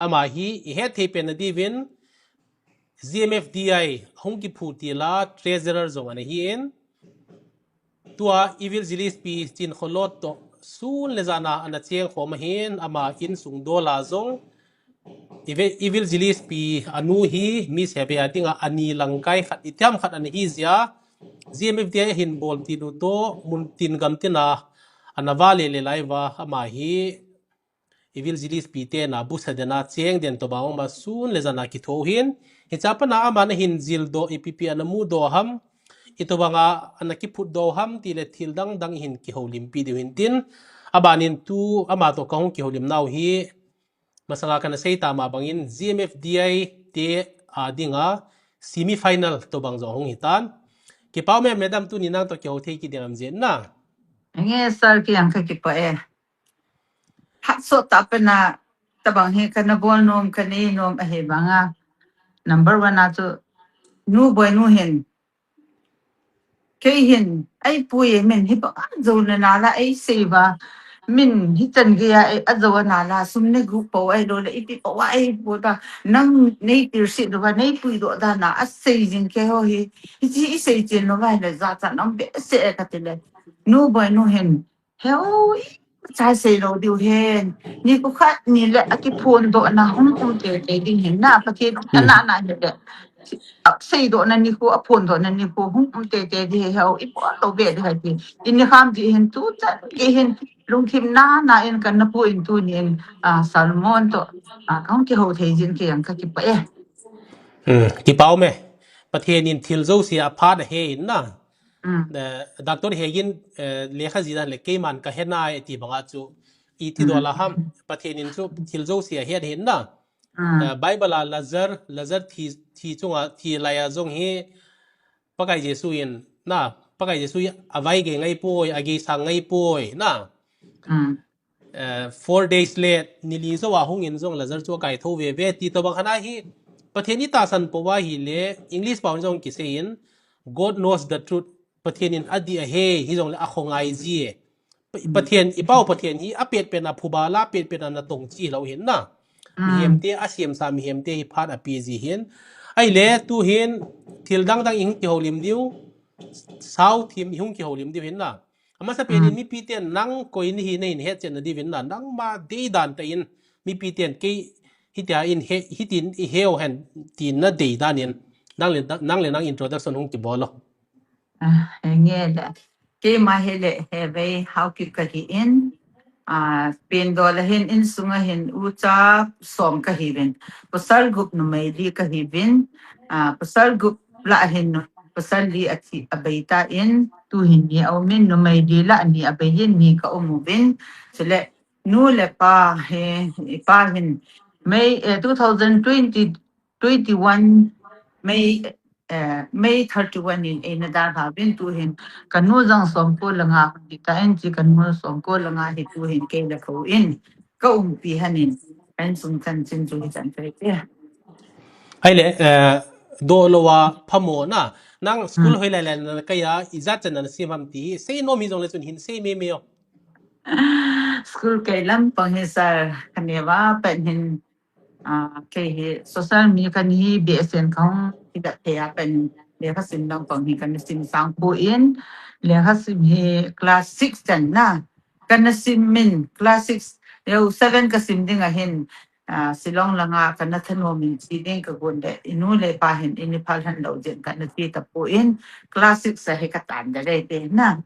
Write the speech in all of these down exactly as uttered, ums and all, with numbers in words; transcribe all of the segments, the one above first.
Ama hi i hetthei pen na diuvin, G M F D I hung kiphut til a treasurer jong ana hin. Tua Evil Gillespie Chinkholot toh sun le jan a ana cheng khom ahin, ama insung dol a jong Evil, Evil Gillespie anu hi mi sebe a dinga ani lang kai khat, itiam khat ana hi jia, G M F D I ahin bol til u toh mun tin gam tin a ana vale le lai uva, ama hi Evil Gillespie te na busa den a cheng den tobang ama sun le jan a kitho hin. Hiche a pat na ama na hin jil doh, ipi pi ana mu doh ham, itobang a ana kiphut doh ham ti le thil dang dang i hin kihoulimpi diu hin tin. Abanin tu ama toh kahung kihoulim nau hi, masanga kana sei tama bangin G M F D I te a dinga semi final tobang jong hung hitan. Kipa ume madam, tuni nang toh kihou thei kit ding ham jeh in na. Nge sir, kei jong kakipah e. Hahsa tah pen a, tabang hi kana bol nom, kana nei nom ahi banga. Number one a chu, Nu Boinu hin. Kei hin, eipui e, min hi banga jou na nala, eisei uva. Min hichan geiya, ei, ajou a nala, sum nei guh pou, ahilou le, ipi pou a, eipu ta. Nang nei tilsit uva, neipui doh dan a, asei jing kei ho hi. Hiche isei chen lou uva le, jachat um behseh e kati le. Nu Boinu hin. Heu, imacha sei lou diu hen. Nikho khat ni le akiphondoh na hung um tei tei ding hin na, Pathen ana na hi le. Seidoh na nikho, aphondoh na nikho hung um tei tei ding heu, ibol lou be ding hai ti. Ini kham ji hin tu chan gei hin lungthim na na in kana pu in tuni in, ah, Solomon toh, ah, kahung kihou thei jin kei jong kakipah e. Hmm, kipa ume. Pathen in thil jouse aphat ahe in na. Mm. Eh, Doctor Hegin, eh, lekha jih dan le keiman kahe nai ti banga chu iti doh la ham, Pathen in chu thil jouse ahet ahin na. Mm. Eh, Bible a Lazar, Lazar thi, thi chunga, thi lai a jong hi Pakai Jesu in na, Pakai Jesu hi avai gei ngai poi, agei sang ngai poi na. Mm. Eh, four days le ni li jou a hung in jong Lazar chu akai tho veve ti tobang khat ahi. Pathen i tahsan pou ahi le English pao in jong kisei in, God knows the truth. Pathen in adih ahe, hijongle akhongai ji e. Pa-, Pathen, i pau Pathen hi apet pen a phuba la, apet pen a natong chi lou hin na. Mihem te, asemsa mihem te hi phat ape ji hin. Ahile tu hin thil dang dang i hung kihoulim diu, sao thim i hung kihoulim diu hin na. Amasa pen in mipi ten nang koi nahi nahin hetchet na diuvin na, nangma deidan tah in mipi ten kei hitia in he, hitin i heu hen tin nadei dan in nang le, nang le nang introduction hung kibol o. Ah, nge le. Keima hi le Hevei Haokip kahi in, ah, Pindol a hin insung a hin ucha som kahiuvin. Pasal gup numei li kahiuvin. Ah, pasal gup lah a hin pasal li athi abei tan, tu hin ni aumin, numei li lah a ni abei in ni ka um uvin. Chule nu le pa hi, i pa hin May, eh, two thousand twenty, twenty-one May, eh, May thirty-one in eina dalha uvin, tu hin kanu jong somko le nga hung hi tan, chi kanu somko le nga hi tu hin kei le kou in ka umpi hanin, ka insung chanchin chu hichan tai te. Ahile, eh, doh lou a phamo na, nang school hoilai lai na kai a, ijat chan na sim ham ti hi sei nom hijongle chun hin sei meme o. School kai lampang hi sir, kaneo a pat hin, ah, kei hi social media kan hi B S N kong hi da pe a pen lekha sim lampang hi kana sim sang poi, lekha sim hi class six chan na. Kana sim min class six, leo seven kasim ding ahin, ah, Shillong langa kana thanom in chi ding kagon le, inu le pa hin ini phal han lou jin kana ti tapon, class six a hi katan da le te na.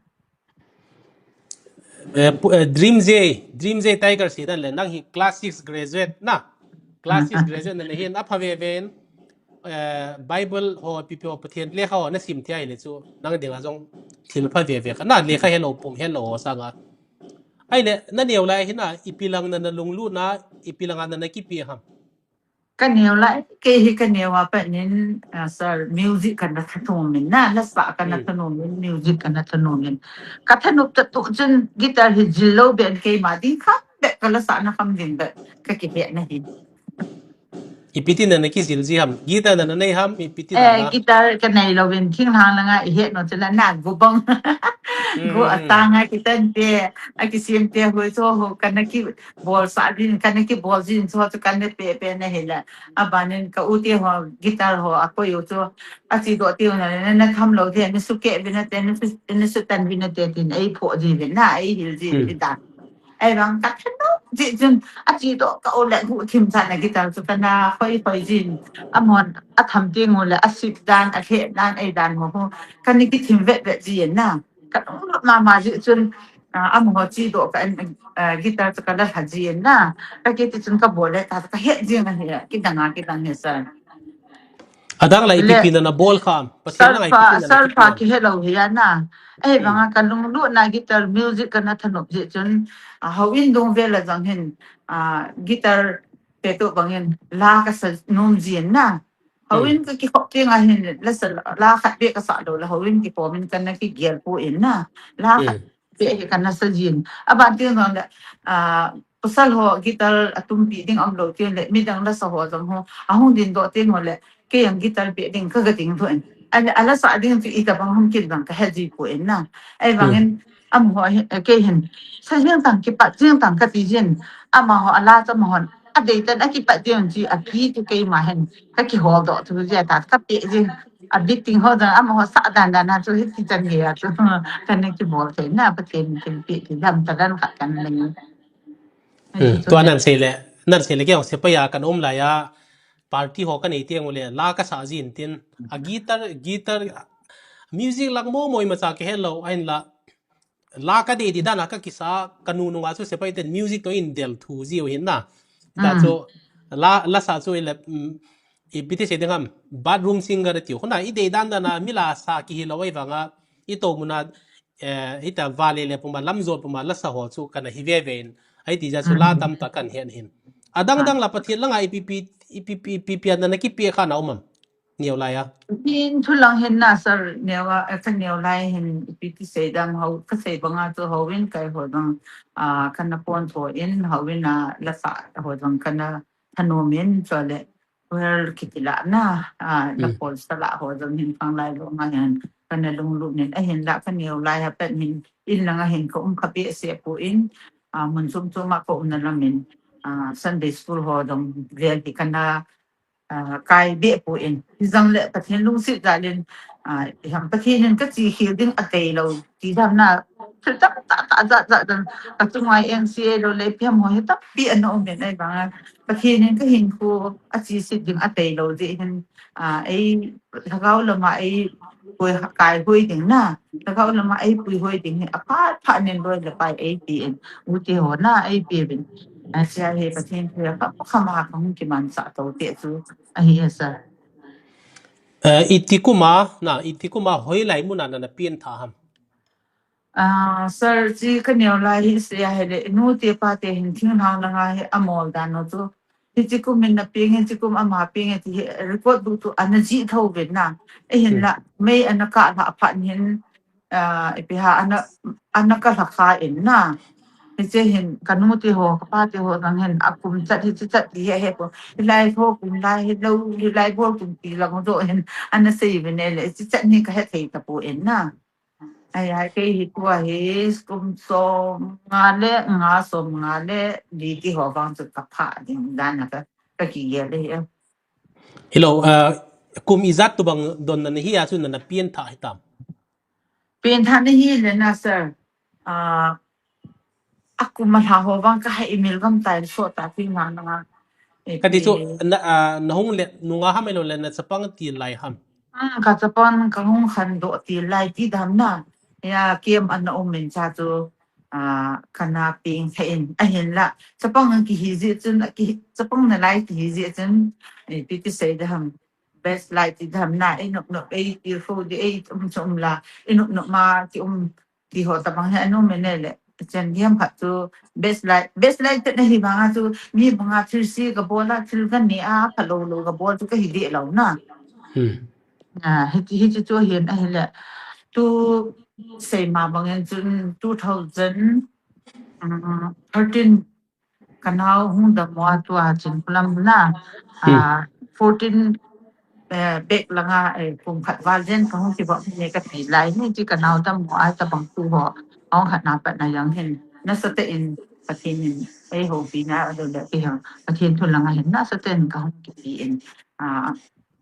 Eh, pu-, eh, Dream J, Dream J Tiger si dan le, nang hi class six graduate na. Class six graduate na le hin, apha veve in, eh, Bible ho, P P ho, Pathen lekha ho, nasim thei ahile chu, nang dinga jong thil pha veve kha, na lekha helou, pum helou ho sanga. Ahile, naneo lai hin a, ipi lang na nalunglut na, ipi lang a na nakipe ham. Kaneo lai, kei hi kaneo a pat nin, ah, sir, music kana thanom in, na, lasa kana thanom in, music kana thanom in. Ka thanop tah tu chun guitar hi jil lou ben keima ding kham be, ka lasa na kham ding be, ka kihe na hi. Ipi ti nana kijil ji ham? Guitar nana nei ham? Ipi ti nana? Eh, guitar kanei louvin, thinglhang langa ihet nom chu la na, go bang. Go atang a kitan te, akisem te, hoi chu ho, kana kibol sa din, kana kibol jin chu, chu kana pe pe na hila. Abanin ka u te ho, guitar ho, akoi u chu, achedoh teu na, na, na tham lou te, na sukeh vin nate, na su, na sutan vin nate, tin, eiphoh ji vin na, eihil ji vin dan. Ahivang ka thanom ji chun, achedoh ka u le gu thim chan a guitar chu kana hoi hoi jin. Amahon atham teng u le asip dan, alheh dan, ei dan ho ho. Kana kithim vet vet jin na. Ka lunglut mama ji chun, ah, amaho chedoh ka, ah, guitar chu kala lha jin na. Ka kiti chun kabol le ta, kahet jing ahi, kidang a, kidang hi sa. Adang la ipi ipi nana bol kha am? Pathen langa ipi ipi nana kibol am? Solfa kihe lou hi a na. Ahivanga ka lunglut na guitar music kana thanom ji chun, ah, houin dung vel a jong hin, ah, guitar petu bangin la kasa nom jin na. Houin ka kikhop teng a hin la sa, la khat beh kasa lou la houin kikhom in kana kigel poi na. La khat beh hi kana sa jin. Aban teng jong le, ah, pasal ho guitar atumpi ding aum lou teng le, midang lasa ho jong ho, ahung dingdoh teng ho le, kei jong guitar pe ding kaga ding thou in. Ahile, ala sa ding chu itobang ham kit bang kahe ji poi na. Ahivangin, amaho hi, eh, kei hin, sa jing tang, kipat jing tang kati jin. Amaho ala chu amahon adei tan akipat jing chu api chu keima hin kakihol doh thu jia ta, kape jing. A beating ho jong amaho sa dan dan a chu hiti chan gei a chu. Kana kibol thei na, Pathen thilpeh ti dam ta dan khat kana nei. Tua nan sei le, nan sei le kei jong sepai a kana um lai a, party ho kanei teng u le, la kasa jin tin, a guitar, guitar, music lang momo imacha kihe lou, ahinla, la kadei di dan a kakisa, kanu nunga chu sepai ten music toh in del thu jiu hin na. Tua chu, la, lasa chu ile, um, ipi ti sei ding ham, bathroom singer tiu. Khu na, idei dan dan a, mi lasa kihi lou ahivanga, itoh mun a, eh, hita vale le puma, lamjot puma, lasa ho chu kana hi veve in. Ahiti jeh chu la tamtah kana het hin. Adang dang la Pathen langa ipi pi, ipi pi, ipi pi a nana kipe kha na um am? Neo lai a. Pathen thu lang hin na sir, neo a, eh, ka neo lai hin ipi ti sei dam hou, kasei banga chu houin kai ho jong, ah, kana pon tho in, houin a lasa ho jong kana thanom in, chule, well, kiti la na, ah, na pol sa la ho jong hin khang lai lo nga hin, kana lunglut in, ahinla ka neo lai a pat hin, in langa hin ka um kha behseh poi, ah, mun chom chom a ka umna lam in, ah, Sunday school ho jong vel hi kana, ah, kai beh poi. Hijong le Pathen lungset jal in, ah, iham Pathen in kache khel ding atei lou ti dam na, thil tamtah tah jat jat dam, kachunga N C A lou le ipi ham ho hi tampi ana um in ahivanga, Pathen in kahinkho ache set ding atei lou jeh hin, ah, ei lhagao lama ei pui kai hoi ding na, lhagao lama ei pui hoi ding hi aphat phat nin loi le pai ei ti in, u te ho na ei pe vin. Asia hi Pathen thu a ka, ka ma ka hung kimanchah to te chu ahi a sir. Eh, iti kum a, na, iti kum a hoilai mun a nana pengthah ham? Ah, sir, chi ka neo lai hi sei a hile, nu te pa te hin thinglhang langa hi amol dan u chu. Hichi kum in na peng, hichi kum ama peng ti hi record bu tu ana jih tho vin na. Ahinla, mei ana kah lha phat hin, ah, ipi ham ana, ana kah lha kha in na. Hiche hin, ka nu te ho, ka pa te ho jong hin, akum chat hichi chat ti hi ahe poi. Hilai ho kum lai, hilou, hilai bol kum ti lang ho jong hin, ana sei vin le, hichi chat ni kahe thei tapon na. Ai, ai, kei hi tua hi, kum som nga le, nga som nga le, li ti ho vang chu ka pha ding dan a ka, ka kigel le hi. Hilou, ah, kum ijat tobang don nana hi a chu nana pengthah hitam? Pengthah na hi le na sir. Ah, akum a lha ho vang ka hai imel gam tai so ta pi ma na nga. Eh, kati chu, eh, na, ah, na hung le, nunga ham ahilou le na chapang til lai ham? Ah, ka chapang ka hung khandoh til lai ti dam na. Ya, kem ana um in cha chu, ah, kana pengthah in ahinla. Chapang kihi jeh chun, ki, chapang nalai kihi jeh chun, eh, ipi ti sei ding ham. Best light ti dam na, ei nop nop, ei ti fo di, ei um chom la, ei nop nop ma, ti um, ti ho tabang hi anu mene le, chen diam khat chu, best light, best light te na hi banga chu, mi banga thil si ka bol a, thil ka ne a, phalou lou ka bol chu ka hi deh lou na. Hmm. Ah, hiti, hiti chu hin ahile, tu sei ma bangin chun two thousand thirteen, ka nao hung dam mo a tua Chinkholam na, hmm, ah, fourteen, eh, bek langa, eh, kum khat val jen kahung kivop hi ne kati lai ni ti kanao tam mo ai tabang tu ho. Ahung khat na pat na jong hin. Nasatah in Pathen in eihoupi na a le ti ho. Pathen thu langa hin nasatah in kahung kipe in. Ah,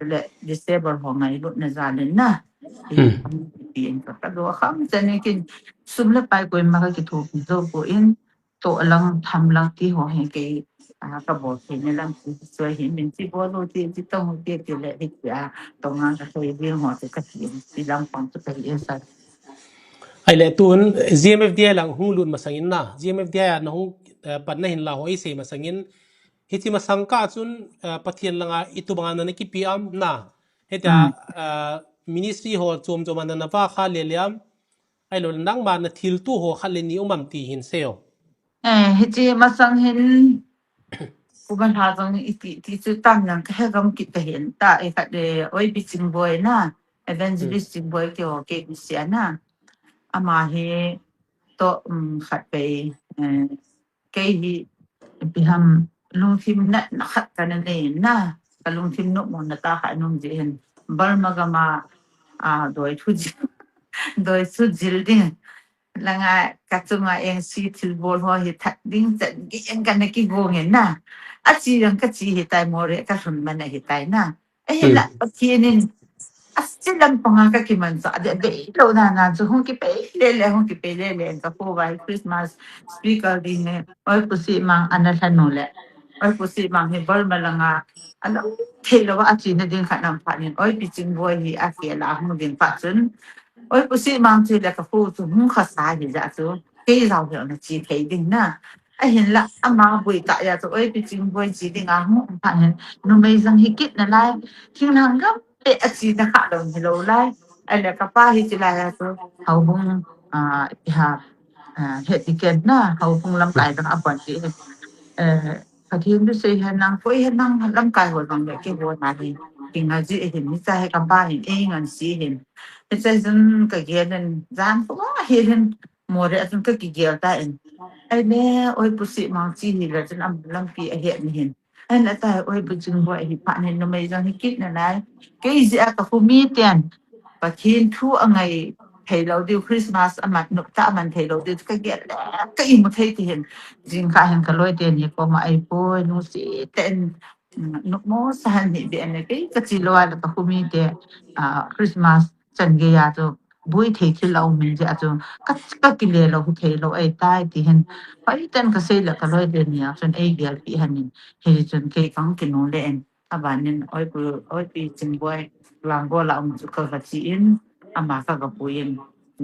le disable ho ngailutna jal in na. Hmm. Kahung kipe in ka, ka do kham chan in kin sum le pai koima kakithopi jou poi. Toh lang, tham lang ti ho hi kei, ah, kabol thei na lang ti chu hi min ti bol u ti, ti tong u ti, ti le hi ti a, tong a ka thei ding ho ti kati, ti lang pang chu kahi e sa. Ahile tun G M F D I lang hung lut masang in na, G M F D I a na hung, eh, pan na hin la ho i sei masang in, hiche masang kah chun, eh, Pathen langa itobang a na na kipe am na, hitia, Mm. eh, ministry ho chom chom a na na va kha le le am, Ahilou le nangma na thilto ho khat le ni um am ti hin sei o. Eh, hiche masang hin, Pu Manlha jong iti, ti chu tam jong kahe gam kit kahin ta, eh, khat le, Oipi Chingboi na, Evangelist Hmm. Chingboi kei ho K B C a na. Ama hi toh, um, khat vei, eh, kei hi, ipi ham, lungthim natna khat kana nei na, ka lungthim nopmo na tah khat ana um jeh hin, Burma gam a, a, doi thu jil, doi thu jil ding. Langa ka chunga engse thilbol ho hi that ding chan gei in kana kigong in na. Ache jong kache hitai, Moreh kalhun man ahitai na. Ahinla, Hmm. Pathen in, ache lampang a kakimanchah deh, deh lou na na chu hung kipe le le, hung kipe le le, ka pu vai Christmas speaker ding ne, Oipi Sihmang ana lhanu le. Oipi Sihmang hi Burma langa, ana thei lou a, ache na ding khat nam phat in, Oipi Chingboi hi ache la hung ding phat chun. Oipi Sihmang chu le ka pu chu hung khasa hi jeh chu, kei jao hi ana che thei ding na. Ahinla, ama boi tah jeh chu, Oipi Chingboi che ding a hung um phat hin, numei jong hi kit nalai, thinglhang gam peh a che na kha lou hi lou lai. Ahile ka pa hi che lai a chu, houbung, ah, ipi ham, ah, head deacon na, houbung lamkai dang a pon ti. Eh, Pathen thu sei hen lang, koi hen lang, lamkai ho jong le kei ho na hi, kinga ji hin, hiche hi ka pa hin, ei ngan si hin. Hiche jun ka gel in, jan ko hi hin, Moreh a chun ka kigel ta in. Ahile, Oipi Sihmang che hi le chun ama lampi ahet ni hin. Ahile ta Oipi Chingboi hi phat hin numei jong hi kit nalai. Kei jeh a ka pu miten. Pathen thu angai thei lou diu, Christmas aman, nop tah aman thei lou diu, ka gel le, ka imu thei ti hin. Jingkah hin ka loi teni koma, ai pu, lungset tah in, mm, nopmo sa hen hi be ne, kei ka che lou a le ka pu mite, ah, Christmas chan gei a chu, boi thei thil a um in jeh a chu, ka, ka kile lou, hu thei lou ahitai ti hin. Hoiten ka sei le ka loi teni a chun ei gelpi hen in, hichun kei kang kinu le in. Abanin Oipi, Oipi Chingboi, Langgol a um chu ka va che in, ama ka ga pui in,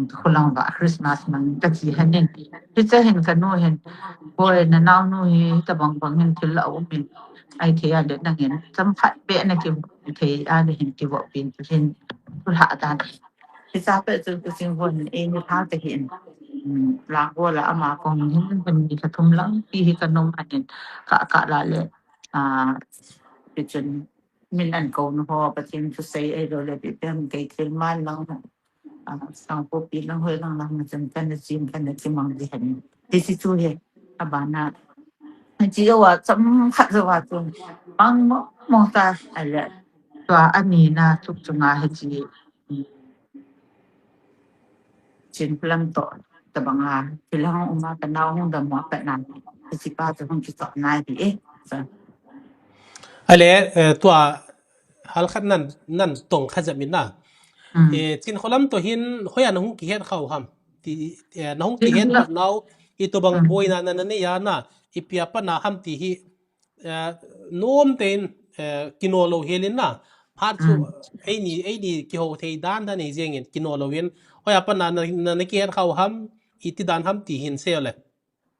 khulang va Christmas man ka che hen in. Hiche hin ka nu hin, "Boi, na naonu hi, tabang bang hin thil a um in, ai thei a le nangin, chomkhat beh na kivop thei a le hin kivop pin," ti hin, thu lha dan. Hiche pet chun Pu Chingboi hin, eini pha te hin, um, Langgol a ama kong hin, hin ni ka thum lang, ti hi ka nom ahin, ka, ka la le, ah, ti chun, min an kou nu ho, Pathen thusei ahilou le, ipi ham kei thil man lang, ah, Kangpokpi lang hoi lang lang, chun kana chin, kana chi mang di hen. Hiche chu hi, abana. Hiche jou a, chomkhat jou a chu, mang mo, mo ta, ahile. Tua ani na, tuk chunga hiche, Chinphulam toh, tabang a, thil hung um a, ka nao hung dam mo a, ka na, hiche pa chu hung kichop na hi e. Ahile, eh, tua, hal khat nan, nan tong kha jep in na. Mm. Eh, Chinkholam toh hin, hoiya na hung kihet khau ham. Ti, eh, na hung kihet Chinkholam. Nau, itobang Mm. boina na, na nei a na, ipi a pat na ham ti hi, eh, nom tein, eh, kino lou hel in na. Phat chu, Mm. eini, eini kihou thei dan dan nei jeng in, kino lou in. Hoiya pat na, na, na, na kihet khau ham, iti dan ham ti hin sei le.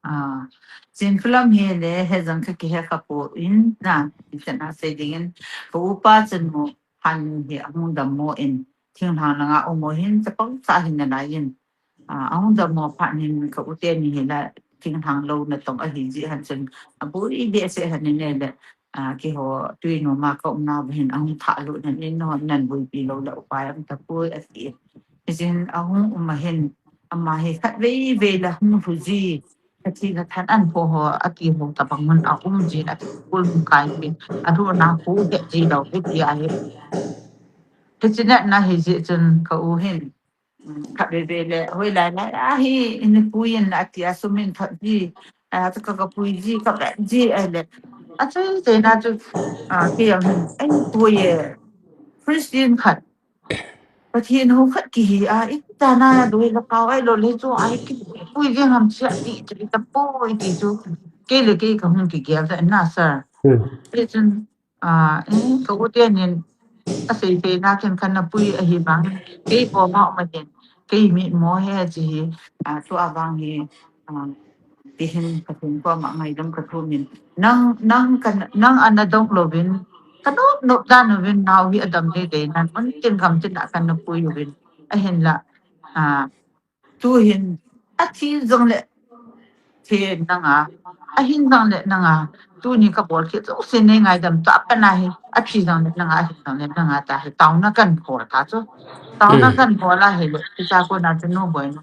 Ah, Chinkholam hi le, hijong ka kihe kha poi na, iti na sei ding in, ka upa chanu, han hi ahung dam mo in, thinglhang langa um mo hin, chapang cha hin nalai in. Ah, ahung dam mo phat hin ka u teni hi la, thinglhang lou natong ahi jeh hin chun, aboi behseh hin ne le, ah, keiho tui nom a ka umna hin ahung thah lut in, in ho nan boipi lou le upai um tapoi ati. Hijeh in ahung um a hin, ama hi khatvei vei la hung lhu ji, Kati kathan an pho ho, ati ho tabang mun a um jin, ati kul mun kai pin, a ru na hu he ji lo, he ti a he. He chi na na he ji chun ka u hin. Kha be be le, hoi lai lai, a hi, in pui in ati a sumin kha ji, a, ka, ka pui ji, ka be ji, a le. A chu, te na chu, a, ke yang hin, ai pui e, Christian khat. Pathen ho khat kihi a, i ta na doi la kau ai lo le chu ai kipui jeng ham chia ti, ti ta poi ti chu. Kei le kei ka hung kigel ta na sir. Ti chun, a, eh, ka u te nin a sei pe na ken kan na pui ahi bang. Kei ko ma ma ken. Kei mi mo he chi hi, a, tu a bang hi, a, Ti hin ka thum ko ma ngaidam ka thum in. Nang, nang ka, nang ana dong lovin. Ka nop, nop dan uvin nau hi adam le de nan. Mun tin gam tin a kan na pui uvin. Ahin la. A, tu hin. A thi jong le. Thi nang a. Ahin jong le nang a. Tu ni ka bol ki tu sin ne ngaidam ta pa na hi. A thi jong le nang a, ahin jong le nang a ta hi. Tau na kan ko ta chu. Tau na kan ko la hi le. Ti cha ko na chu nu boi nu.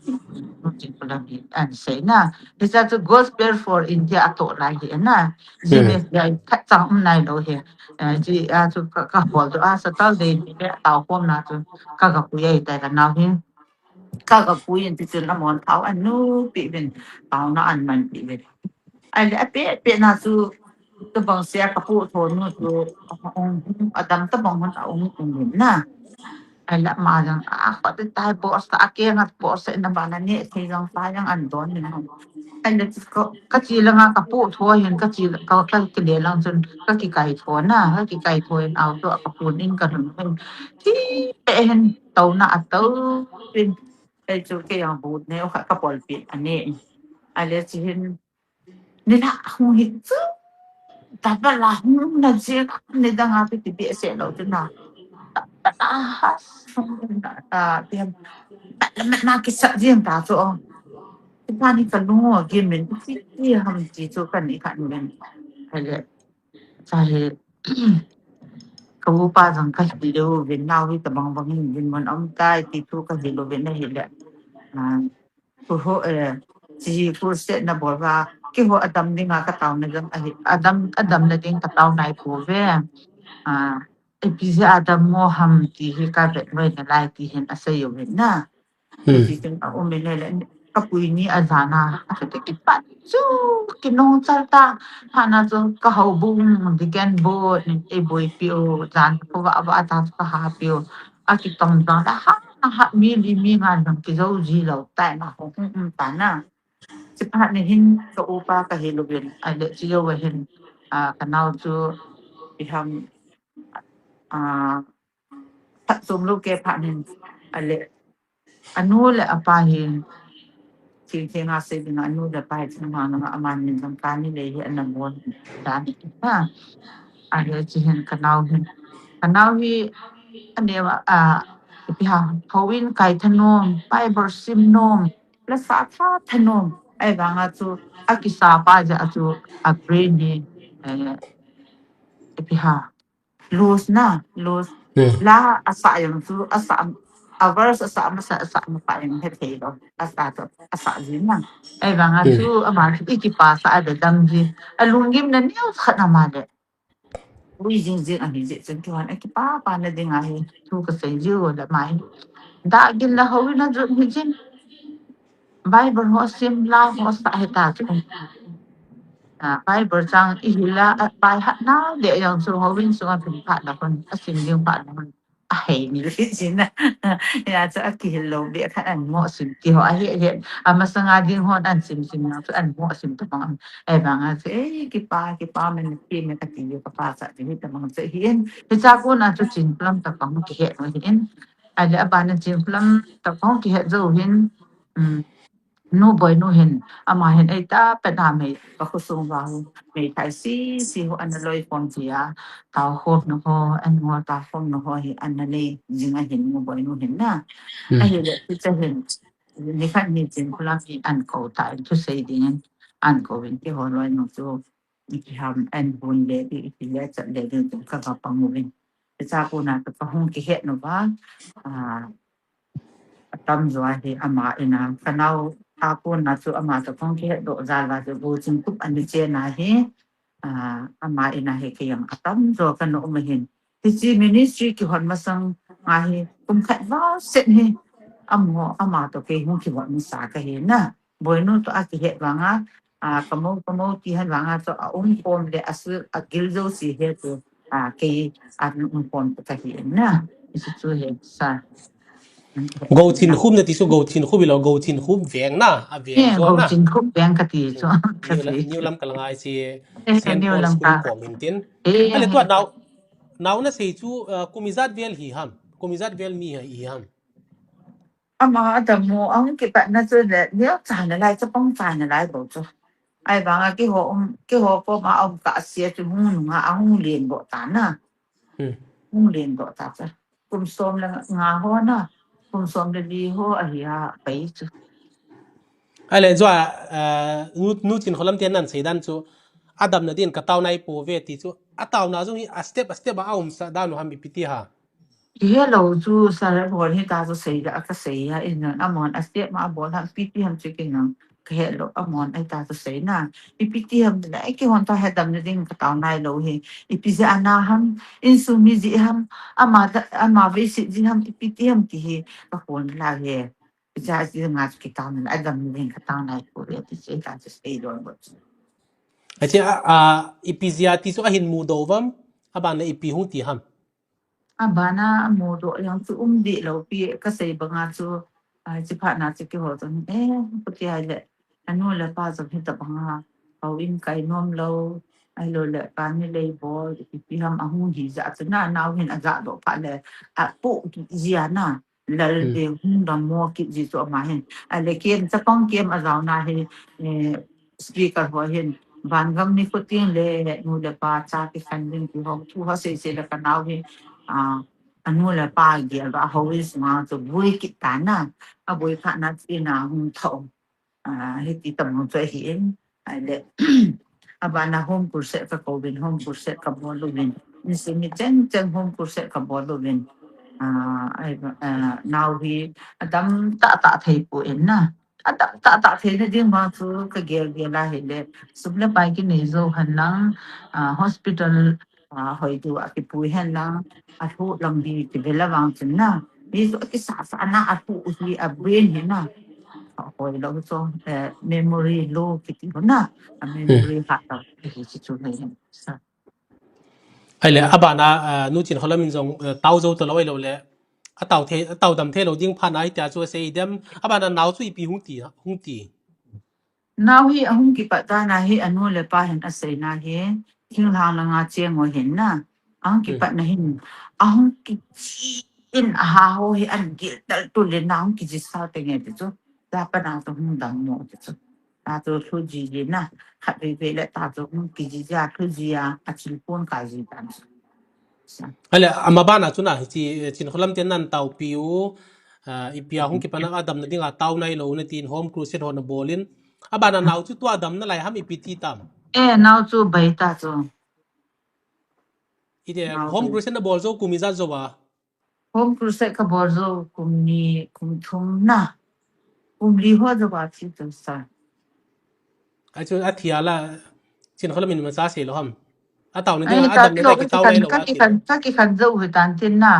Nu tin ko la hi. An sei na. Hicha chu Gospel for India a toh lai hi na. Genius lai khat chang um nai lo hi. Eh, chi a chu ka, ka bol chu a Saturday ni le tau khom na chu ka ka pui ai tai ka nau hi. Ka ka pui in ti chun a mon thau an nu pi vin tau na an man pi vin. Ai le a pe pe na chu tabang sia ka pu tho nu chu a um, a dam tabang hun a um um na. Ai la ma jang a kho te tai boss ta a ke ngat boss na ba na ne thei jang ta jang an don ni no. Ai la ka, ka chi la nga ka pu tho hin ka chi la ka, ka ki le lang chun ka ki kai tho na, ka ki kai tho in au to ka pu nin ka nun hin. Ti pe hin tau na a tau pin. Ai chu ke yang bu ne o kha ka pol pin a ne. Ai le chi hin Ni la hung hi chu. Tapa la hung na je ka ni dang a pi ti pi se lo tu na. Tapa la ha hung na ta ti ham. Tapa la na ki sa jing ta chu. Ti pa ni ka lu ngo gi min ti ti ham ti chu ka ni ka ni. Ai le. Sa he. Ka u pa jang ka hi lo vin nau hi tabang bang hin vin mon om tai ti chu ka hi lo vin na hi le. Ah, Ku ho, eh, chi crusade na bol va, keiho adam dinga ka tauna jam ahi, adam, adam na ding ka tauna i pu ve. Ah, ipi jeh a dam mo ham ti hi ka vet noi na lai ti hin a sei u ve na. Ti chun a um in le, ka pui ni a jana, a te kipat chu, kinung chal ta, hana chu ka houbung, deacon board, nin ei boipi u, jan ko va, va ta ka ha pi u. A kitong jang la ha, ha, mi li mi nga jang kijo ji lo tai na ho, um, um, ta na. Chi phat ni hin ka upa ka hi lo vin, a le chi yo va hin, a, ka nau chu i ham, a, phat sum lo ke phat nin, a le, a nu le a pa hin, Thil theng a sei ding a nu le pa hi thil ma na a man min jong ka ni le hi ana bol dan hi na. A le chi hin ka nau hin. Ka nau hi a neo a, a, ipi ham, houin kai thanom, Bible sim nom, la sa tha thanom. Ai vang a chu a kisa pa ja a chu a brain hi, eh, ipi ham. Loose na, loose. Hmm. La, a sa yang chu, a sa, a verse a sa, ma sa, a sa, ma pa yang he thei lo. A sa chu, a sa ji na. Ai vang a chu, ama chu, i kipa sa a de dam ji. A lunggim na neo khat na ma de. Ui jing jing a hi ji, chun tu han a kipa pa na ding a hi, tu ka sei ji o le ma hi. Da gin la ho na ju hi jin. Bible ho sim la ho sa he ta chu. A, Bible chang i hi la, a, pai hat na, de yang chu ho win chu a pin phat na kon, a sim ding phat na kon. A hei ni le chin na. Ya chu a ki lo be khat an mo sim ti ho a he he. A masanga ding ho an sim sim na chu an mo sim ta bang. Ai bang a chu, ei, kipa, kipa men ki men ka ti ka pa sa ti ta bang chu hin. Hi cha ko na chu chin plam ta bang ki he no hin. Ai le a ba na chin plam ta bang ki he zo hin. Um, Nu Boinu hin, ama hin ei ta pet a mei, ka khosung va hu, mei thai si, si hu ana loi khom ji a, tao khom na ho, an ngol tao khom na ho hi ana nei jing a hin Nu Boinu hin na. Hmm. Ahi le, ti cha hin, ni khat ni chin plam hi an ko ta, in thusei ding in, an ko in ti ho loi nu chu, i ki ham an hun le, i ki le chat le ding chu ka va pang u vin. Ti cha ko na ka hung ki het nu va, a, Atam jo a hi ama in a, ka nau Akon a chu ama toh kong kihet doh jal va chu Gochin Khup ani chena hi, ah, ama in a hi kei jong atam jo kana um ahin. Hiche ministry kihon masang a hi kum khat val set hi amaho, ama toh kei hung kihon masa kahi na. Boinu toh akihet vanga, ah, kamo, kamo ti hen vanga chu aum khom le asu agil jouse hi chu, ah, kei aum khom kahi na. Hichu chu hi sa. Gochin Khup nati chu Gochin Khup hilou, Gochin Khup veng na, aveng Eh, jo na. Gochin Khup veng kati chu. New la-, New Lamka langa hiche Eh, Saint New Paul School Lamka. Kom hin tin. Eh, Ale tua eh. nao, nao nasei chu, ah, kum ijat vel hi ham. Kum ijat vel mi hi ham. Ama adam mo, ahung kipat na chu le, neo cha nalai, chapang cha nalai bou chu. Ahivanga keiho um, keiho koma um kah sea chu hung nunga, ahung len bou ta na. Hmm. Hung len bou ta chu. Kum som le nga ho na. Kum som le li ho ahi a pai chu. Ale, jo a, ah, nu, nu Chinkholam ten nasei dan chu, adamna din katao nai pouve ti chu, ataona jong hi a step, a step a aumsah dan u ham ipi ti ha. Helou chu, sir, abon hita chu sei da, kasei a, in, amahon a step ma abol ham, ipi ti ham chu kei jong kahelou, amahon ahita chu sei na. Ipi ti ham le, ei, keihon toh adamna ding katao nailou hi. Ipi jeh a na ham, insung mi jeh ham, ama da, ama veiset jeh ham, ipi ti ham ti hi, kahon la hi. Icha jeh nga chu kitao nalai, adamna ding katao nai pouve ti chu ahita chu sei lou bou chu. Ache a, a, ipi jeh a ti chu ahin mudoh uvem, aban le ipi hung ti ham. Abana amudoh jong chu um deh lou pi kasei banga chu, ah, hiche phat na chu keiho chun, eh, kati ahile, anu le apa jong hitabanga, houin kai nom lou, ahilou le, kani lei bol, ipi ham ahung hi jeh chu na, nao hin ajah doh phat le, apoh kit jia na, lal Hmm. ve hung dammo kit ji chu ama hin. Ahile kem, chapang kem ajaona hi, eh, speaker ho hin, vangam nikho teng le, nu le pa cha kikhen ding ti ho, thu ho sei sei le kanao hi, ah, anu le apa gel va houin sunga chu boi kit tan na, aboi phat na chu ina hung thou. Ah, hiti tam hung chu ahin, ahile, abana home crusade kakouvin, home crusade kabol uvin, insung mi cheng cheng home crusade kabol uvin, ah, ai, ah, nao hi adam tah tah thei poi na. Adam tah tah theina ding vang chu kagel gel ahile, sum le pai kinei jou hen lang, ah, hospital, ah, hoi diu a kipui hen lang, alhuh lang hi kivel a vang chun na. Mi chu akisasa na, alhuh hi a brain hi na. Hoi lou chu, eh, memory low kiti ho na. A memory hat lou hi chu chu nei hen. Sa. Ahile, abana, ah, nu Chinkholam in jong, eh, tao jou talou ahilou le. Atao thei, atao dam thei lou ding phat na hitia chu asei dem. Abana nao chu ipi hung ti, hung ti. Nao hi ahung kipat dan a hi anu le apa hin asei na hi. Thinglhang langa cheng u hin na. Ahung Hmm. kipat na hin. Ahung kichi in aha ho hi an gil tal tu le na ahung kichi sa te nge ti chu. Tapa na chu hung dammo ti chu. Ta chu lhu ji ji na, khat vei vei le ta chu hung kiji jia, lhu jia, achil pon kai ji tan chu. Sa. Ahile, ama bana chu na, hiche, eh, Chinkholam ten nan taopi u, ah, ipi a hung kipat na adamna dinga tao nailou na tin home crusade ho nabol in. Abana nao chu tua damna lai ham ipi ti tam. Eh, nao chu bai ta chu. Ite, nao home chu. Crusade nabol jou kum ijat jou a. Home crusade kabol jou kum ni, kum thum na. Kum li ho jou a thi tu sa. Achu athi a la, Chinkholam in imacha sei lou ham. Ataona ding, eh, adamna ding a kitao nailou a ti. Kakikhen, kakikhen jou hi tan tin na.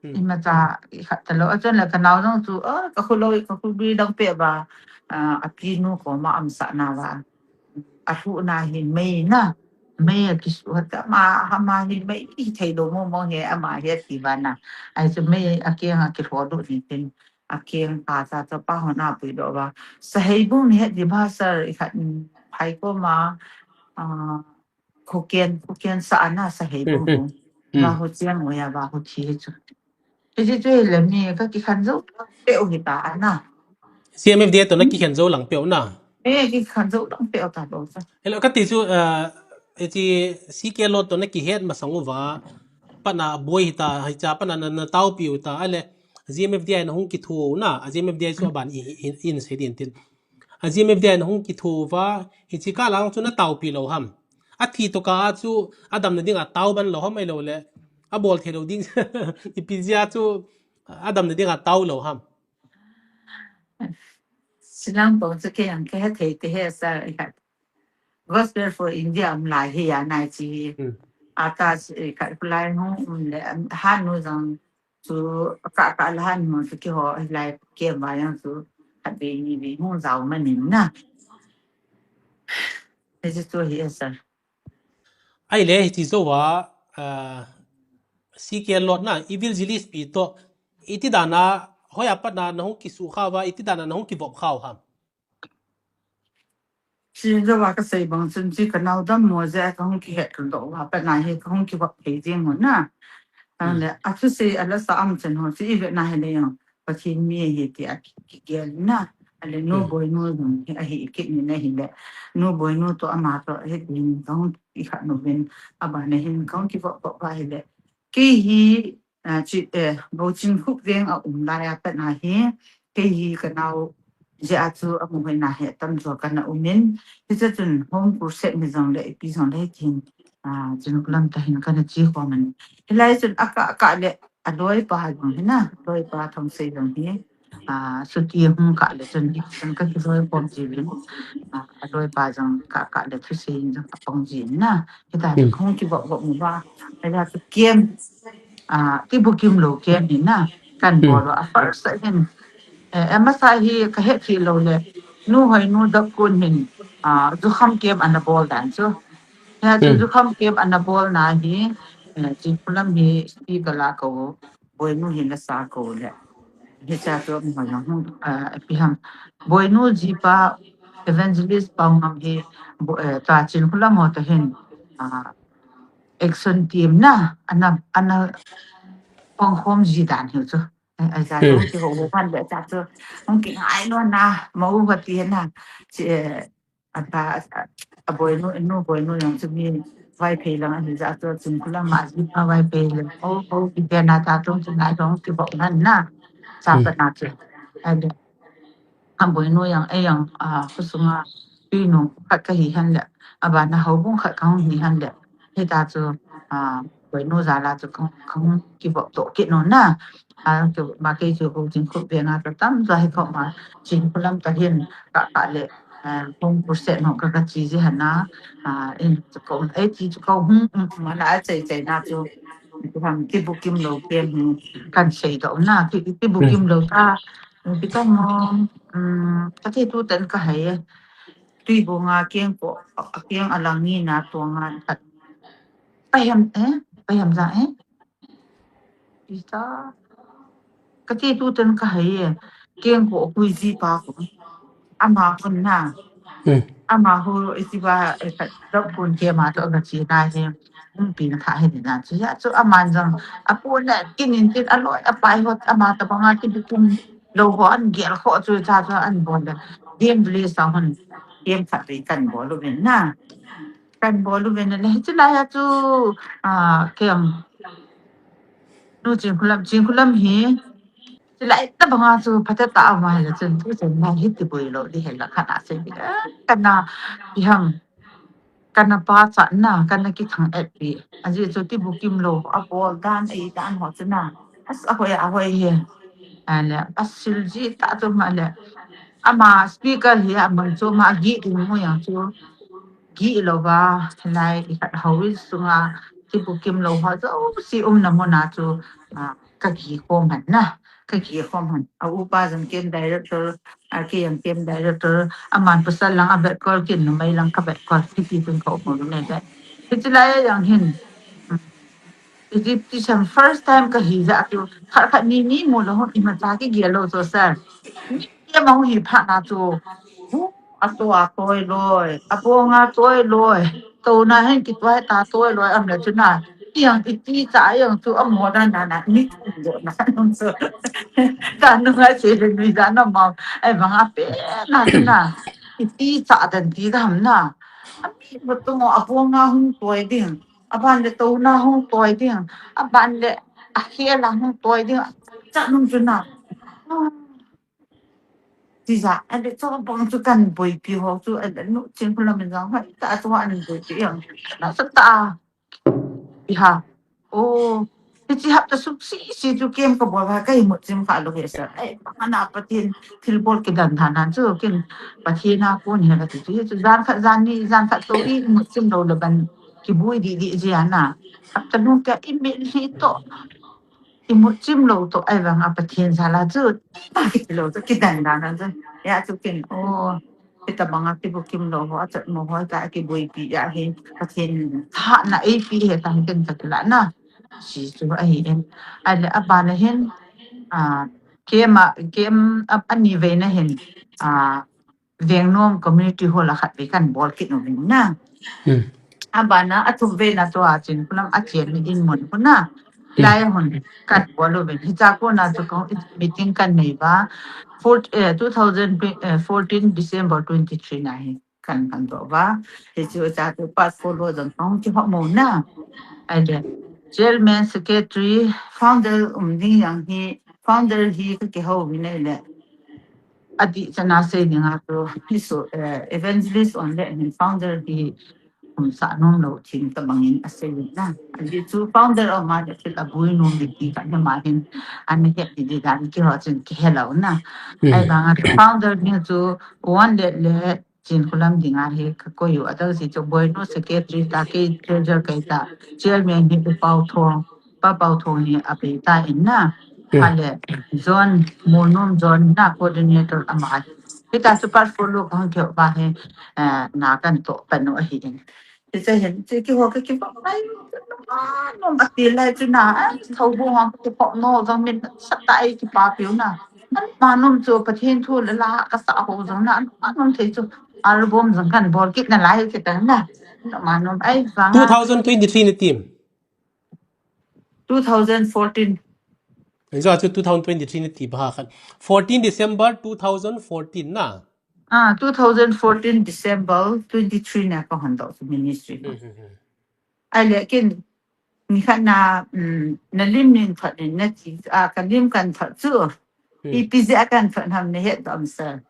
Hmm. Imacha ikhat talou. Achun le kanao jong chu, ah, kakhulou, kakhubri dang pe ba, ah, apinu koma aumsah na ba. Alhuh na hi mei na. Mei a kisuh ta ma, ama hi mei hi thei lou mo mo he, ama hi ti ba na. Ahi chu mei akeng a kilho doh ni tin. Akeng a cha cha pa ho na pui doh ba. Saheibung ni he di ba sir, ikhat, mm, phai koma, ah, khoken, khoken sa ana saheibung Hmm, hmm. Ba Hmm. ho chiang mo ya ba ho thi he chu. Hiche chu hile mi kakikhen jou peh u hita ana. C M F D I toh nakikhen jou lang peh u na. Eh, kikhen jou lang peh u ta lou sa. Hello, kati chu, ah, hiche C K Lord toh nakihet masang uva, pat na boi hita, hicha pat na, na, nataopi u ta, ahile, G M F D I nahung kitho u na, a G M F D I chu aban i, i, i, in sei din tin. A G M F D I nahung kitho uva, hiche kah lang chu nataopi lou ham. Athi toh kah a chu, adamna dinga tao ban lou ham ahilou le, abol thei lou ding, ipi jeh a chu, adamna dinga tao lou ham. Chilang bong chu kei ang kahe thei te he sir, i khat. Gospel for India um lai hi a nai chi hi. Hmm. Ata si, i khat kulai hung um le, um, han nu jong chu ka, ka la han nu chu kiho, hi lai kem ba yang chu khat ve ni ve hung jao manin na. Hi chu chu hi a sir. Ai le, hi chu zo a, ah, C K Lot na, Evangelist pi to, iti dana, hoi apat na, na hung kisu kha va, iti dana, na hung kivop kha u ham. Chi zo va ka sei bang chun chi ka nau dam mo je ka hung kihet ka do va, pa na hi ka hung kivop thei jing mo na. Hmm. Le, a thusei a la sa am chen ho, chi i ve na he le yang. Pathen mi hi ti a ki, kigel na. A le nu, hmm, Boinu jong hi a hi kit ni na hi le. Nu Boinu to ama to hi tin ka hung i khat nu vin. A ba na hin ka hung kivop vop va hi le. Kei hi, ah, chi, eh, Bochin Khup veng a um lai a pat na hi. Kei hi ka nau je a chu a mu hoi na he tam jo ka na umin. Hi cha chun home crusade ni jong le, ipi jong le hi tin, ah, Chinkholam ta hin ka na chi khom in. Hi lai chun a ka, a ka le, a loi pa jong hi na, loi pa Thongsei jong hi. Ah, suti hung ka le chun hi, chun ka ki loi khom ji vin. Ah, a loi pa jong ka, ka le thusei jong a pang ji na. Hi ta, hmm, hung kivop vop mu va. Hi ta chu kem. Ah, ti bukim lo kem ni na. Kan, hmm, bol lo a first a hin. Eh, a masa hi ka het thei lo le. Nu Hoinu Dapkun hin, ah, jukham kem ana bol dan chu. Hi a chu, hmm, jukham kem ana bol na hi, eh, Chinkholam hi speaker la ko, Boinu hi la sa ko le. Hi cha chu mi ho jong hung, ah, ipi ham. Boinu jipa Evangelist Paongam hi, bo-, eh, ta Chinkholam ho ta hin, ah, action team na, ana, ana pang khom ji dan hi chu. Ai, ai, cha chu, hmm, hung kiho ho phan le cha chu. Hung kingai lo na, mo u va ti na. Chi, eh, a ta, a, a Boinu, nu Boinu jong chu mi Vaiphei lang a hi ja chu Chinkholam ma jipa Vaiphei lang. O, o, ki te na ta chung chu ngai jong kivop nan na. Cha, hmm, pa na chu. Ai le. A Boinu jong, ei jong, a, khusunga, tuinu khat ka hi hen le, a ba na houbung khat ka hung hi hen le, hi ta chu, a, Boinu jal a chu ka, ka hung kivop to kit no na. A, chu, ma kei chu ko Chinkhup veng a ka tam ja hi ko ma, Chinkholam ta hin, ka, ka le, a, home crusade no ka, ka chi ji hen na, a, in chu ko, ei chi chu ko hung, um, ma na a chei chei na chu, chu ham ti bukim lo kem hi, kan sei do na, ti, ti bukim lo ta, Ti ka mo, um, ka ti tu ten ka hai e. Tuibong a keng ko, a keng a lang ni na tuang a khat. Pa hem, eh? Pa hem ja, eh? Ti ta. Ka ti tu ten ka hai e. Keng ko kui ji pa ko. Ama ko na. Hmm. Ama ho iti ba, eh, ka dok kun ke ma to ka chi na he. Hung pi na tha he ni na. Chi ya chu ama jong. A pu ne kin in tin a loi a pai hot ama ta bang a ti bi kum lo ho an gel ho chu cha chu an bon da. Dem village sa hon. Dem khat ve kan bol u ven na. Kan bol u ven na. Hi chu lai a chu, a, kem. Nu Chinkholam, Chinkholam hi. Chi lai ta banga chu phatah ta ama hi la chun tu chen na hi ti boi lo di he la khat a chen di. Eh, kana i ham. Kana pa cha na, kana ki thang et pi. A ji chu ti bukim lo, a bol dan, ei dan ho chu na. As a hoi, a hoi he. A le, a sil ji ta chu ma le. Ama speaker hi a mun chu ma gi ding mu yang chu. Gi lo va, lai i khat ho i sunga, ti bukim lo ho chu, si um na mu na chu, a, ka gi khom han na. Ka ki khom han. A upa jong kem director, a ki jong kem director, a man pasal lang a vet kol kin numei lang ka vet kol, ki ti tun ka um nei vet. Hi ti lai a jong hin. Egyptian first time ka hi ja tu. Khat khat ni ni mu lo hon ima cha ki gel lo so sir. Ni ke ma hi pha na chu. Hu, a to a toi loi, a bong a toi loi. To na hen ki toi ta toi loi am le chu na. Yang iti cha yang chu a mo na na na ni chu do na nung chu. Ka nung a che le ni da na ma. Ai bang a pe na chu na. Iti cha dan ti dam na. A mi mo to mo a bong a hung toi ding. A ban le to na hung toi ding. A ban le a he la hung toi ding. Cha nung chu na. Ti ja, a le chu bang chu kan boi pi ho chu a le nu Chinkholam in jong hoi ta chu an boi pi yang. Na sa ta. Pi ha. O, Hiche hapta sung sese chu camp kabol va ka imut chim kha lou hi sir. Ai, bang ana Pathen thilbol kidan dan chu ken Pathen a kon hi kati chu. Hichu jan khat jan ni, jan khat toh imut chim lou le ban kiboi didi jia na. Hapta nung kia imit hi toh, imut chim lou toh, ahivang a Pathen jal a chu, kiti lou chu kidan dan chu. Hijeh chun ken, o, hitabang a kibukim lou ho, achatmo ho, ta kiboipi a hi, Pathen thahna eipe hi ta ken kakilah na. Hichu ahi in. Ahile abana hin, a, camp a, camp a, ani veina hin, a, Vengnom Community Hall a khatvei kan bol kit uvin na. Hmm. Abana athum veina chu a Chinkholam a chen ni in mun khu na. Hmm. Lai a hun kan bol uvin. Hicha kona chu kong meeting kan nei uva. Four, eh, two thousand, eh, fourteen December twenty-three na hi kan, kan doh uva. Hichu cha chu part four lo jong kong kihou mo na. Ahile, chairman, secretary, founder um ding jong hi, founder hi kakihou uvin ahile. Adih chana sei dinga chu, hichu, eh, evangelist on le hin founder hi, um, sa nom lou thim tabang in asei na. Adih chu founder ama le thil aboi nom ding ti khat ama hin, ana het didi dan kihou chun kihe lou na. Hmm. Ahivang a founder ni chu one le le Chinkholam dinga hi kakoi u, adang si chu boinu secretary ta, kei treasurer kei ta, chairman hi U Paothong, Pa Paothong hi abei ta in na. Hmm. Ahile, John, Molnom John na coordinator ama. Hita chu part four lo kahung kihou uva hi, eh, na kan toh pan u ahi in. Hiche hin, hiche kihou kakipah mai, nom ati lai chu na, ai, thou bu hung kakipah nom jong min sa ta ei kipapi u na. Ama nom chu Pathen thu le la kasah ho jong na, ama nom thei chu album jong kan bol kit nalai kit tan na. Ama nom ahivang a. Two thousand twenty-three ni tim. Two thousand fourteen. Hijeh chun two thousand twenty-three ni ti ba khan. Fourteen December two thousand fourteen na. Ah, two thousand fourteen December twenty-three na kahon doh chu ministry. Hmm, hmm, hmm. Ahile ken, nikhat na, um, nalim nin thot nin nati, ah, kalim kan thot chu. Hmm. Ipi jeh a kan thot ham nahet dom sir.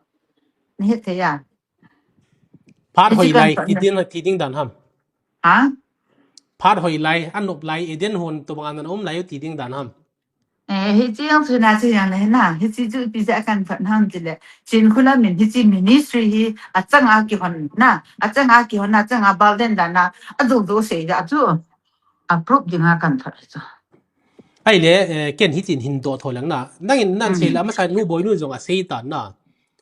Nahet thei a. Phat hoi lai, ti ding, ti ding dan ham. Ha? Phat hoi lai, anop lai, Eden hon tobang ana um lai u ti ding dan ham. Eh, hiche jong chu na chu jong le na, hiche chu ipi jeh a kan thot ham tile, Chinkholam in hiche ministry hi achanga kihon na, achanga kihon na, achanga bal den dan na, ajojo sei jeh chu approve dinga kan thot chu. Ahile, eh, ken hitin hin doh tho leng na. Nangin nan sei le, hmm, amasa nu boinu jong asei tan na.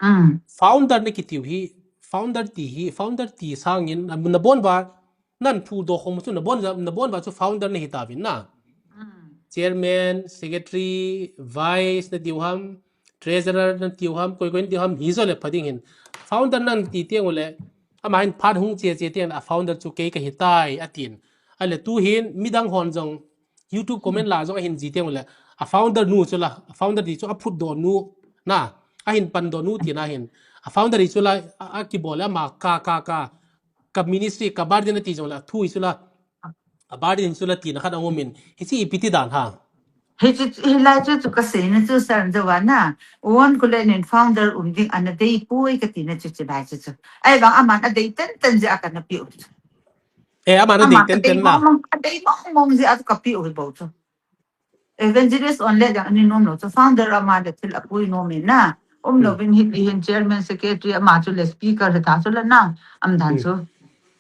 Hmm. Founder na kiti u hi, founder ti hi, founder ti sangin, na, nabon uva, nan phudoh khom chu nabon uva, nabon uva chu founder nahi tauvin na. Hmm. Chairman, secretary, vice nati u ham, treasurer nati u ham, koi koi nati u ham, hijou le pha ding hin. Founder nati teng ule, ama hin phat hung che che teng le, a founder chu kei kahi tai, atin. Ahile tu hin, midang hon jong, YouTube comment la jong ahin ji teng ule, a founder nu chu la, a founder ti chu aphutdoh nu, na, ahin pandoh nu tina hin. A founder ti chu la, a, akibol le ama ka, ka, ka, ka ministry, ka burden ati jong le, a thu hi chu la, a burden chu la tina khat aum in. Hiche ipi ti dan ham. Hiche, hilai chu chu kasei na chu sir, jeh a na, Won Kullen in founder um ding ana dei poi kati na chu chu lai chu chu. Ahivang aman adei tenten jeh a kana pe u chu. Eh, aman adei tenten na. Adei mong mong, adei mong mong jeh a chu kape u hi bou chu. Evangelist on le jong ani nom lou chu, founder ama le thil apui nom in na. Um, hmm, louvin hiti hin chairman secretary ama chu le speaker hita chu la na. Am dan, hmm, chu.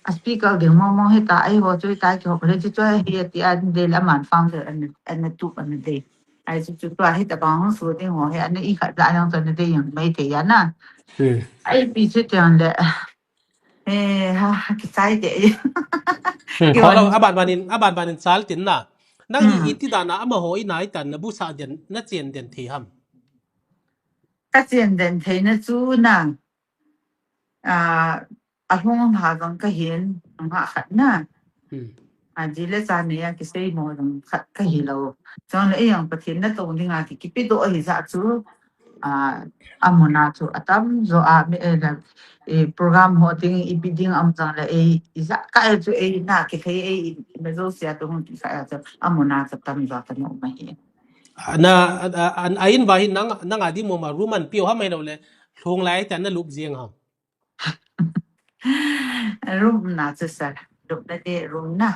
A speaker ding mong mong hita, eiho chu hita kihou le chu chu hi ati a dei le aman founder ana, ana tup ana dei. Ai chu chu tua hitabang hung su ding ho hi ana ikhat ja jong chu ana dei jeng mai thei a na. Hmm. Ai pi chu tiang le. Eh, ha, kichai de. Hmm, kiwan. Kholou, aban banin, aban banin chal tin na. Nang hi, hmm, iti dan a amaho in a itan na busa den, na chen den thei ham. Ka chen den thei na chu na. Ah, alhung ha jong kahin, nga khat na. Hmm. A, ji le cha nei a kisei mo jong khat kahi lou. Chule ei jong Pathen natong dinga ki, kipedoh ahi jeh chu, a, amun a chu atamjo a mi, eh, la, eh, program ho ding, ipi ding um jongle ei, ijat kah a chu ei na kilhei ei, i, i me jouse a tu hung kikhai a chu, amun a chu atamjo a kana um ahi. Na, a, a, a, a in va hi nang, nang a ding mo ma room an peh u ham ahilouleh, lhung lai tah na lup jeng ham. Room na chu sir, lupna ding room na,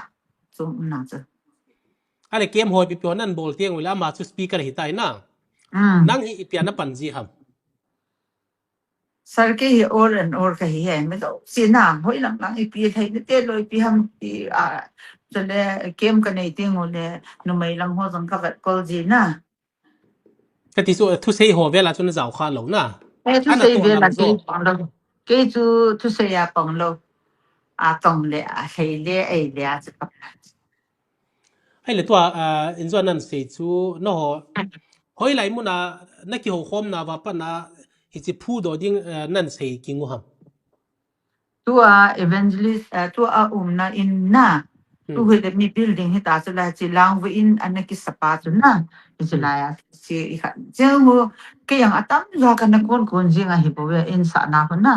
chu na chu. Ale camp hoi pipi ho nan bol teng ule ama chu speaker hi tai na. Hmm. Nang hi ipi a na pan ji ham? Sir, kei hi all and all ka hi e. Mi to si na, hoi lang lang ipi thei ni te lo ipi ham ti a, chule camp ka nei teng ule numei lang ho jong ka vet kol ji na. Ka ti chu thusei ho vel a chu na jao kha lo na. Eh, thusei vel a kei pang lo. Kei chu thusei a pang lo. A tong le, a sei le, ei le a chu ka. Ahile tua, ah, in jong nan sei chu, na ho, hoilai mun a, na kihoukhom na va pan a, hichi phudoh ding, ah, nan sei kingu ham? Tua evangelist, ah, tua a umna in na, hmm, tu hoi le mi building hi ta chu la chi lang vu in ana kisa pa chu na, hichi lai a, chi i kha, chi mu, kei jong atam jo ka na kon kon jing a hi bou ve in sa na ho na.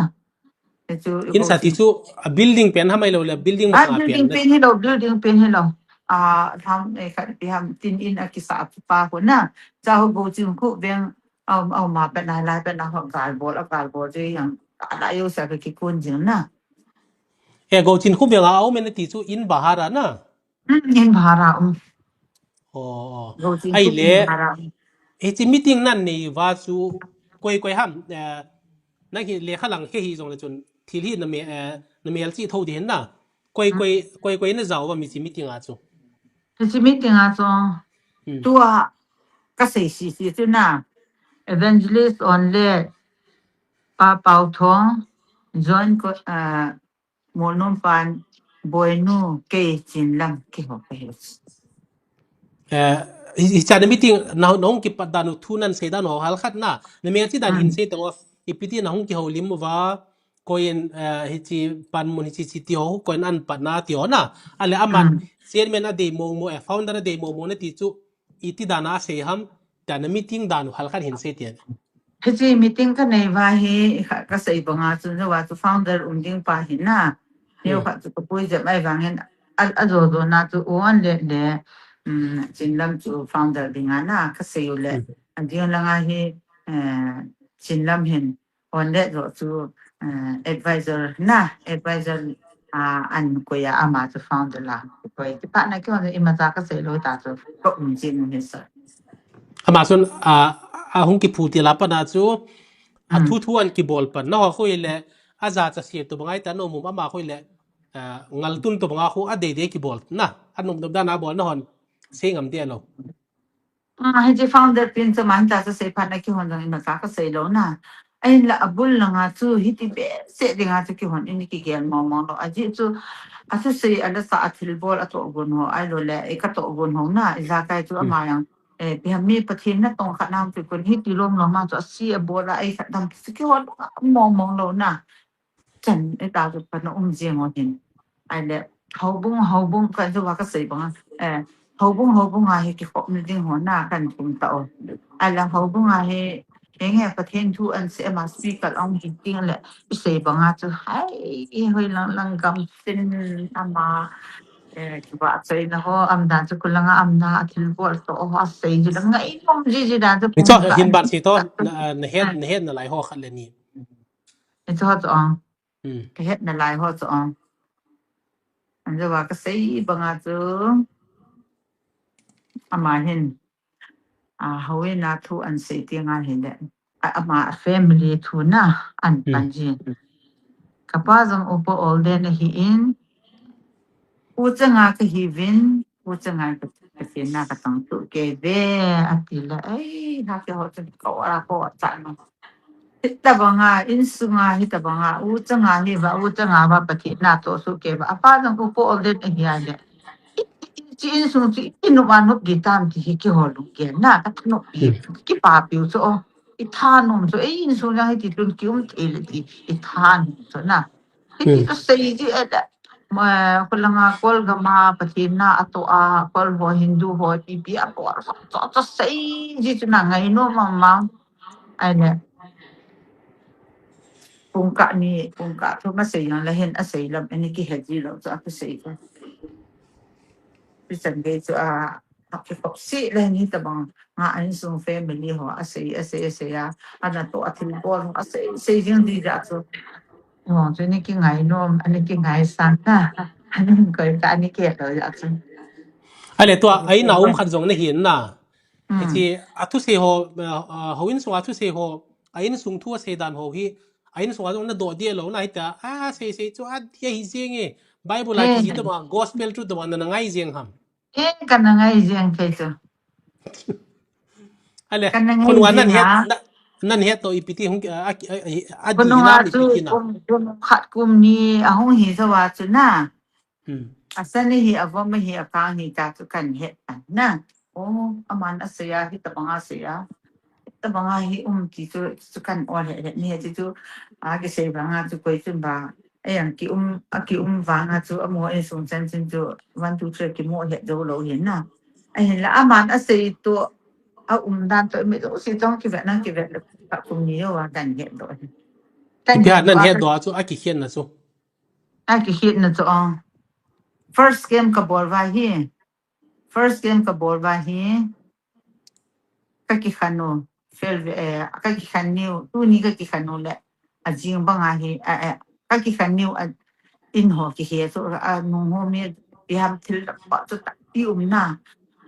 Insung ti chu a building pen ham ahilou le building masanga pen? Building pen hi lo, building pen hi lo. A, ham, eh, khat pi ham tin in a kisa pa ko na. Cha ho go ching khu veng, um, um, ma pen a lai pen a ho gal bol, a gal bol je yang. A la yo sa ki kun jing na. Eh, go ching khu veng a, a um e na ti chu in bahara na. Hmm, in bhara um. Oh, oh. Ahile, hichi meeting nan nei va chu koi koi ham, eh, na hi lekha lang he hi jong le chun thil hi na me, eh, na mel chi tho di hen na. Koi koi, koi koi na jao va mi chi meeting a chu. Hichi meeting a chu. Hmm. Tua ka sei si si chu na. Evangelist on le Pa Pau Thong, John ko, eh, Molnom pan, Boinu, kei Chinlam, kihou ka hi. Eh, hi, hicha na meeting, na, na hung kipat dan u thu nan sei dan u hal khat na. Na mel chi dan hin sei teng o, ipi ti na hung kihoulim uva, koi in, eh, hichi panmun hichi chi ti ho, koi in an pat na ti ho na. Ale aman, chairman a dei mong mong, eh, founder a dei mong mong na ti chu, iti dan a sei ham, dan a meeting dan u hal khat hin sei ti. Hichi meeting ka nei va hi, ka, ka sei banga chu, na va chu founder um ding pa hi na. Neo khat chu ka pui jep ai vangin, a, a jo jo na chu u an le le, um, Chinlam chu founder ding a na, ka sei u le. Hmm. A ding langa hi, eh, Chinlam hin, on le jo chu, eh, advisor na, advisor, ah, an koi a ama chu founder la. Koi, ti pa na ki on ima cha ka sei lo ta chu, ka um jing u hi sa. Ama chun, a, a hung kiphu ti la pa na chu, a thu thu an kibol pan. Na ho khu le, a ja cha se tu bangai ta no mu ama khu le, a, ngal tun tu banga khu a dei dei kibol. Na, a num num dan a bol na hon. Sei ngam de lo. Ah, hichi founder pin chu man ta cha sei phat na ki hon jong ima cha ka sei lo na. Ahin la a bul langa chu hiti be se dinga chu ki hon in ki gel mong mong lo. A ji chu, a chu sei a la sa a thil bol a to gun ho, ai lo le, e ka to gun ho na, i ja kai chu ama yang. Eh, pi ham mi Pathen na tong khat nam pi kun hi ti lom lom ma chu a si a bol a ei khat dam ki hon mong mong lo na. Chan e ta chu pa na um jing o hin. Ai le, houbung, houbung ka chu va ka sei bang, eh, houbung, houbung a hi ki khop ni ding ho na kan kum ta o. Ai le, houbung a hi, enge Pathen thu an sei ma speaker ong hi ting le, i sei bang a chu, hai, i hoi lang lang gam tin ama, eh, ki va sei na ho, am dan chu kulanga am na, a thil bol to ho, a sei ji lang ngai nom ji ji dan chu. Ni cho, hin ban si to, na, na het, na het na lai ho khat le ni. Ni cho cho ang. Hmm. Ka het na lai ho cho ang. An jo va ka sei bang a chu. Ama hin. A, hoi na thu an sei ti nga hin le. A, ama family thu na an pan ji. Ka pa jong upa ol den ahi in. U changa ka hi vin, u changa ka, ka ti na ka tang tu ke ve, a ti le, ai, ha ke ho chang ka ora ko cha no. Hita banga, in sunga hita banga, u changa hi va, u changa va Pathen na to su ke va, a pa jong upa ol den ahi a le. Chi in sung chi, in nu va nu ki tam ti hi ki ho lu ke na, ka nu pi, ki pa piu cho, i tha nom cho, ei in sung jang hi ti tun ki um thei le ti, i tha nom cho na. Hiti chu sei ji e le. Ma, khulanga Kol gam a Pathen na a to a, Kol ho Hindu ho, P P a Kol ho, cho, cho sei ji chu na ngai nom mama. Ai le. Pungkah ni, pungkah thu ma sei yang le hin a sei lam, ani ki he ji lo chu a ki sei ko. Pi chan gei chu a, a ki khop si le ni ta bang, nga an sung family ho, a sei, a sei, a sei a, ana to a thil bol ho, a sei, sei jing di ja chu. Ho, chu ni ki ngai nom, ani ki ngai san na. Ani koi ka ani ke to ja chu. Ale tua, a in a um khat jong na hin na. Hmm. Hiche, a thusei ho, uh, uh, houin sunga thusei ho, a insung thu asei dan ho hi, a insunga jong na doh deh lou na hita, a sei sei chu, a dia hi jeng e, Bible a kiti tobang, gospel truth tobang na na ngai jeng ham. Eh, ka na ngai jeng kei chu. Ale, ka na ngai khonunga nan het, na, nan het to ipi ti hung, a, a, a, a di khonunga na chu ipi ti na. Kum, kum khat kum ni, a hung hi jo a chu na. Hmm. A san hi, a vom hi, a kang hi ta chu kan het ta na. Oh, aman asei a, hi tabang asei a. Hi tabang a hi um ti chu, chu kan ol het het ni ti chu, a kisei bang a chu koi chun ba. Ei ang ki um, a ki um vang a chu, a mo insung chan chin chu, one, two, three, ki mo het jo lou hin na. A hin la, aman asei to, a um dan to, mi to, si tong ki vet na, ki vet le, ka kum ni jo a kan het to. Kan ipi het nan to, het to a chu, a ki het na chu. A ki het na chu, ah. First game ka bol va hi. First game ka bol va hi. Ka kikhen u. Fail, eh, ka kikhen niu. Tuni ka kikhen u le. A jing bang a hi. Eh, eh, ka kikhen niu a in ho kihe chu a nung ho mi ti ham thil ba chu ta ti um na.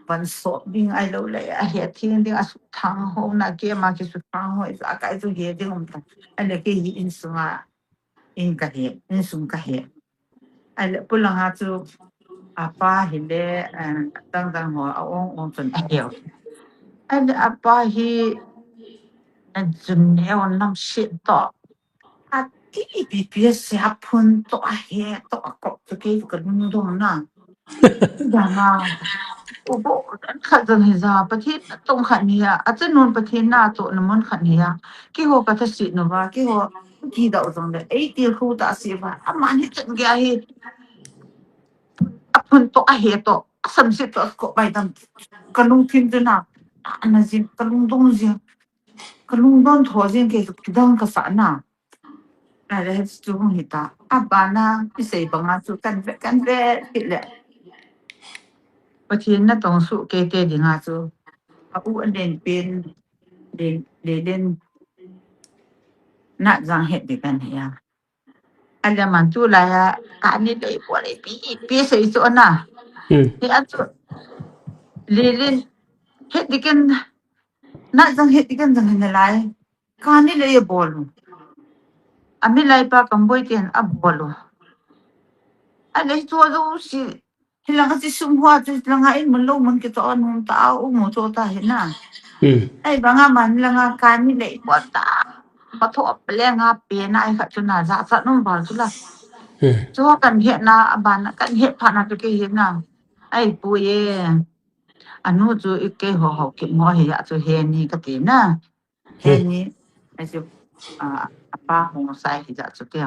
Van so ding ai lo le a he thing ding a su thang ho na ke ma ki su thang ho a kai chu he ding um ta. A le ke hi insunga in ka he, insung ka he. A le pulanga chu a pa hi le, eh, dang dang ho a ong ong chun a he. A le a pa hi a jun neo nam shi to. A ti pi pi se a phun to a he to a kop to ke ka lung dong na. Dang a. U bo dan khat dang hi ja Pathen tong khat ni a. A chen nun Pathen na to na mun khat ni a. Ki ho ka ta si no va, ki ho ki da u dong le. Ei ti khu ta si va. A man hi chen ge a hi. A phun to a he to. A sam si to a kop bai dam. Ka lung thim tu na. A na jin, ka lung dong jin. Ka lungdon tho jeng kei chu kidang ka sa na. A le chu hung hi ta. A bana, i sei banga chu kan ve, kan ve, hi le. Pathen na tong su ke te dinga chu. A u a len pen, len, le len. Na jang het di kan hi a. A le man tu la ya, ka ni le po le pi, pi sei chu na. Hmm. Hi a chu. Le len, het di kan, na jang het di kan jang hin lai. Kani le ye bolu. Ami lai pa kamboi ten a bolu. A le chu a jo si. Hilanga si sum hua chu langa in mun lo mun ki to an hum ta a u mu to ta hi na. Hmm. Ai banga man langa kani le po ta. Pa tho ple nga pe na ai kha chu na ja sa num bal chu la. Hmm. Chu kan he na a ban kan he pha na chu ke he na. Ai pu ye. Anu chu i ke ho ho ki mo he ya chu he ni ka ti na. He ni, a chu, a, a pa hung sai hi ja chu kei.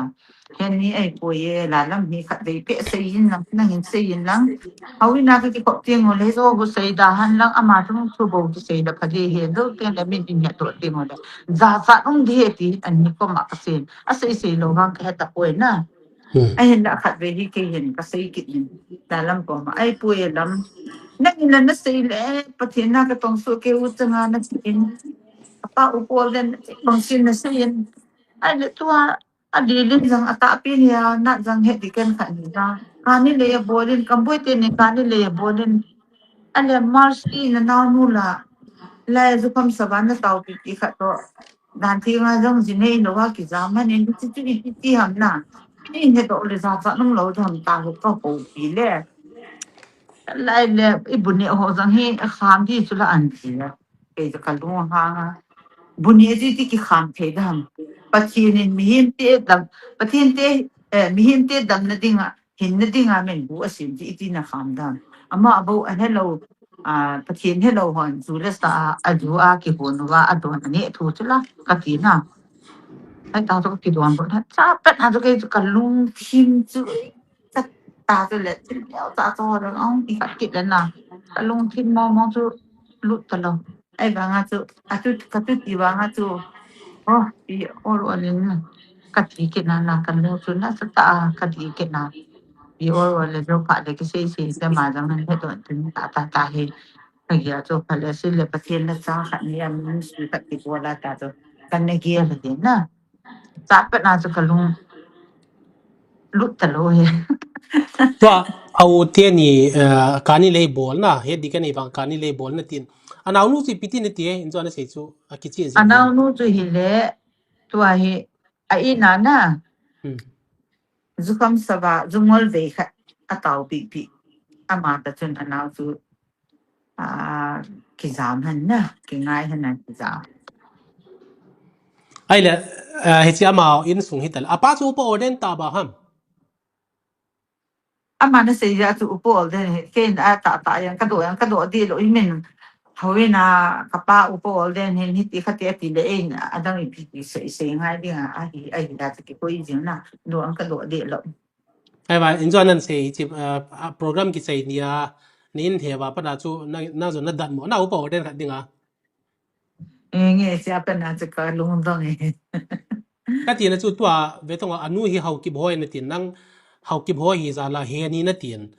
He ni ei pu ye la lam hi khat vei pe sei in lang, nang in sei in lang. Hau in a ka ki kop tieng u le jo gu sei da han lang ama thung chu bo ki sei da pha de he do tieng le min in he to tieng u le. Ja ja um di he ti an ni ko ma ka sei. A sei sei lo vang ka he ta poi na. Hmm. A hin la khat vei hi kei hin ka sei kit in. Da lam ko ma ai pu ye lam. Nang in la na sei le Pathen na ka tong su ke u changa na sei in. A pa u ko den kong sin na sei in. Ai le tua a di lin jang a ta pi ni a na jang he di ken khat ni na. Kani le ye bolin kamboi te ni kani le ye bolin. A le Mercy na nau nu la. La ye zu kam sa ban na tau pi pi khat to. Dan ti nga jong ji nei lo wa ki ja ma ni ti ti ti ti ham na. Ni he to le ja ja nung lo jam ta lo ka ho pi le. Lai le i bu ne ho jang hi kham di chu la an ti la. Ke ja ka lu ha nga. Bu ne ji ti ki kham thei dam. Pathen in mihem te dam. Pathen te, eh, mihem te dam na ding a. Hin na ding a men bu a sim ti ti na kham dam. Ama a bo a hello. A, Pathen hello hon, ju le sa a, a ju a, ki hon va, a don a ne thu chu la, ka ti na. Ai ta to ki don bo na, cha pet na to ke ka lung thim chu, ka ta to le, ti leo ta to le, ong, i ka kit le na. Ka lung thim mo mo chu, lut ta lo. Ai ba nga chu, a chu, ka chu ti ba nga chu. Oh, i or o le na. Ka ti kit na na, ka lung chu na, sa ta, ka ti kit na. Pi or or le jo pha le ki sei sei te ma jang nan he don tin ta ta ta he. Ka ya jo pha le sei le Pathen na cha khat ni a min su khat ti ko la ta jo. Kan ne ge le de na. Cha pa na jo ka lung. lut talou hi. Tua, a u te ni, eh, kani lei bol na, he di kani vang kani lei bol na tin. Anaunu chu ipi ti nati e, in chu ana sei chu, akichi e. Anaunu chu hile, tua hi, a ina na. Hmm. Jukham sava, jungol vei khat, atao pipi. Ama ta chun anao chu, a, kijam hen na, kingai hen na kijam. Ahile, eh, hichi ama insung hital. Apa chu upa ordain tah ba ham? Ama na sei ja chu upa ordain hi, kei in a tah tah jeng, ka doh jeng, ka doh dih lou, i min, houin a, ka pa upa ordain hin, hiti khati ati le, ei in, adang ipi ti sei, sei ngai ding a, ahi, ahi da chu kikoi jing na, doh jeng ka doh dih lou. Ahivang, in chu anan sei, chi, ah, ah, program kichai ni a, ni in he va pa na chu, na, na jong na dat mo, na upa ordain khat ding a. Eh, nge sia pen na chu ka lungdong e. Ka ti na chu tua, ve tong a, anu hi Haokip ho na tin nang, Haokip ho hi jal a he ni na tin.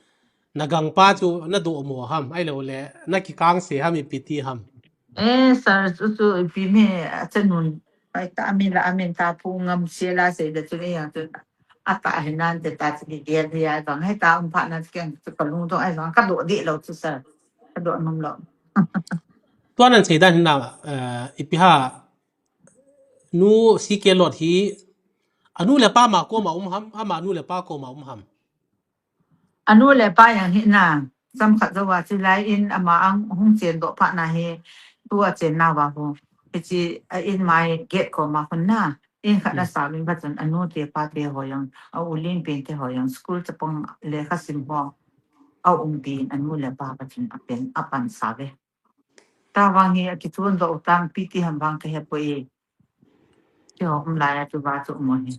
Na gangpa chu na doh mo ham, ahilou le, na kikang se ham ipi ti ham. Eh, sir, chu chu ipi mi, a chanun, pai ta mi la, a min ta pu ngam se la se da chu ni yang chu. Ata hinan te ta chu ni dia dia bang, he ta um pha na chu keng chu ka lungdong, ahivang ka doh dih lou chu sir. Ka doh nom lou. Tua nan sei dan hin na, eh, ipi ha, nu C K Lot hi, anu le pa ma koma um ham, ama nu le pa koma um ham. Anu le pa jeng hi na, chomkhat jou a chu lai in ama ang hung chen doh pha na hi, tua chen na va ho. Hichi, a in mai gate koma hun na, in khat na, hmm, sa min va chun anu te pa te ho jeng, a u lin pen te ho jeng, school chapang lekha sim ho, a um tin anu le pa va chun a pen, a pan sa ve. Tavang hi akichun doh u tang ipi ti ham vang ka he poi. Kei ho um lai a chu va chu um u hi.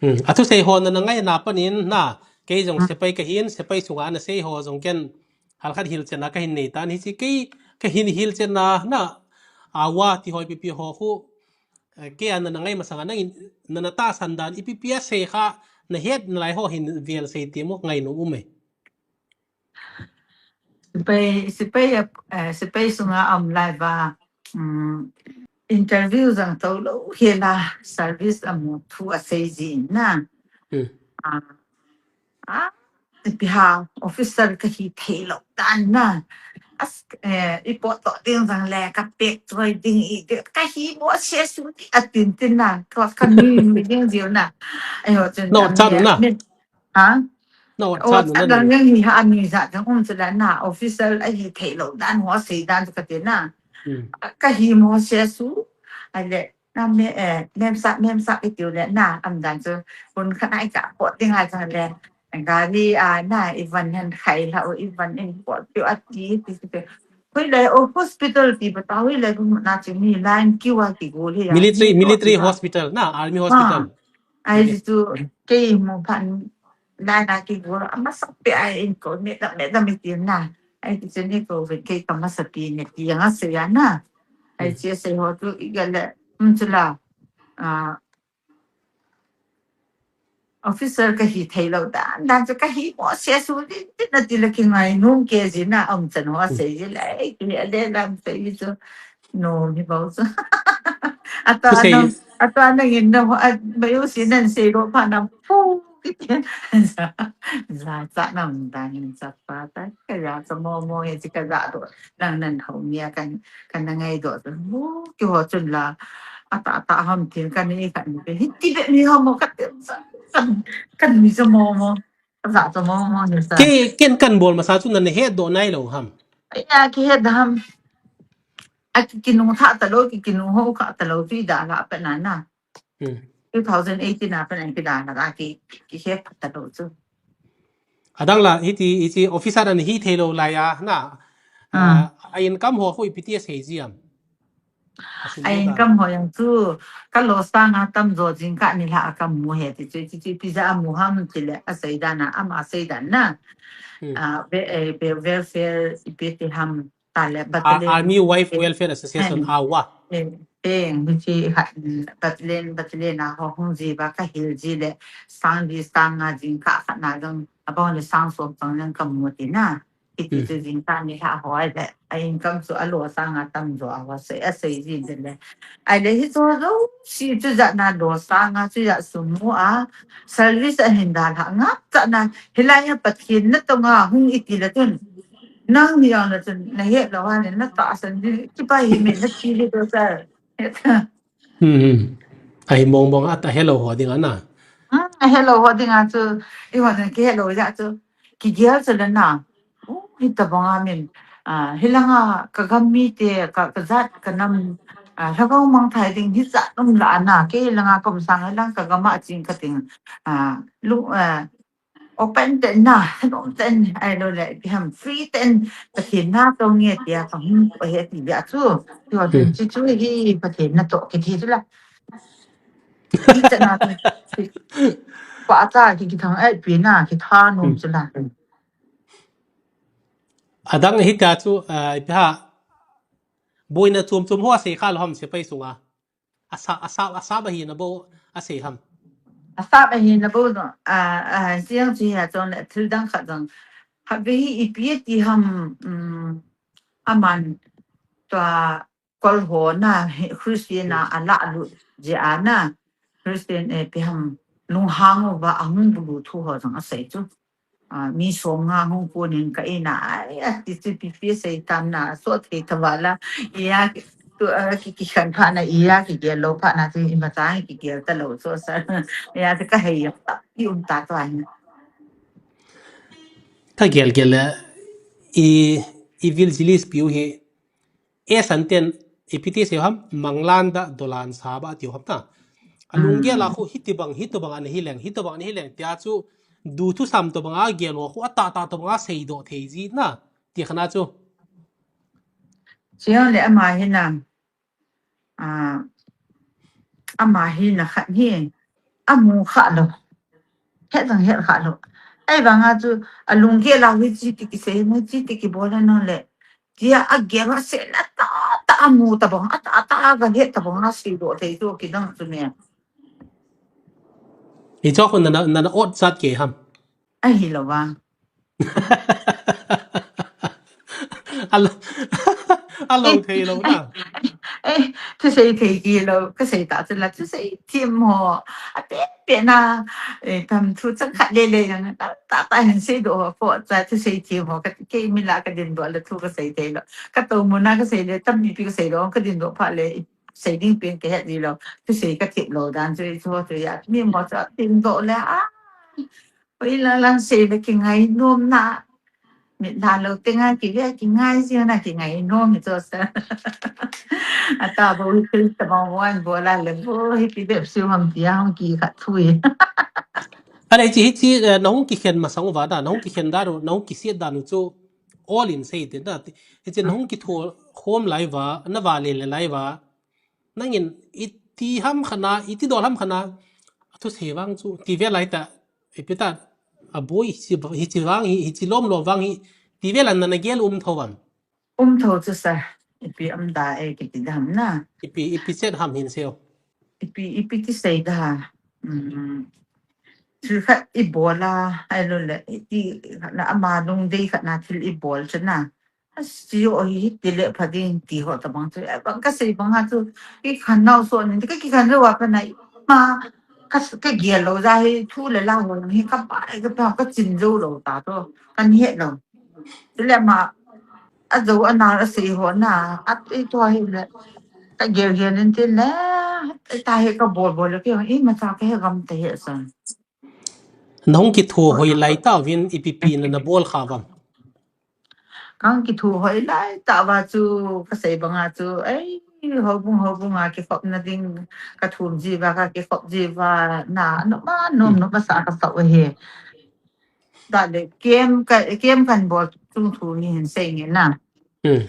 Hmm, a thusei ho na na ngai na panin na, kei jong, hmm, sepai ka hin, sepai sunga na sei ho jong ken, hal khat hilchen na ka hin nei tan, hichi kei ka hin hilchen na, na, a wa ti ho ipi pi ho khu, eh, kei a na na ngai masang a nangin, na na tahsan dan, ipi pi a sei kha, na het na lai ho hin vel sei ti mo, ngainom um e. Sepai, sepai, eh, sepai sunga um lai va, um, interview jang to lou hi la service amu thu a sei ji na. Hmm. Ah, ah, ipi ha officer ka hi thei lou dan na. As, eh, i pot to ding jang le ka pek choi ding i de, ka hi mo se su ti a tin tin na. Ka, ka nui nui ding jiu na. Ai ho chun. No, am chan ne, na. Ne, Ha? Na ot, o, chan nu chan na lang ni. Yang hi ha ni ja jang um chu la na official a hi thei lou dan ho sei dan chu ka ti na. Hmm. Ka hi mo se su. A le na me, eh, mem sa, mem sa i tiu le na am dan chu kun kha nai ka po ting a jang le. Gari a na i van han khai la o i van in po tiu a ti ti ti. Hui le o hospital ti ba ta hui le bu na chi ni line kiu a ti go le ya. Military, ni military hospital. Hospital na, army hospital. Ha. Ai, okay. Chu kei mu phan lai na ki go a masa pe ai in ko me da me da me ti na. Ai ti chu ni ko ve kei ka masa pi ne ti yang a se ya na. Ai, hmm, che se ho tu i ga le, um, chu la. Ah, officer ka hi thei lou dan, dan chu ka hi mo se su din, din na ti le ki ngainom kei ji na, um, chan ho, hmm, sei ji le, ai, ki le le lam sei ji chu. No, ni bau chu. Atua chu sei na, atua na ngin na, a, mai u si nan sei ro pha na pu. Za, za cha na mun dan ngin cha pa ta. Ka ya cha mo mo ye chi ka za do. Nang nan ho mi a kan, kan na ngai do. Mu ki ho chun la. Ata, ata ham tin kan ni kan ni. Hi ti be ni ho mo ka te. Kan, kan mi cha mo mo. Za cha mo mo ni sa. Ke, ken kan bol masa chu nan he do nai lo ham. Ya ki he da ham. A ki, ki nung tha ta lo, ki, ki nung ho kha ta lo, tu i da la pa na na. Hmm. Two thousand eighteen a pa na ki da la ki, ki he pa ta lo chu. Adang la, hiti, hiti officer an hi thei lo lai a, na. Hmm. Ah, a income ho khu ipi ti a sei ji am. A sum a ho ta. Income ho yang chu, ka lo sang a tam jo jing ka ni la a ka mu he ti chu, ti, ti, pi ja a mu ham ti le, a sei dan na, am a sei dan na. Hmm. Ah, ve, eh, ve, welfare ipi ti ham. Ta le, ah, battalion. Army Wife Welfare Association, eh, awa. Eh, eh, hichi ha, battalion, battalion a ho hung ji ba ka hil ji le, sang li sang nga jing ka kha na jong, abang le sang som tang jong ka mu ti na. Kiti chu jingkah ni lha ho ahile, a income chu alo sanga tamjo a ho sei, asei jin le. Ahile hichu jouse chu jat na lo sanga chu jat sum mu a, service ahin dalha ngap chan a, hilai a Pathen natong a hung iti le chun, nang ni jong le chun nahet lou a le, natahsan di, kipa hi me, nati di to sir. Hmm. Ahi mong mong a, ahelou ho ding a na. Hmm, ahelou ho ding a chu, eiho jong kihelou jeh chu, kigel chu le na. U, hitobang a min, a, hilanga kagam mite, ka, kajat kanam, a, lhagao mangthai ding hijat um la na, kei hilanga kaum sang hilang kagam a ching kating, a, lu, a, open ten na, nom ten, ahilou le, ipi ham free ten, Pathen natong nge tia kahung ahi ti bia chu. Hiho chu chu hi Pathen natoh kiti chu la. Ichan a chu, pa cha ki, kithang ai pi na, kitha nom chu la. Adang hitia chu, a, ipi ha, boina chom chom ho asei kha lou ham sepai sunga. Asa, asa, asap ahina bou asei ham. Asap ahina bou no, a, a, siang chi ha chon le thil dang khat jong. Habe hi ipi ti ham, um, aman tua kol ho na, Christian a, alah lut jeh a na, Christian, eh, ipi ham, lunghang uva ahung bulu thu ho jong asei chu. A, mi som nga hung konin ka in a, ai, ati chu ipi ipi sei tam na, so thei tava la, iya, tu, a, ki, kikhen phat na, iya, kigel lou phat na, chu imacha, kigel talou, so sa, iya, chu kahei, i um ta to ahi. Kagel gel le, i, i vil jilis piu hi, e san ten, ipi ti sei ham, manglan da, dolan sa ba, tiu ham ta. Alunggel a khu, hitibang, hitobang ana hileng, hitobang ana hileng, tia chu, du thusam tobang a gel ho khu, atah tah tobang a seidoh thei ji na, ti khat na chu. Chule ama hi na, a, ama hi na khat hi, amu kha lou. Het jong het kha lou. Ahivang a chu, alunggel a hiche ti kisei, hiche ti kibol a non le. Tia agel a sei la tah tah amu tobang, atah tah a gahet tobang a seidoh thei chu kidang chu ne. Hicho khu nana, nana ot chat kei ham. Ahilou vang. Alo, alo thei lou na. Eh, thusei thei kilou, kasei ta chu la, thusei them ho. Ape pe na, eh, tam thu chang khat le le jong, ta, ta, ta hin seidoh ho, po cha thusei them ho, ka, kei mi la kadindoh le thu kasei thei lou. Katou mun a kasei le, tam mi pi kasei lou, kadindoh phat le, sei ding pen kahet ji lou. Thusei kathem lou dan chu, chu, chu ya, mi mo cha, dindoh le, a. Oi, lang lang sei le kingai nom na. Mit la lou tenga kive kingai si na kingai nom hi chu sa. Ata bou hi thil tobang wan bol a le bou hi ti bep siu ham tia hung kikhat thui. Ahile hiche, hiche, eh, nahung kikhen masang uva da, nahung kikhen dan u, nahung kisiet dan u chu all in sei tin da. Hiche nahung kitho khom lai uva, nava le le lai uva. Nangin iti ham khat na, iti dol ham khat na, athusei vang chu, ti vel lai ta, ipi ta, aboi, hiche, hiche vang hi, hiche lom lom vang hi, ti vel a nana gel um tho am. Um tho chu sa, ipi um da e kiti da ham na. Ipi, ipi chet ham hin seiyo. Ipi, ipi ti sei da. Um, thil khat ibol a, ahilou le, iti khat na ama lungdei khat na thil ibol chu na. Asi o hi, hiti le pha ding ti ho tobang chu. Eh, bang kasei bang a chu, kikhen nau so ni, ka kikhen lou a ka na, ma, ka, kagel lou ja hi, thu le la ho hi, kapa, kapa, kachin jou lou ta to, kahet lou. Chule ama, ajou ana asei ho na, ati to hi le, kagel gel in tin le, ta hi kabol bol le, ki, imacha kahe gam te hi san. Nahung kitho hoi lai tauvin ipi ipi nana bol kha vam. Kahung kitho hoi lai tah uva chu, kasei banga chu, ei, houbung, houbung a kikhopna ding, kathum ji uva, kakikhop ji uva, na, nom a, nom, nom asa kasah u ahi. Tah le, camp ka, camp kahin bol chung thu ni hin sei nge na. Hmm.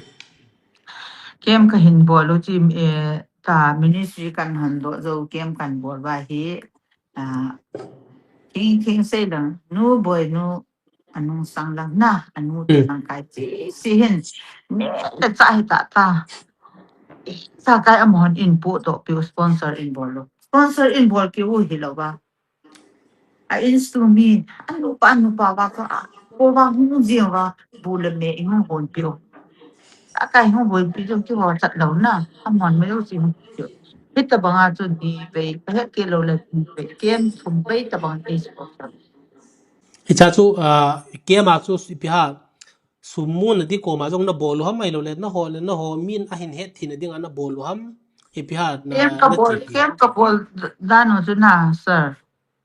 Camp kahin bol u chu, eh, ta ministry kahin hon doh jou, camp kahin bol uva hi, ah, thing, thing sei lang, nu boi nu, anung sang lang na, anu te lang kai chi, si hin, ne, le cha hi ta ta. Cha kai amahon in pu to piu sponsor in bol u. Sponsor in bol kiu hilou va. A instrument, anu pa, anu pa va ka, a, Ko vang hung jing va, bu le me i hung hon piu. A kai hung hon piu ki ho chat lo na, a mon me lo si hung piu. Hita banga chu ni vei, ka het ke lo le ni vei, kem thum vei ta bang ei sport. Hicha chu, ah, kem a chu ipi ha, sum mun a di koma jong na bol u ham, ahilou le, na ho le, na ho min a hin het theina dinga na bol u ham, ipi ha na, kem ka na bol, ti pi. Kem ka bol dan u chu na, sir.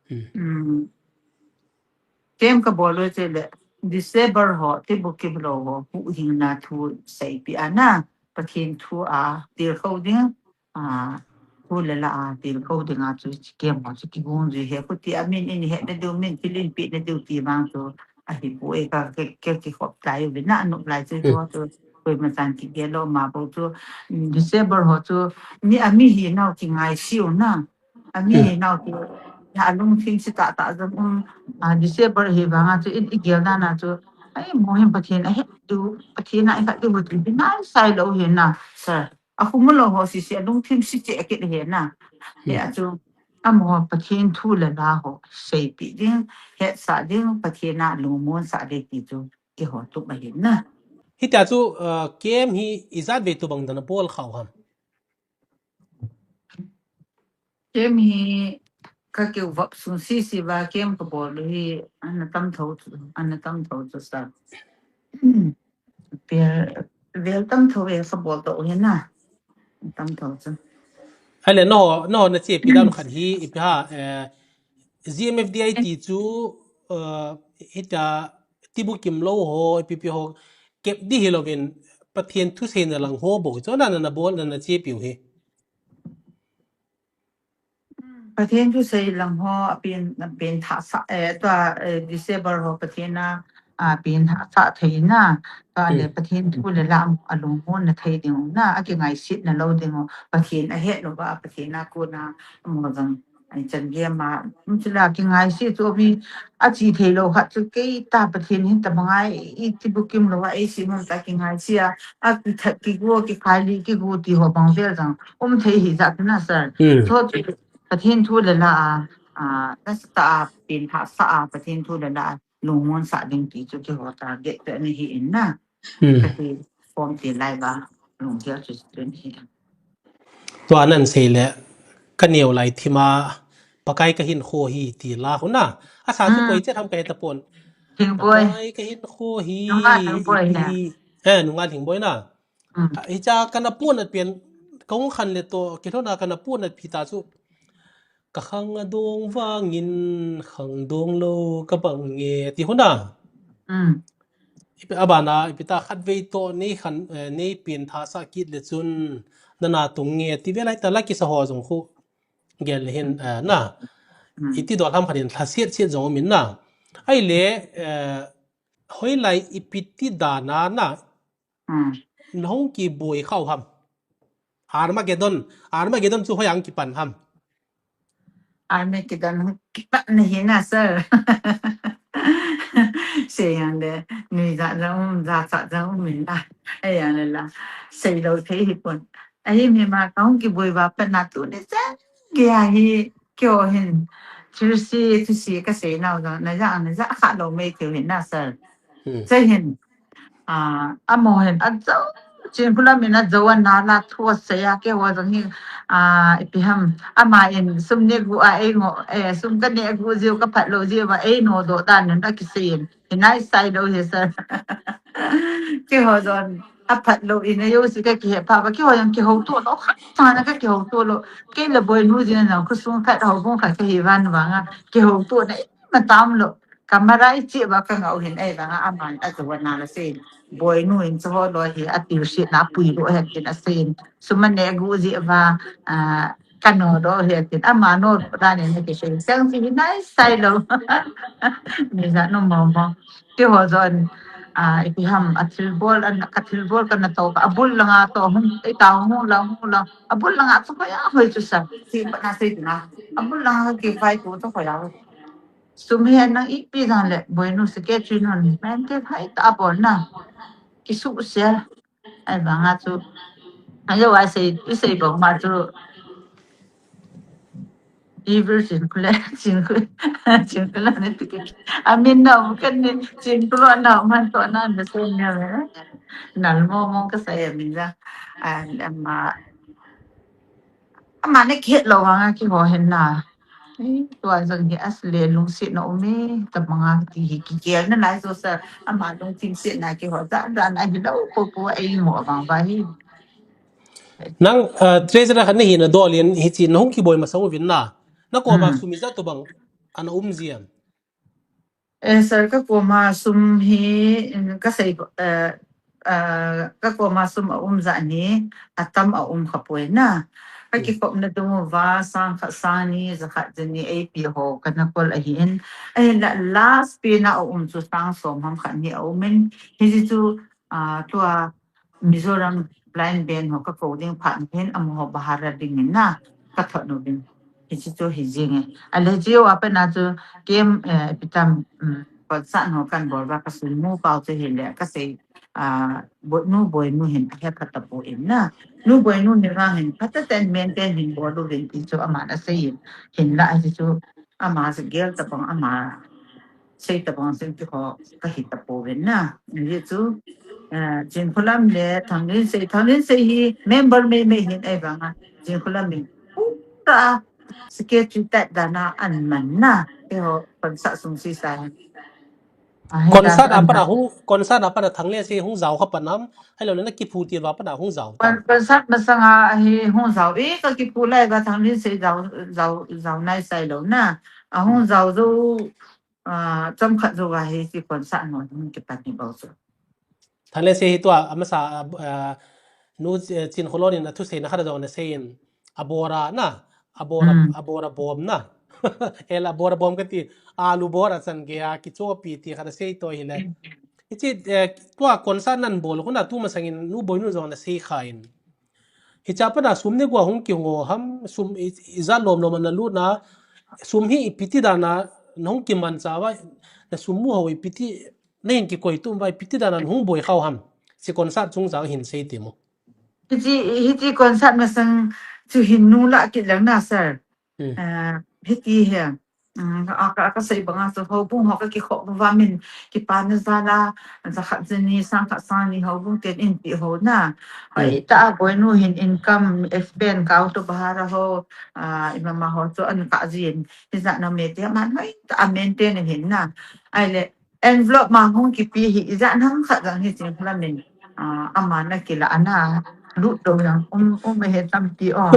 Hmm. Hmm. Kem ka bol u chu le, disable ho, tibukim lou ho, huhhingna thu seipi a na, Pathen thu a, tilkhou ding, a, thu le la a, tilkhou ding a chu, kem ho chu kigong jui he, khuti a min in hetna diu, min thil in pehna diu ti vang chu, ahi pu e ka, ke, ke, kikhop tai u le na, anop lai chu, hmm, chu, koima chan kigel lou ma bou chu, mm, disable ho chu, mi, a mi hinau kingaise u na, a mi, hmm, hinau chu, a lungthim se tah tah jong um, a, disable hi vang a chu, i, i gel dan a chu, ai, mo hin Pathen a het diu, Pathen a i khat diu, Pathen a i sai lou hi na, sir. A khum lou ho sese, a lungthim se cheh kit hi na. Hmm. Hia chu, amaho Pathen thu le la ho, seipi ding, hetsah ding, Pathen a lungmonsah ding ti chu, keiho tup ahi na. Hitia chu, uh, kem hi ijat vei tobang dan a bol khau ham. Kem hi ka keu vop sung sese va kem ka bol u hi ana tam tho chu, ana tam tho chu sa. Vel, vel tam tho e ka bol to u hi na. Tam tho chu. Ahile no, no na chepi dan khat hi ipi ha, eh, G M F D I T chu, eh, hita tibukim lou ho, ipi pi ho, kep di hilouvin Pathen thuseina lang ho bou chu na, na, na bol, na, na chepi u hi. Pathen thusei lang ho, a pen, a pen thah sah, eh, tua, eh, disable ho Pathen a, a pen thah sah thei na, tua le, hmm, Pathen thu le la a lungmonna thei ding u na, a kingaisetna lou ding u, Pathen a het lou va, Pathen a kona, amaho jong, ai chan gei ma, um, chu la kingaiset chu mi, a chi thei lou khat chu kei ta Pathen hin ta mangai, i tibukim lou va, ei sim um ta kingaiset a, a kithat kigo, kikhai li kigo ti ho bang vel jong, um thei hi jat na sir. Hmm. Chu chu Pathen thu le la a, a, nasa tah a, pen thah sah a, Pathen thu le la a, lungmonsah ding ti chu keiho target chu ana hi in na. Hmm. Kati form ti lai va, lunggel chu student hi. Tua nan sei le, ka neo lai thim a, Pakai ka hinkho hi ti la khu na. A sa chu, hmm, koi chet ham ka he tapon. Thingboi. Pakai ka hinkho hi, nunga Thingboi ti na. Eh, nunga Thingboi na. Hmm. Ah, hicha kana pon at pen, ka hung khan le to, kilhona kana pon at pi ta chu. Ka khang a dong vangin, khang dong lou ka bang nge, ti khu na. Hmm. Ipi a bana, ipi ta khatvei to nei khan, eh, nei pen thah sah kit le chun, nana tung nge, ti ve lai ta la kisa ho jong khu. Gel le hin, eh, na. Hmm. Iti dol ham khat in lha siat siat jong um in na. Ahile, eh, hoilai ipi ti dan a na. Hmm. Na hung kiboi khau ham. Armageddon, Armageddon chu hoi a hung kipan ham. Armageddon hung kipan na hi na, sir. Sei jong le, nuijat jong um, jachat jong um in na. Ei jong le la, sei lou thei hi pon. Ahi mi ma ka hung kiboi va pat na tuni chan gei a hi, keiho hin, thilse, thilse ka sei nau jong, na ja, na ja kha lou mai thei u hin na, sir. Hmm. Sei hin, ah, amaho hin, a jo, chin pula min a jo a na la thu a sei a, keiho jong hi, ah, ipi ham, ama in sum neh gu a ei ngo, eh, sum ka neh gu jiu ka phat lou jiu va ei nodoh dan in a kisei in, hinai sai lou hi, sir. Keiho jong, a phat lou in a jouse ka kihe pha va, keiho jong kihouto lou, khat cha na ka kihouto lou. Kei le Boinu jin jong, khosung khat, houbung khat ka hi van vang a, kihouto na ima tam lou. Ka marai cheh va ka ngah u hin ei vang a, aman a jo a na la sei. Boinu in chu ho lou hi, a tilsit na pui lou hen tin a sei. Sum a neh gu jiu va, ah, ka nodoh hi tin, ama nodoh dan in a kisei. Chang si hinai sai lou. Nuijat nom mo mo. Keiho jong, ah, ipi ham, a thilbol, an, ka thilbol ka na to, a bul langa to, hung, ei ta hung lang, hung lang. A bul langa chu hoi a hoi chu sa. Ti pa na sei na. A bul langa kivai tu chu hoi a hoi. Sum hi nang ipi jong le, Boinu secretary nun, men te hai ta bol na. Kisusia. Ei vang a chu. Ajo a sei, i sei bou ma chu. Evil Chin Khullen, Chin Khullen, Chin Khullen ni tiki. Amin na um kan ni Chin Khullen na um han to na na so ni a. Nal mo mo ka sa ya min ja. And ama ama ne khet lo nga ki ho hen na. Eh, tua jong hi as le lungset na um e, ta manga ti hi ki gel na lai so sa ama lungthim set na ki ho ja ja na hi lo ko ko ei mo bang ba hi. Nang, uh, treasurer khat na hi na dol in hi chi na hung kiboi masang uvin na. Na ko ma sum ija to bang ana um jiam. Eh, sir, ka koma sum hi, mm, ka sei, eh, eh, ka koma sum a um ja ni, a tam a um kha poi na. Ka kikhop na dung uva, sang khat sang ni, ja khat ja ni, A P ho, ka na kol ahi in. Ahin la last pay na a um chu sang som ham khat ni a um in. Hi ji chu, ah, tua Mizoram blind band ho ka ko ding phat hin amaho bahara ding in na ka thot nu bin. Hi chi chu hi jing e. A le jiu a pa na chu kem, eh, pitam, um, concert ho kan bol ba ka sun mu pau chu hi le ka sei, ah, bo nu boi nu hin a he phat ta po in na. Nu boi nu ni ra hin phat ta ten men ten hin bol lu vin ti chu ama na sei in. Hin la hi chu ama se gel ta pang ama sei ta bang sing ti ho ka hi ta po ven na. Ni chu, eh, Chin Khullen le Thangninsei, Thangninsei hi member mei mei hin ei vang a. Chin Khullen min. Pura secretary tat da na an man na. Te ho concert sung si sa. Concert a pa na hung, concert a pa na Thangninsei hung jao kha pa nam. Hello, na ki phu ti va pa na hung jao ta. Concert masang a hi hung jao. E ka ki phu lai va Thangninsei jao, jao, jao nai sai lo na. A hung jao jo Ah, chomkhat jou a hi ti concert ho hung kipan hi bou chu. Thangninsei hi tua, amasa, ah, nu, eh, Chin Khullen in a thusei na khat a jong na sei in, a bora na, a bora, a bora bom na. El a bora bom ka ti, alu bora chan gei a, kichopi ti khat a sei to hi le. Hi chi, eh, tua concert nan bol, kuna tu masang in, nu boi nu jong na sei kha in. Hi cha pa na sum ni gua hung ki ngo ham, sum i, i ja lom lom na lu na, sum hi i piti da na, na hung ki man cha va, na sum mu ho i piti, na hin ki koi tum va i piti da na hung boi khau ham. Si concert chung jang hin sei ti mo. Hi chi, hi chi concert masang chu hin nu la ki lang na sir. Ah, hi ti hi. Um, a, ka, ka sei banga chu houbung ho ka kikhop uva min kipa na ja la, ja khat ja ni, sang khat sang ni houbung ten in pi ho na. Hoi ta a boi nu hin income, expense, kau to bahara ho, ah, i mama ho chu an ka jin. Hi ja na me te man hoi ta a maintain hin na. Ai le, envelope ma hung kipi hi, i ja nam khat jang hi Chin Khullen min. Ah, ama na kila ana lut do yang um, um he tampi o.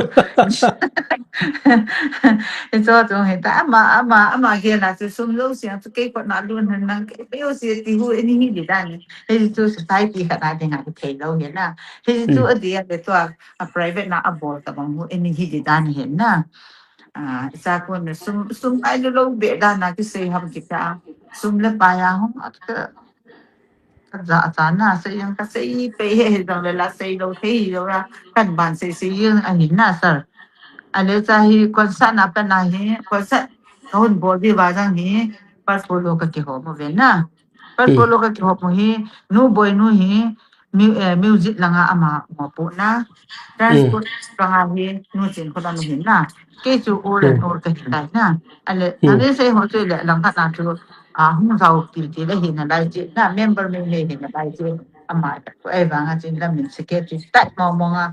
Hi cho chung hi ta ama, ama, ama gel a chu sum lo siang chu kei kot na lun han nang kei peo si ti hu ani hi di dan. Hi chu society khat na ding a thei lo hi na. Hi chu a di a le tua a private na a bol ta bang hu ani hi di dan hi na. Ah, i cha kon na sum, sum ai lo lo be dan na ki sei ham ki ta. Sum le pai a hung at ka Ka ja a cha na, sei jeng ka sei pe he he jong le la sei lo thei lo la, kan ban sei sei jeng a hin na sir. A le cha hi concert na pa na hi, concert ka hun bol di va jang hi, first polo ka kihop mo ve na. First polo ka kihop mo hi, nu boi nu hi, mu-, eh, music langa ama mo pu na. Transport langa hi, nu Chin Khullen hin na. Kei chu all and all ka hi tai na. A le, na le sei ho chu le lang khat na chu, a, hung jao til til a hi na lai chi, na member mei mei hi na lai chi, ama, ko ei vang a chin lam min secretary tat mo mo nga,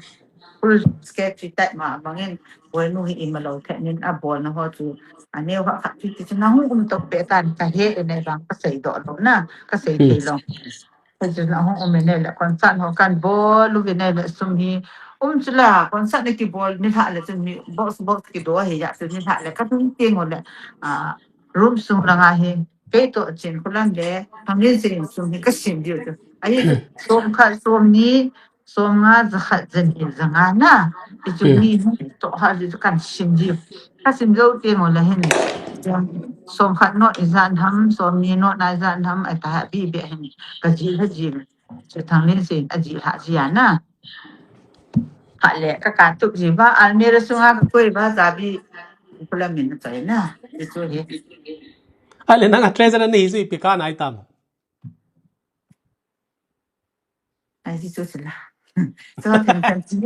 full secretary tat ma, mangin, boi nu hi i ma lo the nin a bol na ho chu, a neo ha khat ti ti chu na hung um tok pe tan ka he e nei vang ka sei do lo na, ka sei thei lo. Ka chu na hung um e nei le, concert ho kan bol u ve nei le sum hi, um chu la, concert na ki bol ni ha le chu ni box box ki do hi ya chu ni ha le ka hung tieng o le, a, room sung langa hi, kei to Chin Khullen le, Thangninsei sum hi ka sim diu chu. Ahi, som khat, som ni, som nga, ja khat, ja ni, ja nga na. Hi chu ni, ni to ha diu chu kan sim diu. Ka sim jou tieng o le hin. Som khat no i jan ham, som ni no na i jan ham, ai ta ha bi be hin. Ka ji ha ji. Chu Thangninsei a ji ha ji a na. Kha le, ka ka tup ji va, almirah sunga ka koi va, ja bi, Khullen min na chai na. Hi chu hi. A le nang a treasurer ni hi chu ipi ka nai tam. Ai, hi chu chu la. Chu themthem chi.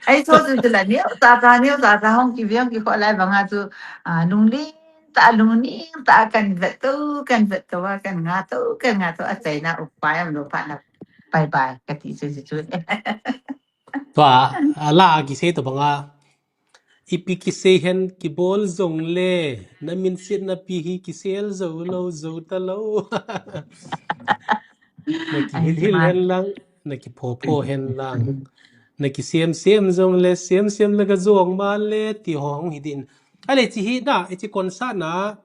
Ai chu chu chu la neo ta ta neo ta ta hung kive hung kikhoh lai banga chu, a, lungling ta lungning ta kan vet to kan vet to a kan nga to kan nga to a chaina upai umlou phat na. Bye bye kati chu chu chu. Tua, a la a kisei to banga. Ipi kisei hen kibol jongle, na minsetna pi hi kisel jou lou, jou ta lou. Na kihil hil hen lang, na kipho pho hen lang. Na kisem sem jongle, sem sem le ka jong ma le, ti ho hung hi din. Ale chi hi na, e chi concert na,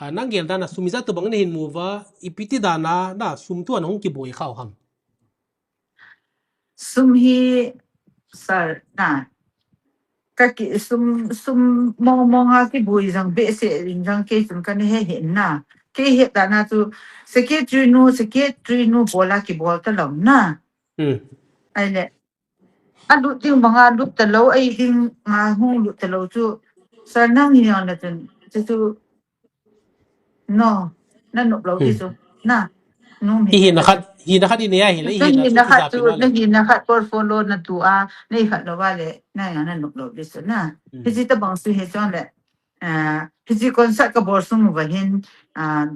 a, nang gel dan a sum ijat to bang na hin mu va, ipi ti dan a, na sum tu an hung kiboi khau ham. Sum hi, sir, na. Ka ki sum, sum mong mong a kiboi jang behseh jang kei chun ka ni he he na. Kei he ta na chu secretary nu, secretary nu bol a kibol ta lou na. Hmm. Ai le. A lut ding banga lut ta lou, ai ding a hung lut ta lou chu. Sir nang hi ang na chun. Chu chu No, na nop lou Hmm. di chu. Na, nu mi. Hi na khat, hi na khat i ne a hi le, hi Nang na hi chu na ti khat ja chu, pi na le. Nang hi na khat portfolio na tu a, nang hi khat lou va le, na ya na nop lou di chu na. Hmm. Hi chi ta bang su hi chon le. Ah, hi chi concert ka bol sung va hin, ah,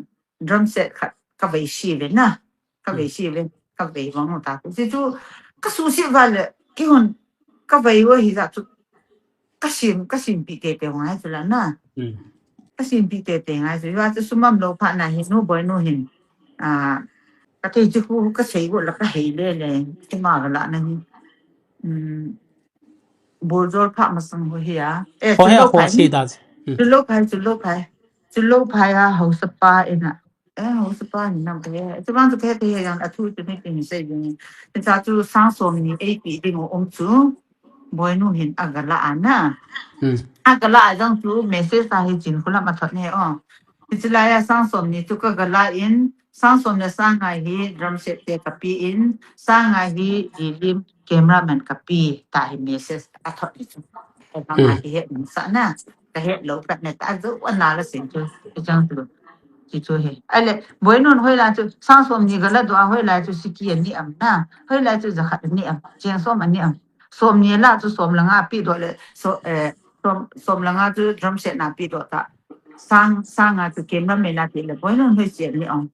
drum set khat ka vei si ve na. Ka vei Hmm. si ve, ka vei vang ta. Hi chi chu ka su si va le, ki hon ka vei va hi ja chu. Ka sim, ka sim pi te te ngai chu la na. Hmm. Ka sim pi te te ngai chu. Wa chu sum um lou phat na hi nu boi nu hin. Ah, ka te chu khu ka sei go la ka hei le le. Ki ma ga la na hi. Hmm. Bol jol phat masang ho hi a. Eh, Ho chu he a lou ho phai si ni. Da. Hmm. Chu lou phai, chu lou phai. Chu lou phai a hausa pa in a. Eh, hausa pa ni nam te. Chu bang chu ke te yang a thu chu ni tin sei ni. Tin cha chu sang som ni ei pi ding o um chu. Boi nu hin a ga la a na. Hmm. A ga la a jang chu message a hi chin khu lam a thot ne o. Hi chi la ya sang som ni chu ka ga la in, sang som le sang ngai hi drum set te ka pi in, sang ngai hi di lim cameraman ka pi ta hi message a thot ni chu. Ka Hmm. ngai hi he sa na. Ka he lou ka ne ta zo wa na la sin chu. Hi jang chu. Chi chu hi. Ai le, boi nun hoi lai chu, sang som ni ga la do a hoi lai chu siki ani am na. Hoi lai chu jakhat ani am. Cheng som ani am. Som ni la chu som le nga pi do le, so, eh, som, som le nga chu drum set na pi do ta. Sang, sang nga chu cameraman na ti le, boi nun hoi si ani am.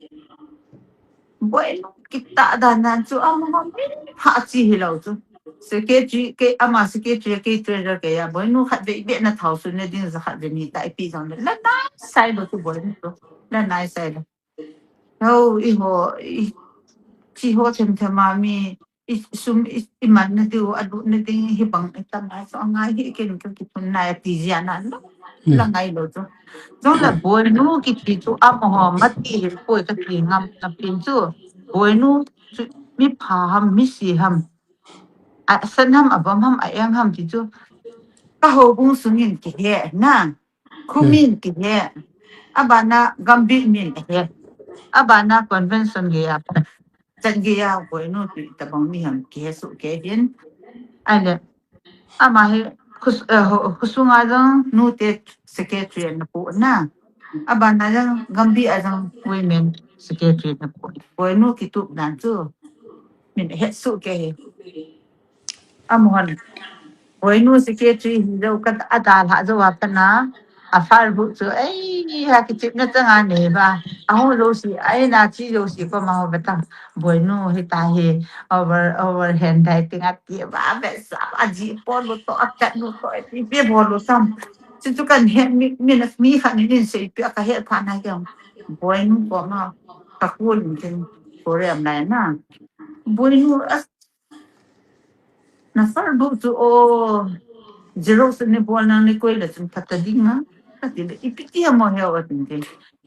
Boi nun kita da nan chu, am, am, ha chi hi lou chu. Secretary, ke, ama secretary, ke treasurer ke ya, boi nun khat ve ve na thau su ne ding jakhat ve ni ta i pi jang le. La nai sai lou chu boi nun chu. La nai sai lou. Ho, i ho, i, chi ho them them a mi, i sum, i, i man na diu, a lut na ding, hi bang, i tam ngai, so ngai, hi ken ka ki thun nai, ti jia na, no. Hmm. La ngai lou chu. Jong la boi nu ki ti chu, a mo ho, ma ti hi, poi ka ti ngam, na pin chu. Boi nu chu, mi pha ham, mi si ham. A san ham, a bom ham, a eng ham, ti chu. Ka ho bung sungin ki he, na. Khu Hmm. min ki he. A bana Gambih min he. A bana convention ge a. Chan ge a boi nu ti ta bang mi ham ki he su ke hin. Ai le. Ama hi khus-, eh, ho-, khusunga jang nu te secretary na pu na. A bana jang Gambih a jang women secretary na pu. Boi nu ki tup dan chu. Min he su ke hi. A mo hon. Boi nu secretary hi jo ka a da la jo a pa na. A far bu chu, ei, ha ki chip na chang a ne ba. A ho jo si, ai na chi jo si ko ma ho ba ta. Boi nu hi ta hi, over, overhand dai ting a ti ba, be sa, a ji po lu to, a kat lu to, a ti be bo lu sam. Chu chu kan he, mi, mi na, mi kha ni nin sei pi a ka he pha na ke. Boi nu ko ma, ka ku lin tin, ko re am lai na. Boi nu a Na far bu chu o, zero se ni bol nang ni koi la chun phat ta ding a. Ka ti le, ipi ti mo he o tin ti.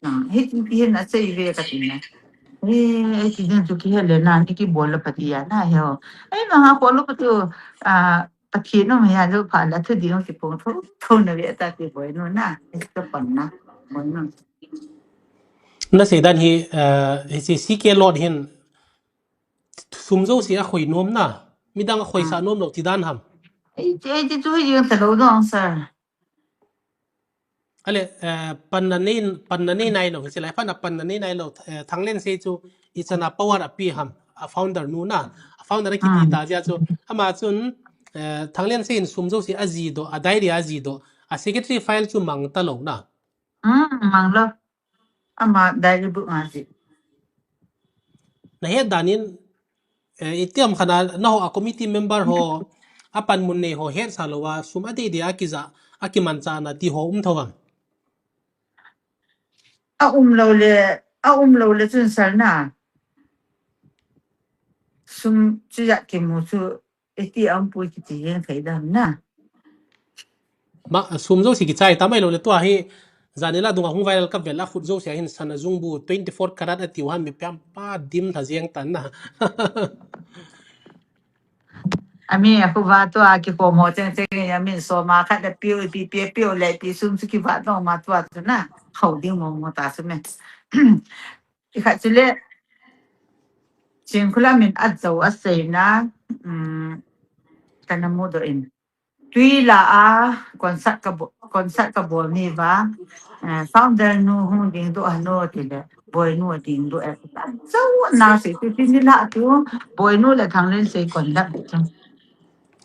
Na, he ti ti he na sei ve ka ti na. He, he ti ding chu ki he le na, ni ki bol la pha ti ya na he o. Ai, ma ha ko lo pa tu, a, pa ti no me ya lo pha la thu ding ki pong tho, tho na ve ta ti boi nu na. He ka pan na, boi nu. Na sei dan hi, eh, hi si, si ke lot hin, Sum jouse a khoi nom na. Midang a khoisa Ah. nom lou ti dan ham. Ei, ei, ti chu hi jeng ta lou dong, sir. Ale, eh, panna nei, panna nei nai lou, hiche lai phat a panna nei nai lou, eh, Thanglen sei chu, i chan a power a pi ham. a founder nu na, a founder a kiti ta jia chu, ama chun, eh, Thangliansei in sum jouse a jidoh, a diary a jidoh, a secretary file chu mang talou na. Hmm, mang lou. Ama diary book a ji. Na het dan in, eh, itiam khat a, na ho a committee member ho, a panmun nei ho hetsah lou a, sum a dei dei a kija, a kimanchah na ti ho um thou vang. A um lou le, a um lou le chun sal na. Sum chu ja kimu chu, iti a um pui kiti jeng thei dan na. Ma, sum jouse kichai ta mai lou le tua hi, janhi la dunga hung viral ka vel a khut jouse a hin sana jung bu twenty-four carat a tiu han mi piam pa dim tha jeng tan na. Ami a khu va tua kikhom ho cheng cheng, ami soma khat da piu, pi, pi, piu le pi sum chu kiva tong ma tua chu na. Khau ding mo mo ta chu me. I khat chu le, Chinkholam in a jo a seina, um, kana mudoh in. Tui la a concert ka bo-, concert ka bol ni va, eh, founder nu hung ding doh a no ti le, Boinu a ding doh e. A jo na sei tu ti ni la tu, Boinu le Thangliansei kon la bi tu.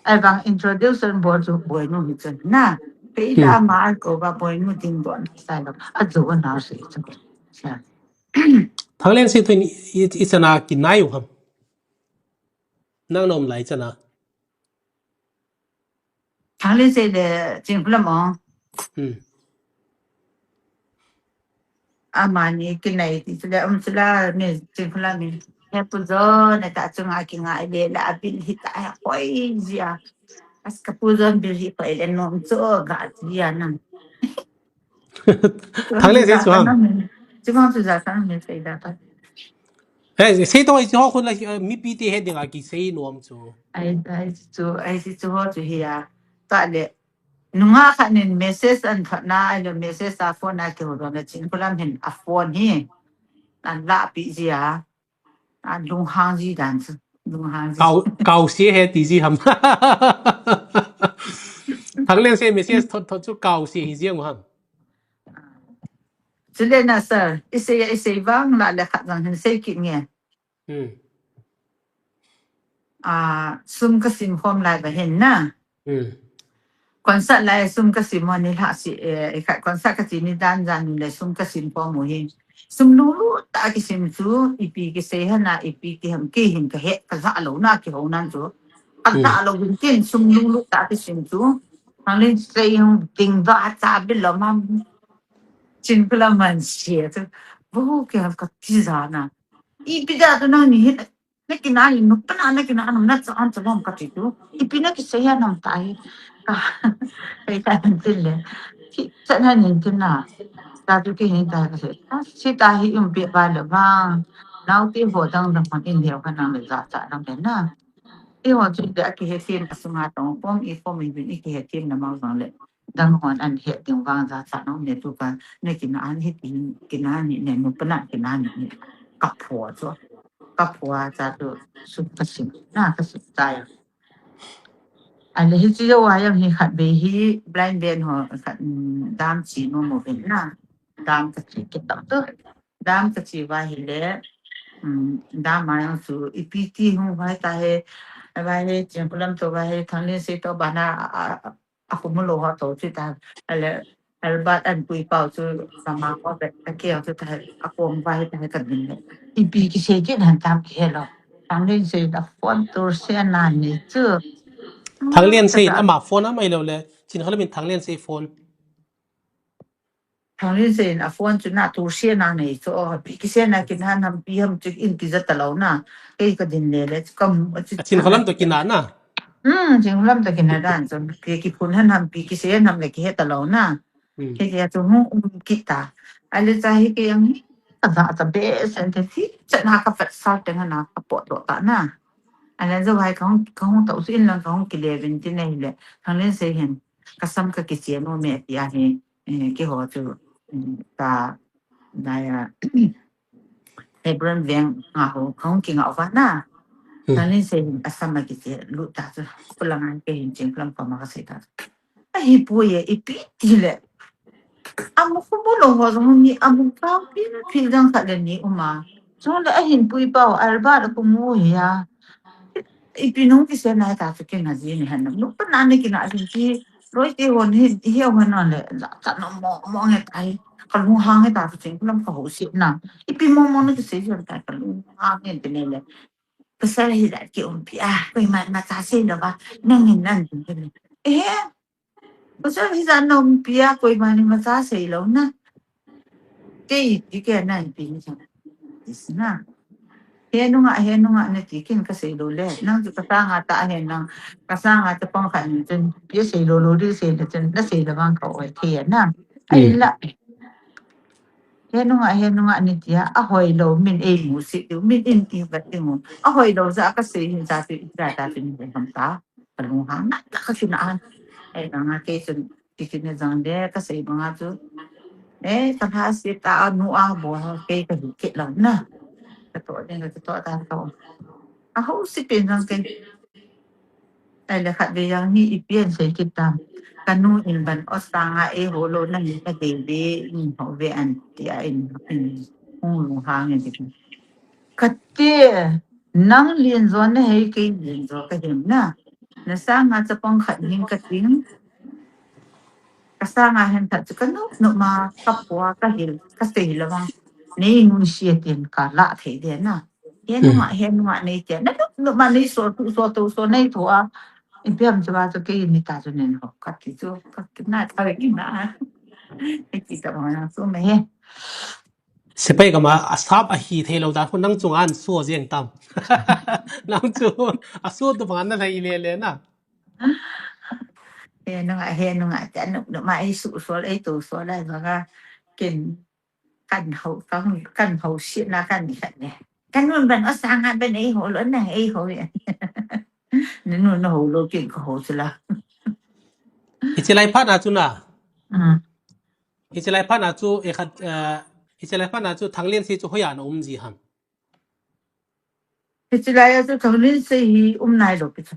Ai vang introduction bol chu Boinu hi chun na. Pe i la ma a ko va Boinu ding doh na sai lo. A jo na sei chu. Sa. Thangliansei tu in i, i, i chana kinai u ham. Nang nom lai chana. Thangliansei le Chinkholam o. Hmm. Amani kinai ti chu le um chu la mi Chinkholam mi. He Pu John, na ta chunga kingai le la a bil hi ta a hoi jia. As ka Pu John bil hi hoi le nom chu ga jia na. Thangliansei chu ham. Chu vang chu ja sang mi sei da ta. Eh, sei to, i chu ho khun la, eh, mipi te he ding a kisei nom chu. Ai, ai chu, ai si chu ho chu hi a. Ta le. Nunga khat nin message an thot na, ai le message a phone a kihou don le Chinkholam hin a phone hi. An la pi jia. A lunghang ji dan chu. Lunghang ji. Kau, kau se he ti ji ham. Thangliansei message thot thot chu kau se hi jeng u ham. Chule na sir, i sei, i sei vang la le khat jang hin sei kit nge. Hmm. Ah, sum ka sim khom lai va hin na. Hmm. Concert lai sum ka sim mo ni la si, eh, i khat concert ka ti ni dan jan le sum ka sim khom mo hi. Sum lulu ta kisim chu, ipi kisei hana, ipi ti ham ki hin ka he, ka ja lo na kihou nan chu. Ka ja lo vin tin sum lulu ta kisim chu. Thangliansei hung ding va cha bi lo ma. Chinkholam man sia chu. Bu ke ham ka ti ja na. Ipi ja tu nang ni hin. Na kina ni nu pana na kina nu na cha an cha bom ka ti tu. Ipi na kisei hana ta hi. Ka, ka ta tin le. Ki, cha na ni tin na. Ta tu ki ni ta ka sei. Ta, si ta hi um pe ba le ba. Nau ti ho dang dang man in leo ka nang le ja cha dang le na. I ho chu de a kihe thim a sunga tong pom i pom i bin i kihe thim na mang jong le. Dang hon an he ding vang ja cha nong ne tu ka ne kina an he tin kina ni ne nu pana kina ni ne. Ka pho chu. Ka pho cha tu su ka sim. Na ka sim ta ya. An le hi chi yo wa yang hi khat be hi blind ben ho khat, mm, dam chi no mo ben na. Dam ka chi ke ta tu. Dam ka chi va hi le, um, dam a yang chu ipi ti hung vai ta he, vai he, Chinkholam to vai he, Thangliansei to ba na, a, a, a khu mu lo ho to chi ta, a le, Albert an pui pau chu, sama ko be, a ke chu ta, a kom vai ta he ka din le. Ipi kisei kit han tam kihe lo. Thangliansei a phone tur se na ni chu. Thangliansei in ama phone a mai lo le, Chinkholam in Thangliansei phone. Thangliansei in a phone chu na tur se na nei chu, o, pi kisei na kin han ham pi ham chu in kija ta lo na. Kei ka din le le chu kam, chu Chinkholam to kina na. Hmm, Chinkholam to kina dan chu. Pi ki phone han ham pi kisei han ham le kihe ta lo na. Hmm. Kei kei chu hung um kit ta. A le cha hi kei ang hi. Ka da ta be sen te ti. Cha na ka fat sa te na ka po do ta na. A le jo hai ka hung, ka hung ta u in lang ka hung kile vin ti nei le. Thangliansei hin. Ka sam ka kiche no me ti a hi. Eh, keiho chu, mm, ta, daya, Hebron veng nga ho, kahung kinga uva na. Hmm. Thangliansei hin asam a kiche lut ta chu, khulang a kei hin Chinkholam koma kasei ta chu. Ahipoi e, ipi ti le. Amu khu bolo ho jong ni, amu ka pi, pi jang khat le ni uma. Chule ahin pui pau, Albert a kumu hi a. Ipi nung kisei nai ta chu ken a ji ni han. Nu pa na ni kina sin ti, loi te hon hin, hi hon non le, la ta no mo, mo nge tai. Ka lung hang nge ta chu ching lam ka ho si na. Ipi mo mo ni kisei ji ta ka lung hang nge ti ne le. Pasal hi la ki um pi a, koima imacha sei lou va, nang in nan ti ne. Eh, Pasal hi jan nom pia koima ni imacha sei lou na. Kei ti ke na pi ni cha. Is na. He nunga, he nunga na ti ken ka sei lou le. Nang chu ka sanga ta he nang. Ka sanga ta pang khan ni chun. Pia sei lou lou di sei le chun. Na sei le bang ka oi thei na. Ai la. He nunga, he nunga ni tia. A hoi lou min ei mu si diu. Min in ti va ti mu. A hoi lou ja ka sei hin ja ti ja ta ti ni kam ta. Ka lung hang na ta ka chu na an. Ei, ka nga kei chun, ti chun ne jang de, ka sei banga chu. Ei, ka lha si ta a nu a bo ha, kei ka hi kit lou na. Ka to de, ka to ta ka. A ho si pen jang kei. Ei, le khat ve jang ni i pian sei kit tam. Ka nu in ban o sanga ei ho lou na ni ka de ve, in ho ve an ti a in, in. Hung lung hang in ti. Ka ti, nang lien jo na hei kei lien jo ka hem na. Na sanga chapang khat hin ka ting. Ka sanga hen khat chu ka nop nop ma ka pua ka hil ka sei lou vang. Nei nunsia tin ka la thei de na. He nunga, he nunga nei te. Na nop nop ma nei so tu so tu so nei tu a. Ipi ham chu ba chu kei ni ta chu nen ho. Ka ti chu ka ti na ta ki na. Ei ti ta ma na su me he. Sepai kama a sap a hi thei lou dan khu nang chunga an suo jeng tam. Nang chu a suo tu bang na lai le le na. He nunga, he nunga, ta nu, nu ma ei su so, ei tu so la banga ken kan ho, kan, kan ho si na kan ni khat ne. Ka nu ban o sanga ban ei ho lou na, ei ho ya. Ni nu na ho lou ken ka ho chu la. Hichi lai phat na chu na. Mm. Hichi lai phat na chu, e khat, eh, hichi lai phat na chu Thanglinsei chu hoiya na um ji ham. Hichi lai a chu Thanglinsei hi um nai lou pi chu.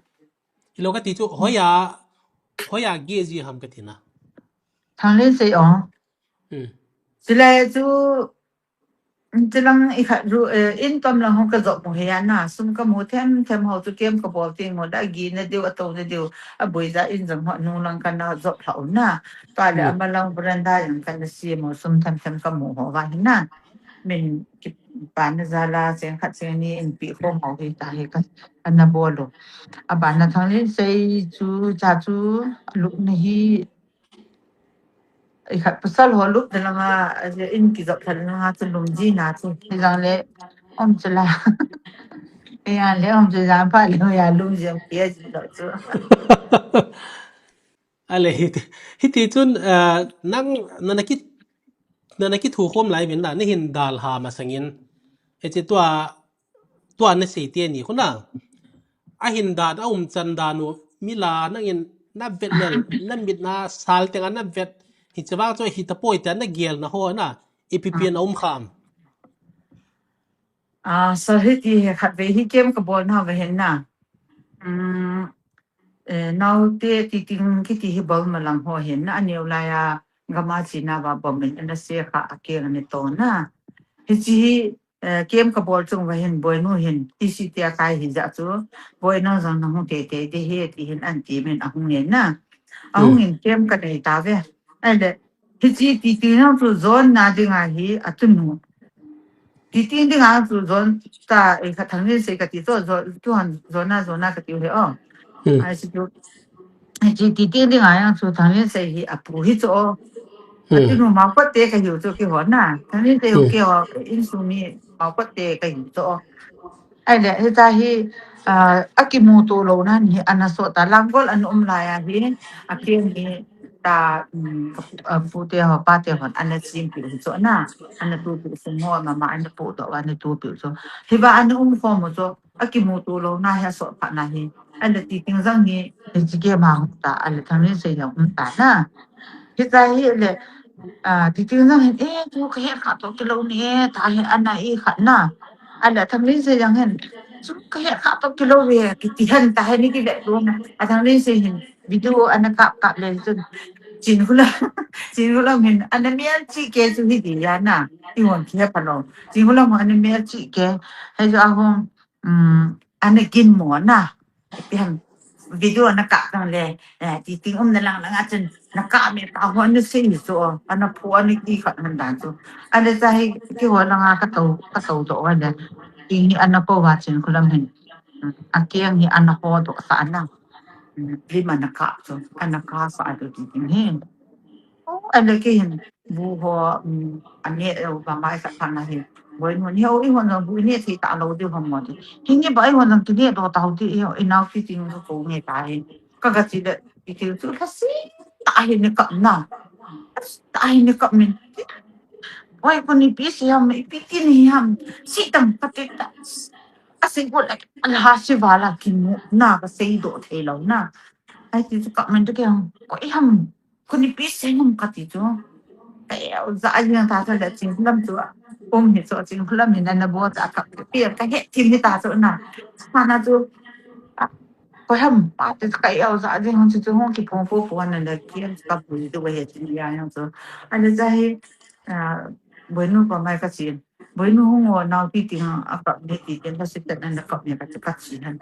Hilou ka ti chu hoiya, hoiya ge ji ham ka ti na. Thanglinsei o. Hmm. Hichi lai a chu, hichi lang i khat ru, eh, in tom lang ho ka jop mu he ya na. Sum ka mu them them ho chu kem ka bol ting ho da gi na diu a to na diu. A boi ja in jang ho nu lang ka na jop lha u na. Tua le ama lang veranda jang ka na si mo sum them them ka mu ho va hi na. Min ki pa na ja la cheng khat cheng ni in pi khom ho hi ta hi ka, ka na bol u. A ba na Thanglinsei chu cha chu luk na hi. I khat pasal ho lup de langa, a je in ki jop thal langa chu lum ji na chu. Hi jang le, om chu la. Hi jang le, om chu jang pha le, ya lum ji om ki a ji lo chu. Ale, hiti, hiti chun, eh, nang, na, na ki, na, na ki thu khom lai min na, na hin dal ha ma sangin. E che tua, tua na sei te ni khu na. A hin dan, a um chan dan u, mi la nangin na vet lel, na mit na sal tenga na vet. Hi che vang chu hi ta poi te na gel na ho na, ipi pi na um kham. Ah, so hiti he khat ve hi kem ka bol na ve hen na. Um, eh, nau te ti ting ki ti hi bol ma lang ho hen na, a neo lai a gama chi na va bom in na se kha a ke ni to na. Hi chi hi, eh, kem ka bol chung va hin boi nu hin, ti si ti a kai hi ja chu, boi nang jang nang hung te te de he ti hin an ti min a hung nge na. A hung in kem ka nei ta ve. Ai le, hi chi ti ti nang chu zon na ding a hi a tu nu. Ti ti ding a chu zon ta, eh, ka Thanglinsei ka ti chu, zon, tu han zon na, zon na ka ti he o. Hmm. Ai si chu. Hi chi ti ti ding a yang chu Thanglinsei hi a pu hi chu o. A ti nu ma ko te ka hiu chu ki ho na. Thanglinsei u ki ho, in su mi ma ko te ka hiu chu o. Ai le, hi ta hi, ah, a ki mu tu lo na ni, ana so ta lang gol an um lai a hi, a ki ni ta, um, a pu te ho, pa te ho, ana sim pi chu na. Ana tu pi su mo ma ma ana pu to, ana tu pi chu. Hi ba ana um kho mo chu, a ki mu tu lo na hi a so pha na hi. Ai le ti ting jang ni, hi chi ke ma hung ta, ai le Thanglinsei ya um ta na. Hi ta hi le, ah, ti ting jang hin, eh, tu ka he kha to ki lo ni, eh, ta hi ana i kha na. Ai le Thanglinsei jang hin, chu ka he kha to ki lo ve, ki ti han ta he ni ki le tu na. A Thanglinsei hin, video ana kap kap le chu. Chin Khulam, Chin Khulam hin, ana mel chi ke chu hi di ya na. I hon ki he pha lo. Chin Khulam hin ana mel chi ke. He chu a hom, um, ana gin mo na. Pi ham video na ka tang le. Eh, ti ting um na lang lang a chen. Na ka me ta ho na sei ni chu. Ana phu ana ki khat man dan chu. Ana cha hi ki ho lang a ka to, ka to do wa le. Ti hi ana ko wa Chin Khulam hin. A kiang hi ana ho do sa na. Lim ana ka chu, ana ka sa a chu ti ding hi. O, ana ke hin, bu ho, um, ane, eh, ba mai sa pha na hi. Boinu, ni ho, i hon bu ne thei ta lo di ho mo di. Hi ni ba i hon ki ne do ta ho di, i ho, i nau ti ting ko nge ta hi. Ka ga chi de, i ti chu ka si, ta hi ni ka na. Ta hi ni ka min. Oi, ko ni pi si ham, i pi ti ni ham. Si tam ka ti ta. A sei ko la, la si va la ki mu, na ka sei do thei lo na. Ai ti chu ka min to ke ham. Ko i ham. Ko ni pi sei ham ka ti chu. Ka e za a yang ta ta le Chin Khulam chu. Um hi chu Chin Khulam ni na na bo ta ka pi ka he ti ni ta chu na. Ma na chu. Ko ham pa te ka e za a ding chu chu hong ki phong phong phong na le ki ka bu de we he ti ya yang chu. Ana za hi, ah, boinu pa mai ka chi. Boinu hung o nau ti ting a kap ne ti ting ka sit na na kap ne ka ka chi han.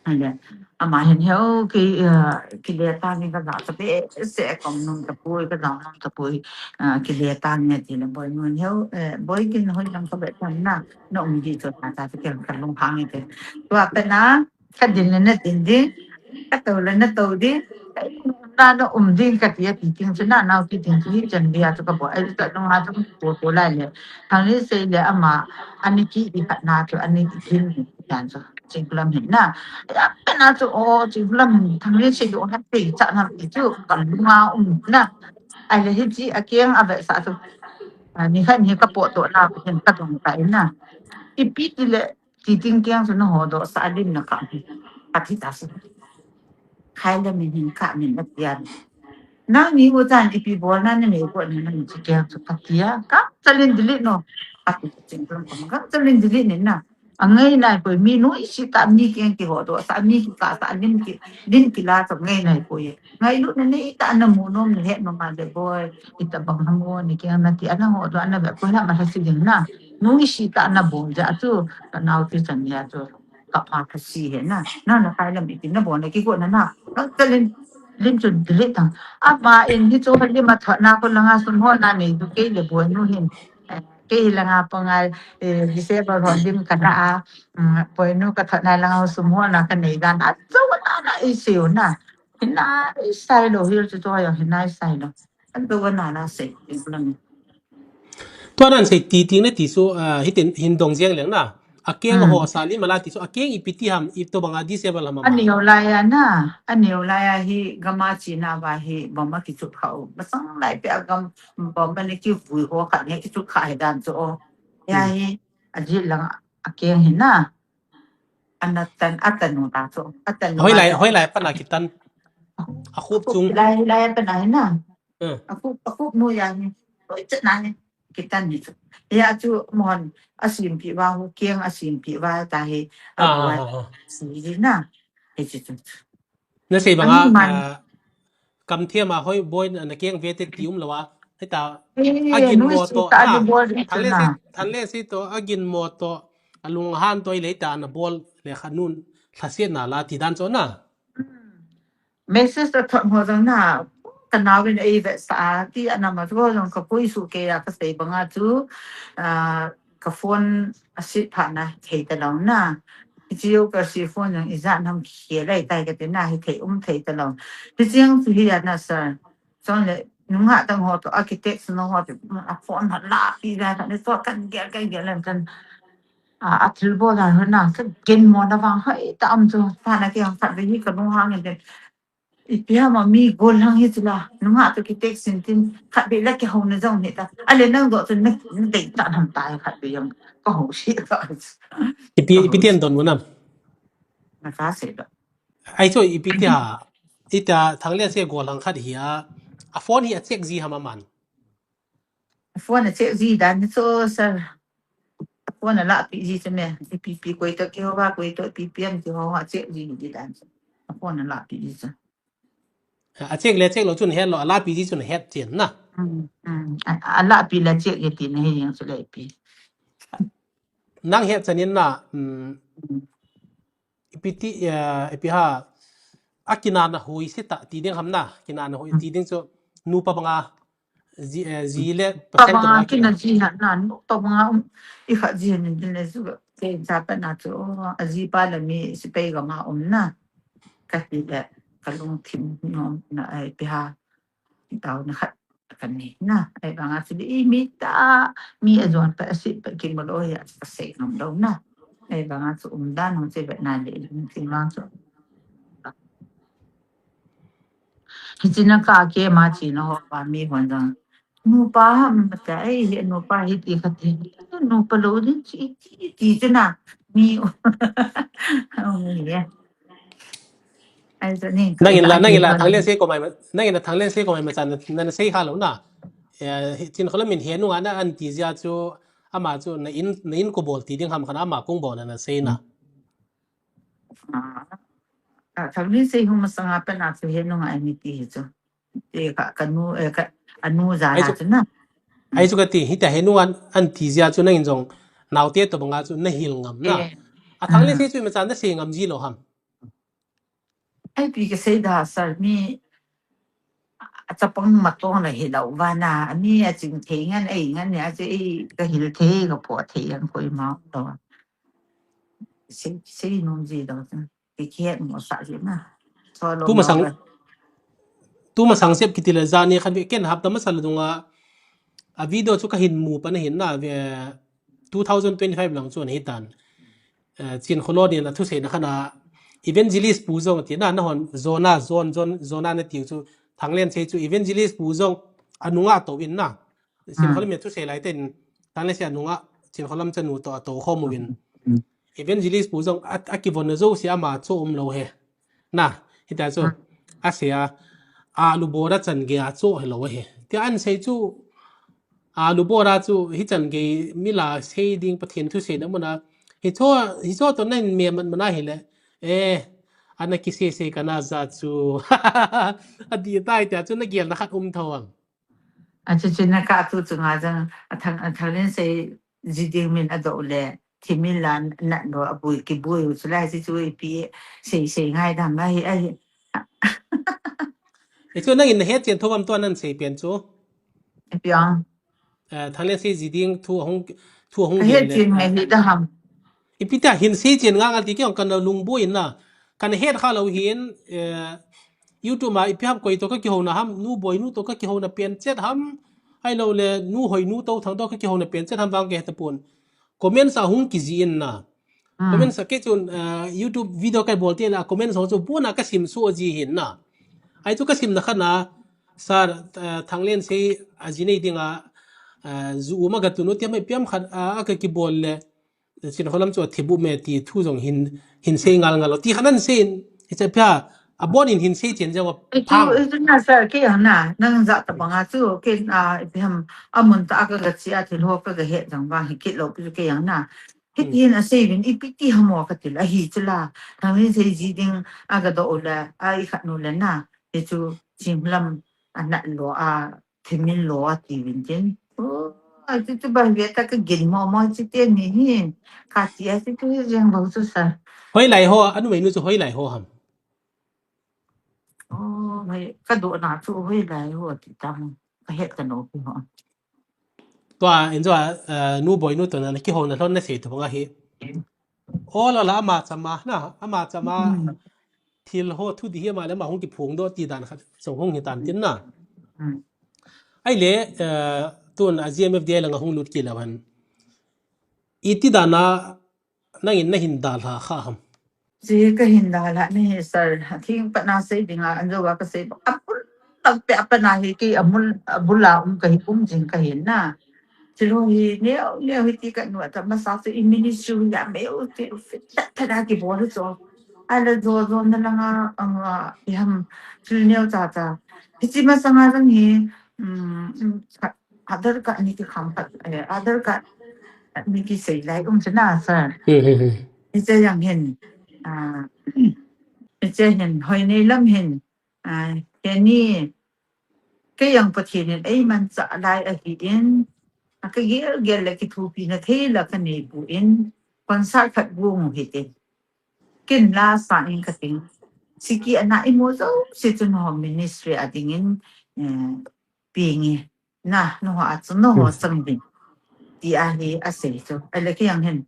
Ana, ama hin he o ki, ah, ki le ta ni ka za ta pe se kom nung ta pui ka za nung ta pui, ah, ki le ta ne ti le boinu he o, eh, boi kin hoi lang ka be tan na, na um di to ta ta ke ka lung hang te. Tua pe na, ka din le na din di, ka to le na to di, na na um ding ka ti a ti ting chu na nau ti ting chu hi chan bia chu ka bo, ai ka nung ha chu ko ko lai le. Thang ni sei le ama, ani ki i khat na chu, ani ki din ni yan chu. Chin Khulam hin na. Ya pe na chu o Chin Khulam hin thang ni sei do ha pe cha na ti chu ka lung a um na. Ai le hi chi a kiang a ve sa chu. A ni khan hi ka po to na hin ka dong ta in na. I pi ti le Ti ting kiang chu na ho do sa lim na ka hi. Ka ti ta sa. Khai le min hin ka min na tia. Na ni u chan ipi bol na ni me ko ni na ni chi kiang chu ka tia. Ka chalin delete no. Ka ti ching tong ka chalin delete ni na. A ngai nai ko mi nu i si ta mi kiang ki ho do sa mi ki ka sa lim ki lim ki la sa ngai nai ko ye. Ngailut na nei ta na mu nom ni he nom ma de boi. Ita bang ha mo ni kiang na ti ana ho do ana ve ko ha ma ha si ding na. Nu i si ta na bol ja chu, ka nau ti chan ya chu, ka pa ka si he na. Na na kai lam iti na bo na ki ko na na. Ka ka lim, lim chu delete tang. Ama in hi chu lim a thot na ko langa sum ho na nei du kei le boinu hin. Eh, kei langa panga, eh, disable ho lim ka na a. Mm, boinu ka thot na langa sum ho na ka nei dan. A chu na na i si u na. Hina i sai lo hil chu to ya hina i sai lo. An to na na sei, i lang. Tua nan sei ti ting na ti su, ah, hitin hin dong jeng leng na. A keng ho sa lim a la ti su, a keng ipi ti ham, i to banga disable ham a. A neo lai a na, a neo lai a hi gam a chi na va hi bom a kichup kha u. Masang lai pe a gam bom a ni kivui ho kha ni kichup kha hi dan chu o. Ya hi a ji lang a keng hi na. Ana tan, a tan u ta chu. A tan u Hoi ma lai, chu. Hoi lai pan a kitan. A khup chung. Lai, lai pan a hi na. Hmm. A khup, a khup nu ya ni. Hoi chet na ni. Kitan ni chu. Ya chu mon a sim pi va hu kiang a sim pi va ta hi. A Ah, buat ah, ah. si hi na. Hi chu chu. Na sei bang a, Ani man. ah, kam thiam a hoi boi na, na keng ve te ti um lo a. Hei ta, Eh, a gin nu mo si to, ta ah, ni bol hi chu thanle na. Si, thanle si to, a gin mo to, a lung han to i le ta na bol le kha nun, thla siat na la ti dan cho na. Hmm. Message ta thot mo jong na, ka nau in ei ve sa, ti a na ma chu jong ka pui su ke a ka sei bang a chu, ah, ka phone a sit pha na, thei ta lo na. I chi yo ka si phone jong i za nam khia lai tai ka ti na, hi thei um thei ta lo. Hi chiang chu hi a na sa. Chon le, nungah tang ho to, architect no ho to, a phone ha la pi da, ne to kan gel, kan gel, kan, a, a thil bol a, na, ka gen mo na vang, hai, ta am chu, pa na ke ang khat ve hi ka nung hang den. I pia ma mi gol hang hi chu la, nungah to ki text sin tin, khat ve la ke ho na jong ni ta. A le nang do chu na, na dei ta nam ta khat ve yang, ka ho si ka. Ipi, ipi tian don mo nam. Na ka se do. Ai chu ipi tia, i tia thang le se gol hang khat hi a, a phone hi a check ji ham a man. A phone a check ji dan ni chu sir. A phone a la pi ji chu me. Ipi pi koi to ki ho ba koi to pi pi am ki ho a check ji ji dan chu. A phone a la pi ji chu. A check le check lou chu nahet lou, a lapi ji chu nahet chen na. Hmm, hmm. A, a lapi la check e ti nahi jeng chu le pi. Nang het chan in na, hmm, Hmm. Ipi ti, eh, ipi ham, a kinahna hoi se ta ti ding ham na, kinahna hoi ti ding chu nupa banga, ji, eh, ji le pa Pasal banga tobanga kina kina. Ji ha na, nupa banga um, i kha ji ni din le ju, te ja pa na chu, oh, a ji pa le mi sepai gam a um na. Ka ti le, ka lungthim nom na, eh, ipi ham. Taona khat ka nei na. Ahivanga chu i mi ta, mi a jon pa a si pa kimu lou hi a ka sei ngam lou na. Ahivanga chu umdan hung che be na le lungthim vang chu. Hiche na ka ke ma chi na ho pa mi hon jong. Nupa ham ta ei hi nupa hi ti kha ti. Nupa lou din chi ti ti chu na. Mi. Oh, yeah. Ai, chu ni, Nangin la, ka nangin la, ti Thanglen sei ko mai ma, nangin la Thanglen sei ko mai ma chan na, na sei kha lou na. Eh, Chinkholam in he nunga na an ti jia chu, ama chu na in, na in ko bol ti ding ham khan ama kong bol na na sei na. Ah, ah, Thanglen sei hung masanga pa na chu he nunga ai mi ti hi chu. Ti ka, ka nu, eh, ka, a nu ja Ai la chu, chu na. Ai chu ka ti, hita he nunga an, an ti jia chu nangin jong, naote tobanga chu na hil ngam na. Eh. A Thanglen Ah. sei chu ma chan na sei ngam ji lou ham. Ai pi ka sei da sir mi a chapang matong la hi lou va na, a mi a ching thei ngan ei ngan ne, a che ei ka hil thei ka po thei an koi ma lou. Sei, sei nom ji lou. Ki kihet mo sa ji na. So lou Tu ma ma sang, ka. tu ma sang sep kiti le jani khan ken hapta masa le dunga. A video chu ka hin mu pa na hin na ve two thousand twenty-five lang chu na hi tan. Eh, Chinkholam in a thusei na khan a evangelist pu jong ti na na hon zona, zon, zon, zona na tiu chu Thanglen sei chu evangelist pu jong a nunga to in na. Chinkholam in thusei lai ten Thanglen sei a nunga Chinkholam chanu to a to khom uvin. Evangelist pu jong a, a kivon na jo si ama chu um lou he. Na, hita chu, Hmm. a sei a, a lu bora chan ge a chu he lou he. Ti an sei chu, a lu bora chu, hi chan ge mi la sei ding Pathen thusei na muna. Hi cho, hi cho to nan me man mana hi le. Eh, ana ki sei sei ka na ja chu. A di tai tia chu na gel na khat um tho am. A chu chu na ka tu chu nga jang, a Thang, a Thanglen sei ji ding min a do le, thi min la na no a bui ki bui u chu lai si chu i pi sei sei ngai dam mai, ai. I chu nangin na het chen tho am to nan sei pen chu. I pi ang. Eh, Thanglen sei ji ding thu hung, thu hung A het chen ngai hi da ham. I pi ta hin sei chen nga nga ti ke ong kan lung bui na. Kan het kha lou hin, eh, YouTube ma ipi ham koi to ka kihona ham, nu boi nu to ka kihona pen chet ham, ai lo le nu hoi nu to thang to ka kihona pen chet ham vang ke ta pun. Comment sa hung ki ji in na. Hmm. Comment sa ke chun, ah, YouTube video kai bol te la comment sa chu puna ka sim so ji hin na. Ai chu ka sim na kha na, sir, ah, Thanglen sei a ji nei dinga, ah, ju uma ka tu nu tiam piam khat, ah, a ka ki bol le. Chinkholam chu a thi bu me ti thu jong hin, hin sei ngal ngal lo. Ti khan an sei in, hi che pia, a bon in hin sei chen jong a Ei chu, phang. Ei chu na sir, kei ang na, nang ja ta banga chu, kei, ah, ipi ham, a mun ta a ka ga chi a thil ho ka ga het jong vang hi kit lo pi chu kei ang na. Hi Hmm. tin a sei vin, ipi ti ham o ka ti la, hi chu la. Thanglen sei ji ding a ga do u la, a i khat nu le na. Hi chu, Chinkholam a nat lo a, Thimin lo a ti vin tin. Oh, a chu chu ba ve ta ka gin mo mo chu te ni hi. Ka ti a chu chu jeng bo chu sa. Hoilai ho, a numei nu chu hoilai ho ham. Oh, hoi, ka do na chu hoilai ho ti tam. Ka het ka no pi ho. Tua, in tua, eh, nu boi nu to na, na kihona lhon na sei to banga hi. O la la ama chama na, ama chama Hmm. thil ho thu di hi ama le ama hung kiphong do ti dan khat, so hung hi tan tin na. Hmm. Ai le, eh, tun a G M F D I la nga hung lut ki la van. I ti dan a, nangin na hin dalha kha ham. Chi ka hin dalha ni sir, thing pat na sei dinga, an jo wa ka sei ba. A bul, tak pe a pa na hi ki a mul, a bul a um ka hi um jing ka hin na. Chi lo hi neo, neo hi ti ka nu ta ma sa se i ministry ya me u ti u fit ta ta da ki bol cho. A la jo jo na la nga, a nga, i ham, chi neo cha cha. Hi chi ma sa nga jang hi, um, um, ka, Aadhaar card ni ki kham khat, eh, Aadhaar card ni ki sei lai um chana sir. Hmm, hmm, hmm. Hiche jang hin, ah, hiche hin, hoi nei lam hin, ah, Heni, kei jong Pathen in eimanchah lai ahin, a kagel gel le kithopina thei la kanei pon, concert khat gong u hite. Ken la sa in kating. Siki ana imu jouse chu nangho ministry a dingin, eh, pe inge. Na, nangho a chu nangho chang ding. Ti ahi asei chu. Ahile kei jong hin.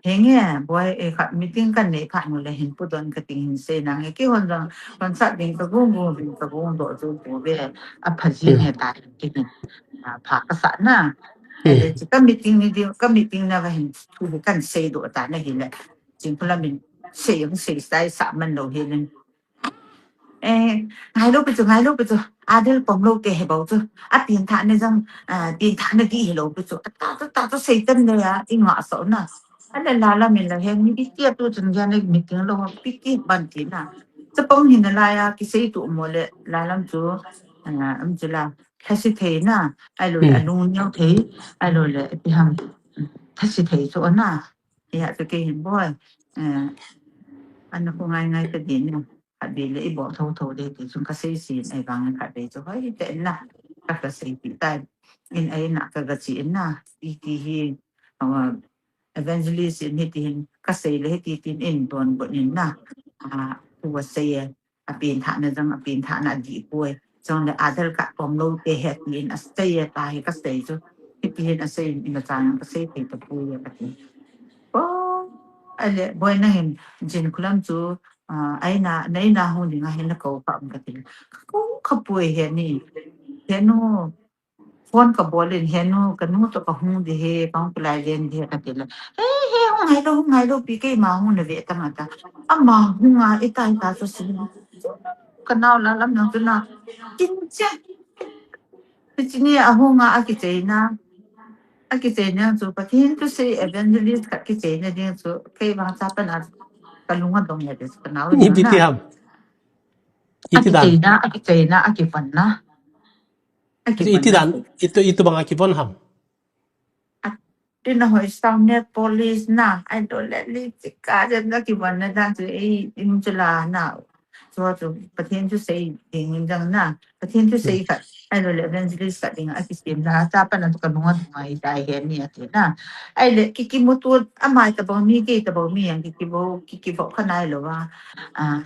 Henge, boi, eh, khat meeting kanei phat u le hin pudon kating hin sei nange. Keihon jong concert ding kagong gong ding kagong doh chu bou ve. Apha jing he ta hin kei hin. A, pha kasah na. Ahile chu ka meeting ni ding, ka meeting na va hin thu kan seidoh ta na hile. Chinkholam in sei jong sei sai sa man lou hile. Eh, ngailou pi chu, ngailou pi chu. Adel pom lou te he bou chu. Apenthahna jong, ah, penthahna dih hilou pi chu. Ata chu, ta chu sei tan le a, i ngah sah na. Ahile Lalam in la hin, mi iti a tu chun gei a meeting lou, ipi ti ban ti na. Chapang hin nalai a, kisei tu mo le, Lalam chu, ah, um chu la, lhase thei na. Ahilou le, alung neo thei, ahilou le, ipi ham, lhase thei chu na. Hia chu kei hin boi. Eh, ana khu ngai ngai ta ding na. Khatvei le i bol tho tho le ti chun kasei sin, ahivang khatvei chu hoi te na. Ka, kasei pi tai. In a in a kaga chi in na. Iti hi, ah, evangelist in hiti hin kasei le hiti tin in donbut in na. Ah, tu asei e. Apenthahna jong, apenthahna adih poi. Chule Aadhaar card pom lou te he tin asei e, tahi kasei chu. Hiti hin asei in, imacha jong kasei thei tapoi e kati. Oh, ahile, boi nangin Chinkholam chu, ah, a in a, na in a hung ding ahin nakou kha um kati. Kakou kha poi heni. Henu, phone kabol in, henu, kanu toh kahung ding ahi, kahung kilai len ding ahi kati le. He, he, hung ngailou, hung ngailou pi, keima hung nave tang ata. Ama hung a, ita, ita chu sin. Kanao Lalam jong chu na. Kin che. Hiche ni ahung a, akicheina. Akicheina chu, Pathen thusei evangelist khat kicheina ding chu, kei vang chapa na, kalung adong le chu, kanao. Ipi ti ham? Iti dan. Akicheina, akicheina, akivon na. Iti dan, itu, itu bang akivon ham? Tina hoi sound net police na, ahilou le lipstick a, jan na kivon na dan chu, ei, im chu la na. Chu chu, Pathen thusei ding in jang na. Pathen thusei khat, ahilou le evangelist khat ding a kisem na. Chapa na chu kanung adong a, itai he ni ati na. Ahile, kikimuto, amai tabang mi, kei tabang mi, jang kikivo, kikivo kha nailou va. Ah,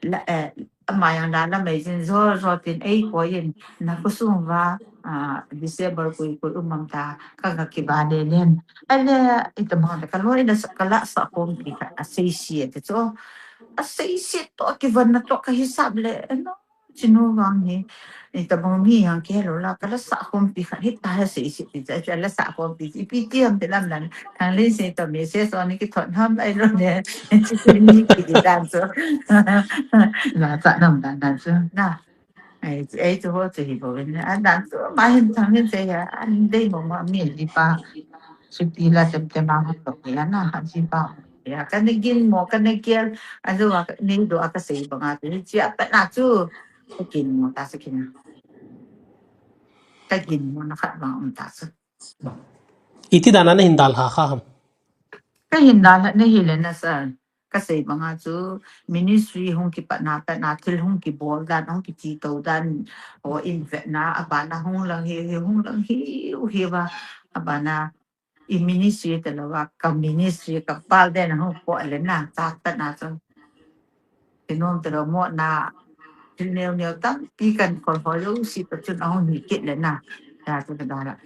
la, eh, ama jong la, la mei jin jo, jo tin ei koi in, na khosung uva, ah, December koi, koi um am ta, kaga kiba le len. Ahile, ita ma le, kaloi in asa, kala sa khompi kha, asei se ti chu. Asei se toh, kivon na toh, kahisap le, eh, no, chinu vang hi, ita bang mi jong kei lou la, kala sa khompi kha, hita asei se ti chu, la sa khompi, ipi ti ham ti lam lan, thang le se toh, message on kithot ham, ahilou le, Chini kiti dan chu. Na cha nam dan dan chu. Na. Ei, ei chu ho chu hi bou in. Adan chu ma hin thang hin sei a. An dei mo ma mi li pa. Chuti la tem tem a hung to ya na ha ji pa. Ya ka ni gin mo ka ni kiel. Ajo wa ni do a kasei banga tu. Chi a pa na chu. Ka gin mo ta sa kin. Ka gin mo na khat bang um ta chu. Iti dan a nahin dalha kha ham? Kahin dalha na hile na sir. Kasei banga chu ministry hung kipat na, pat na thil hung kibol dan, hung kichi to dan, ho in vet na, abana hung lang hi, hi hung lang hi, u hi va, abana i ministry te lou va, ka ministry ka pal den hung po le na, ta pat na chu. Ti nom te lou mo na, thil neo neo tampi kan kol ho lou si pa chun ahung hi kit le na. Ya chu ka dalha.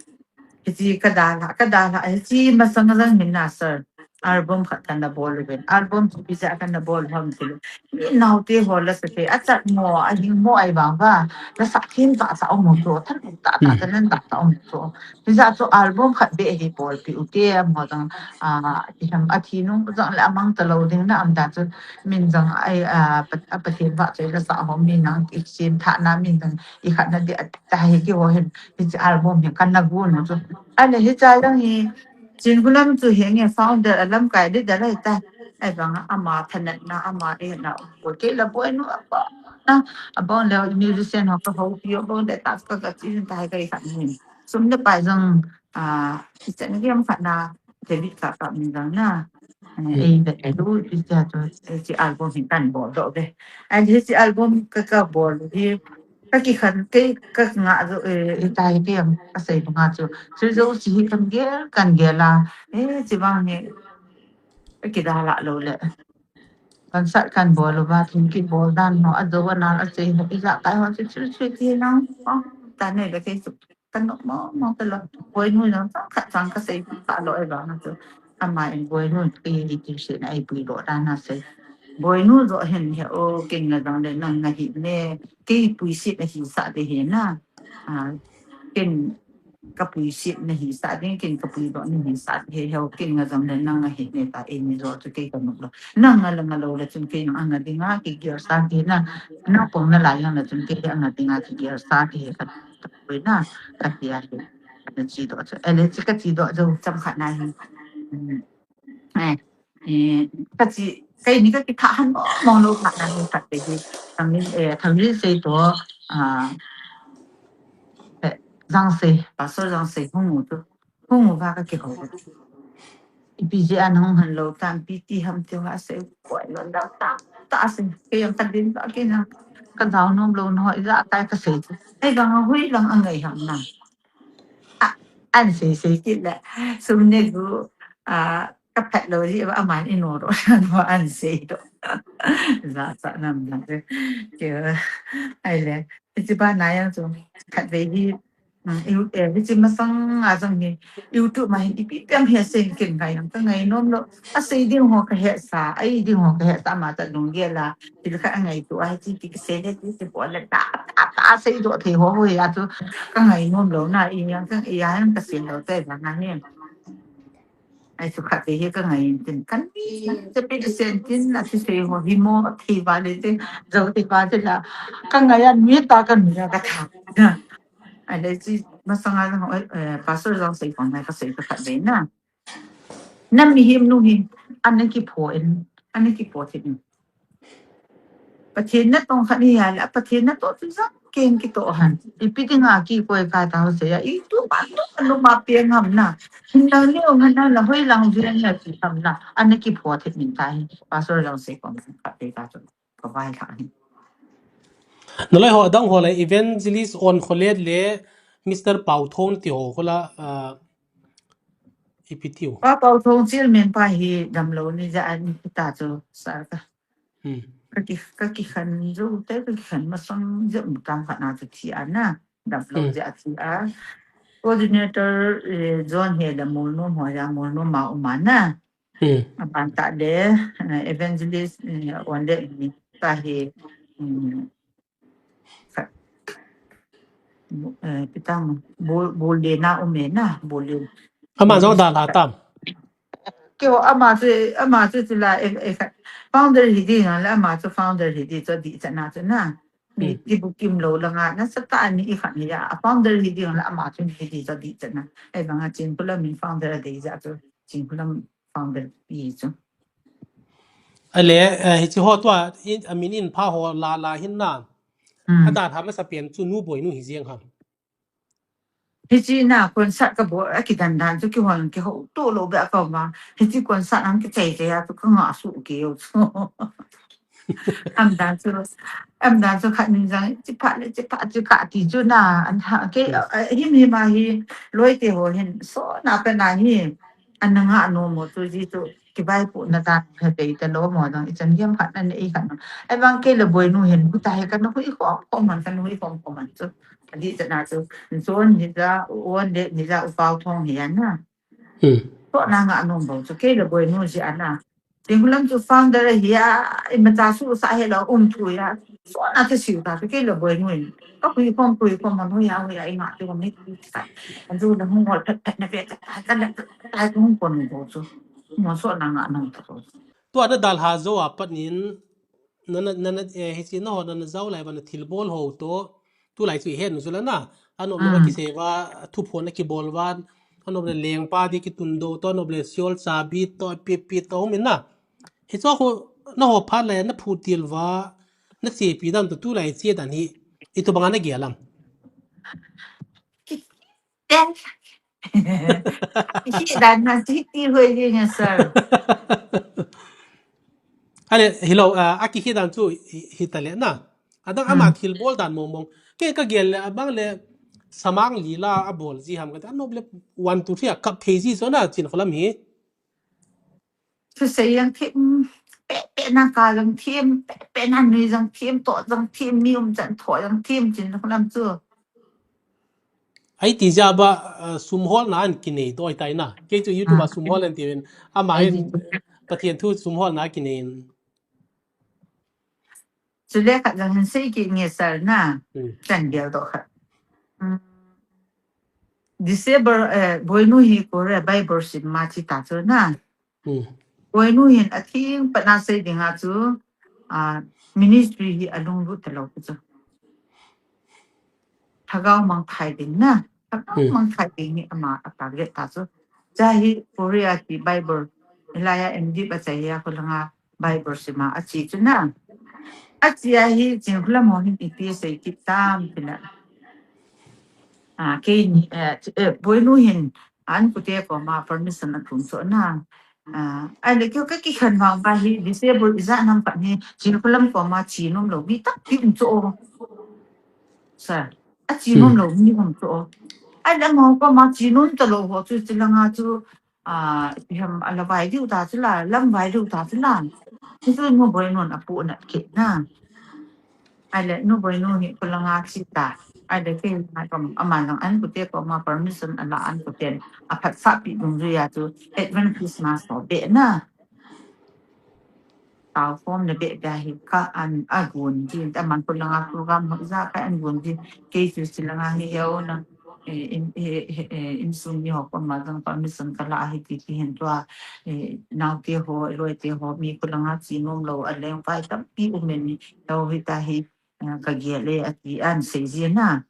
Hichi ka dalha, ka dalha, hichi masang lang hin na sir. Album khat kana bol uvin. Album chu ipi jeh a kana bol ham ti le. Mi naote ho la sa te, achat mo, ahing mo ahi vang va. La sa thim ta ta um to, than ta ta ta nan ta ta um to. Hijeh chun album khat beh hi bolpi u te, amaho jong, ah, ipi ham, athi nung jong le amang talou ding na um dan chun, min jong ai, ah, pa, a Pathen vahchoi la sa ho, min jong i sem thah na, min jong i khat na ding ati ta hi keiho hin, hiche album hi kana gon u chu. Ahile hiche jong hi, Chinkholam chu hi nge founder a lamkai ding da lai ta. Ahivang a ama thanat na, ama e na, ko kei la boi nu apa na, abang le musician ho ka houpi, abang le ta ka ka chin ta hi ka i khat hin. Sum le pai jong, ah, ichan game khat na, David Kakap min jong na. Eh, ei vet lu, hiche chu, hiche album hi kan bol doh ve. And hiche album ka, ka bol hi, ka kikhen, kei ka ngah jo, eh, itai kei am, ka sei banga chu. Chu jouse hi kan gel, kan gel a. Eh, hiche bang hi, ka kidalha lou le. Concert kan bol uva, thil kibol dan ho, ajo anal achei ho, ijakai ho chu chu chu ti nang, oh, ta nei le kei chu, ka nom mong mong talou. Boinu jong chang khat chang ka sei talou e bang chu. Ama in Boinu kei hi ti se na ei pui lo dan a sei. Boinu jo hin he o, ken nga jong le nang nga hi ne, kei puiset na hisah de hi na. Ah, ken ka puiset na hisah ding, ken ka puidoh na hisah ding, he, he, ken nga jong le nang nga hi ne ta, eini jo chu kei ka nom lou. Nang nga le nga lou le chun kei nang anga dinga kigel sa ding na, nang pom na lai jong le chun kei anga dinga kigel sa ding ka, ka pui na, ka ti a hi. Ka chedoh chu. Ele chu ka chedoh jo chomkhat na hi. Hmm. Eh, eh, ka che, keini ka kitha han mong mong lou khat na hi khat te hi. Thangmin, eh, Thangmin sei to, ah, eh, Jangsei, Pastor Jangsei hung u tu. Hung uva ka kihou. Ipi jeh a nahung han lou tam, ipi ti ham ti ho asei, koi lou dam ta, ta asei, kei jong ka din ba kei na. Ka dau nom lou na ho, ijakai ka sei. Ei, bang a hui lang angai ham na. A, an sei sei kit le. Sum ne gu, a, ka phat lou ji, aman i no ro, no an sei do. Jachat nam na de. Ke, ai le. Hiche bana jong chu, khatvei hi, mm, you, eh, hiche masang a jong hi, YouTube ma hin ipi pi ham hi asei ken ngai jong ka ngai nom lou. Asei ding ho ka hesa, ai ding ho ka hesa, ama ta lunggel a. Thil khat angaito a, hiche ti kisei le, ti ti bol le, ta, ta, ta, sei doh thei ho, ho hi a chu, ka ngai nom lou na, i jong ka, i a jong ka sei lou te, bang a hi. Ai chu khatvei hi ka ngai in tin, kan ni, te pe sen tin, a chu sei ho, hi mo, thei va le te, jo thei va te la, ka ngai a, mi ta ka nui a ka tha. Ai le chu, masang a, eh, Pastor Jangsei kong ngai ka sei ka khatvei na. Na mihem nu hin, ana kipho in, ana kipho thei in. Pathen natong khat ni a le, Pathen natoh chu jong ken kitoh han. Ipi dinga kikoi ka ta ho sei a, i tu pa tu pa lu ma pe ngam na. Hin nang ni ong na la hoi lang jeng ya ti tham na. Ana kipho thei min ta hi. Pastor Jangsei kong khat te ta chu. Ka vai kha hi. Naloi ho dang ho le Evangelist On Kholet le Mister Pau Thon ti ho ko la, ah, ipi tiu. Pa Pau Thon chairman pa hi damlou ni ja an ta chu sar ka. Hmm. Ka ki, ka kikhen jou te, ka kikhen masang jou tam khat na chu thi a na. Damlou ja thi a. Coordinator, eh, John he la Molnom ho ja, Molnom ma um a na. Hmm. Aban ta le, eh, Evangelist, eh, On le ni ta hi, mm, ka, eh, pitang, bu, bu le na um e na, bu le. Ama jong dalha tam. Kei ho ama chu, ama chu chu la, eh, eh, founder hi ding le, ama chu founder hi ding chu dih chan a chu na. Mi, hmm, ti bu kim lou langa, nasatah a ni i khat ni a, a founder hi ding le, ama chu hi ding chu dih chan a. Ei bang a Chinkholam in founder a dei ja chu, Chinkholam founder pi chu. Ale, eh, hiche ho tua, in, a min in pha ho la la hin na. Hmm. A dalha masapen chu nu Boinu hi jeng ham. Hiche na concert ka bol, a kidan dan chu kihol kihou to lou be a ka ma. Hiche concert ang kichai chai a chu ka ngah suh keu chu. Am dan chu, am dan chu khat ning jang, chi phat le, chi phat, chi kah ti chu na, an ha, ke, hmm, eh, him him a hi, loi te ho hin, so na pe na hi, an na ngah nom mo chu ji chu, kivaipohna dan, he pei ta lou mo dang, i chan hiam khat na nei khat na. Ei bang kei le Boinu hin, hu ta he kan hui khom khom man, kan hui khom khom man chu. Adih chan a chu, John hi ja, On le ni ja, U Pau Thon hi a na. Hmm. Tohna ngah nom bou chu, kei le Boinu ji a na. Chinkholam chu founder ahi a, imacha suhsah hilou, um thui a. Sona thasiu ta chu kei le Boinu in. Ka hui khom, hui khom, man hui a, hui a, i ngah chu mi sa. An chu na hung ngol phet phet na ve ta, ta, ta, ta, ta, hung kon bou chu. Mo sona ngah nom ta chu. Tua na dalha jou a pat nin, na, na, na, na, eh, hiche na ho, na, na jao lai uva na thilbol ho toh, tulai chu i het u chu la na, anop lou a, mm, kisei uva, thuphon a kibol uva, anop le lengpa di kitundoh toh, anop le siolcha beat toh, pi, pi toh, um in na. Hiche khu, na ho phat le, na phutil uva, na chepi dan toh, tulai che dan hi, itobang a na gel am. Ki, eh, Hi dan na chu hiti hoi ding e, sir. Ale, hilou, ah, a kihi dan chu hi, hita le na. Adang ama thil bol dan mong mong. Kei ka gel le, abang le, samang lila a bol ji ham ka, anop le, one, two, three a kap thei ji chu na, Chinkholam hi. Thusei jang thim, pe, pe na ka jang thim, pe, pe na nui jang thim, to jang thim, mi um chan tho jang thim, Chinkholam chu. Ai ti ja ba, ah, sum hol na an kinei doi tai na. Kei chu YouTube a sum hol an ti ven. Ama hin, Pathian thu sum hol na kinei. Chule khat jang hin sei kit nge sir na. Chan gel doh khat. Disable, eh, Boinu hi Korea Bible sim ma chi ta chu na. Boinu hin atheng pat na sei ding a chu, ah, ministry hi alunglut talou chu. Lhagao mangthai ding na. Lhagao mangthai ding hi ama a target ta chu. Cha hi Korea ki Bible, Elijah M. Deep a cha hi a kholanga Bible sima a chi chu na. A chi a hi Chinkholam ho hin ipi sei kit tam tina. Ah, kei ni, eh, Boinu hin an kute koma permission a thum chu na. Ah, ai le kei ka kikhen vang va hi disable ijat nam khat hi Chinkholam koma chi nom lou mi tampi um chu. Sir, a chi nom lou mi um chu. Ai le amaho koma chi nom talou ho chu chilanga chu, ah, ipi ham a la vai diu ta chu la, lam vai diu ta chu la. Chu chu nu Boinun apu na kit na. Ai le nu Boinu hi kholanga chi ta. Ai le kei na kom ama lang an kute koma permission a la an kuten. A phat sa pi dung ju ya chu Advent Christmas ho be na. Tao form na be be hi ka an a gun ji, ta man kholanga program ho ja ka an gun ji. Kei chu chilanga hi yo na. Eh, in, eh, eh, eh, insung mi ho koma jang permission ka la hi ti ti hin tua. Eh, naote ho, loite ho, mi kholanga chi nom lou a leng vai tampi um e ni. Tao hi ta hi, eh, ka gel e a ti an sei ji na.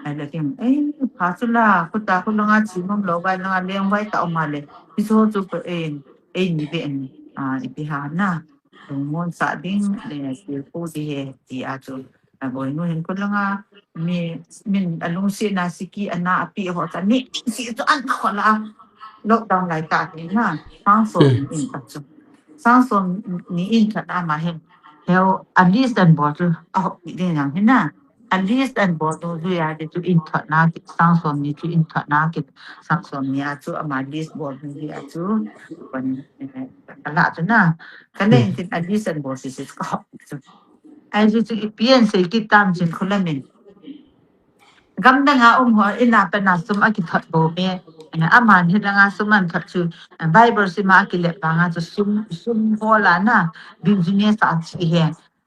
Ai le kin, eh, pha chu la, khuta kholanga chi nom lou vai langa leng vai ta um a le. Hi chu chu ko, eh, eh, ni be en, ah, ipi ha na. Lungmon sa ding, le, ti ko ti he, ti a chu. A Boinu hin kholanga, mi, min alungsetna siki ana api ho cha ni, si chu an kho la. Lockdown lai ta ni na, sang som ni in ta chu. Sang som ni in ta na ma hin. Heo, a list an bol chu, a hop pi ding jang hin na. A list an bol chu, ju ya di chu in thot na kit, sang som ni chu in thot na kit, sang som ni a chu, ama list bol chu, ju ya chu. Kon, eh, ka la chu na. Ka le in tin a list an bol si si ka hop pi chu. Ai chu chu ipi an sei kit tam Chinkholam in. Gamdang a um ho, in a pen a sum a kithot bou me. Eh, aman hi langa sum an thot chu, eh, Bible sima a kile pa nga chu sum, sum bol a na, business a chi he.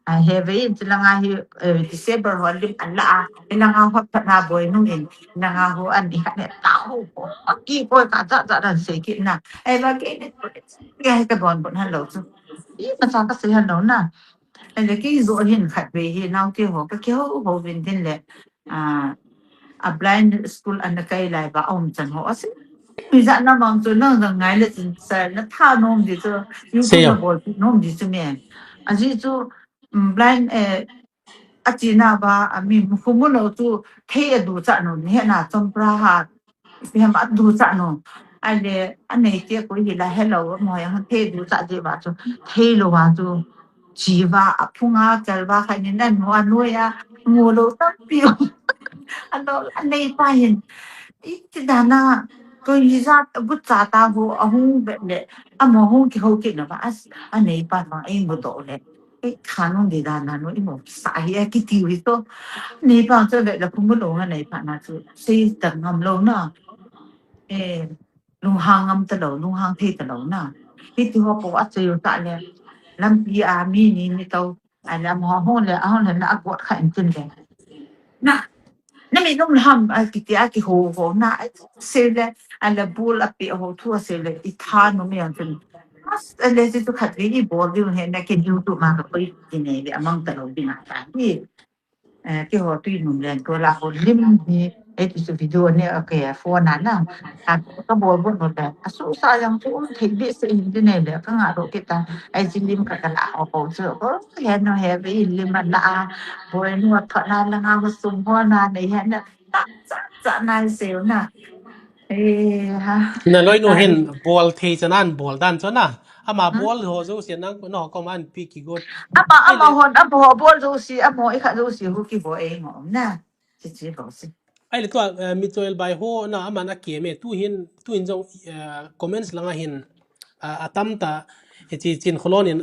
Ah, he ve in chilanga hi, eh, disable ho lim an la a, hi langa ho phat na Boinu in, langa ho an ni khat ne ta ho, ho, a ki ko ka ja ja dan sei kit na. Ai va ke ne, ke he ka bon bon han lou chu. I ma cha ka sei han lou na. Ai le kei zo hin khat ve hi naote ho ka kihou hou vin tin le, ah, a blind school an na kai lai va a um chan ho a si. Mi ja na mang chu nang jang ngai le chin sa na tha nom di chu. YouTube na bol nom di chu me. A ji chu, mm, blind, eh, a chi na va a mi mu khu mu lou chu thei a du cha nom ni he na chompra ha. Ipi ham a du cha nom. Ai le, a nei te ko hi la hello, mo yang thei du cha je va chu. Thei lou va chu. Chi va, a phung a, chal va, khai ni nan mo a noi a, ngo lou tampi. A lou, a nei pa hin. I ti dan a, ko hi ja, bu cha ta ho, a hung be le, a mo hung kihou kit na va, as, a nei pa va, ei mo do le. Ei, kha nung di dan a no, i mo sa hi a ki ti wi to. Nei pa chu be le, khu mu lou ha nei pa na chu, sei ta ngam lou na. Eh, lunghang ngam ta lou, lunghang thei ta lou na. Hiti ho po a cheu ta le. Lampi a mi ni ni to. A le mo ho le, a ho le na a got kha in tin le. Na, na mi nung ham a kiti a kihou hou na. A sei le, a le bul a pi ho thu a sei le, i tha no mi an tin. Mas a le si tu khat ri i bol di he na ke YouTube ma ka koi ti ne le amang ta lou di na ta hi. Eh, keiho tui num len tua la ho lim hi, eh, ti chu video ne, okay, phone a na. A, ka bol bol no le. A su sa yang chu um thei be se hin ti ne le, ka nga ro ke ta. Ai chi lim ka ka la ho ho chu. Ko he no he ve in lim a la a. Boinu a thot na la nga ho sum ho na ne he na. Ta cha cha na se na. Eh, ha. Na loi nu hin bol thei chan an bol dan chon a. Ama bol ho jouse nang ko no ko man pi kigot. Ama, ama hon, ama ho bol jouse, ama ho ikhat jouse hu kibol e ngom na. Chi chi bol si. Ai le tua, eh, Michoel bai ho na aman a keme tu hin, tu hin jong, eh, comments langa hin, ah, atam ta, eh, chi chin kholon in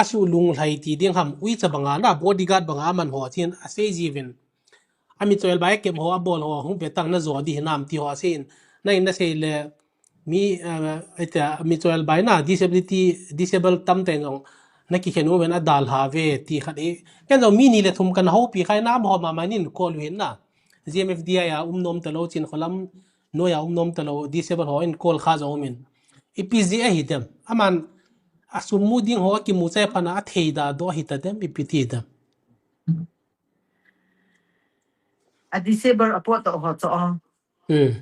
asu lung lhai ti ding ham, ui cha banga na bodyguard banga aman ho chin a sei jivin. A Michoel bai kem ho a bol ho hung pe tang na jo di hinam ti ho a sein. Na in na sei le mi, eh, ita Michoel bai na disability, disable tam te jong na ki khen u ven a dal ha ve ti khat hi. Ken jong mi ni le thum kan ho pi khai na ho ma ma nin ko lu hin na. G M F D I a um nom ta lo chin kholam noi a um nom ta lo disable ho in kol kha jong min. Ipi ji a hi dem. Aman a sum mu ding ho a ki mu chai phana a thei da do hi ta dem ipi ti dem. A disable a pot to ho cho. Hmm.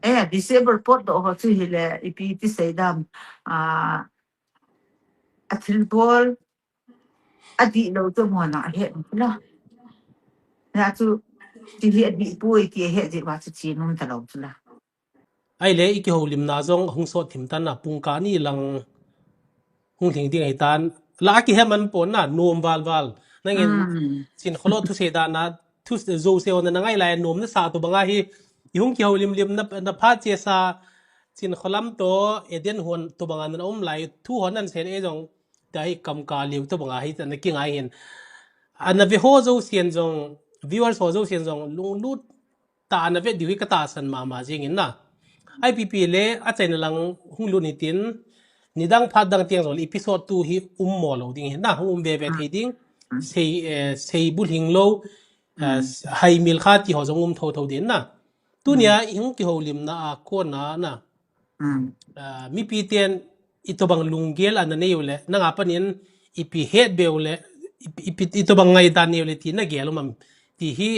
Eh, a disable pot to ho chu hi le ipi ti sei dam. A, a thil bol a di lo to mo na he la. Na chu ti hi a di pui ti he ji wa chu chi nom ta lo chu la. Ai le i ki ho lim na jong hung sot thim tan na pung ka ni lang hung thing ding hi tan. La ki he man pon na nom val val. Nangin chin kholo thu se da na thu se jo se on na ngai lai nom na sa to banga hi i hung ki ho lim lim na, na pha che sa chin kholam to e den hon to banga na um lai thu hon nan sen e jong ta hi kam ka liu to banga hi ta na ki ngai hin. Ana ve ho jo sen jong viewers ho jo sen jong lung lut ta na ve diu hi ka ta san ma ma jing in na. I P P le a chaina lang hung lut ni tin, ni dang phat dang tiang jong episode two hi um mo lo ding hin na, hung um ve ve thei ding, sei, eh, sei bu hling lo, eh, hai mil kha ti ho jong um tho tho din na. Tunia i hung ki ho lim na a ko na na. Ah, mipi ten itobang lunggel ana nei u le, nanga panin ipi het be u le, ipi, ipi, itobang ngaidan nei u le ti na gel u mam ti hi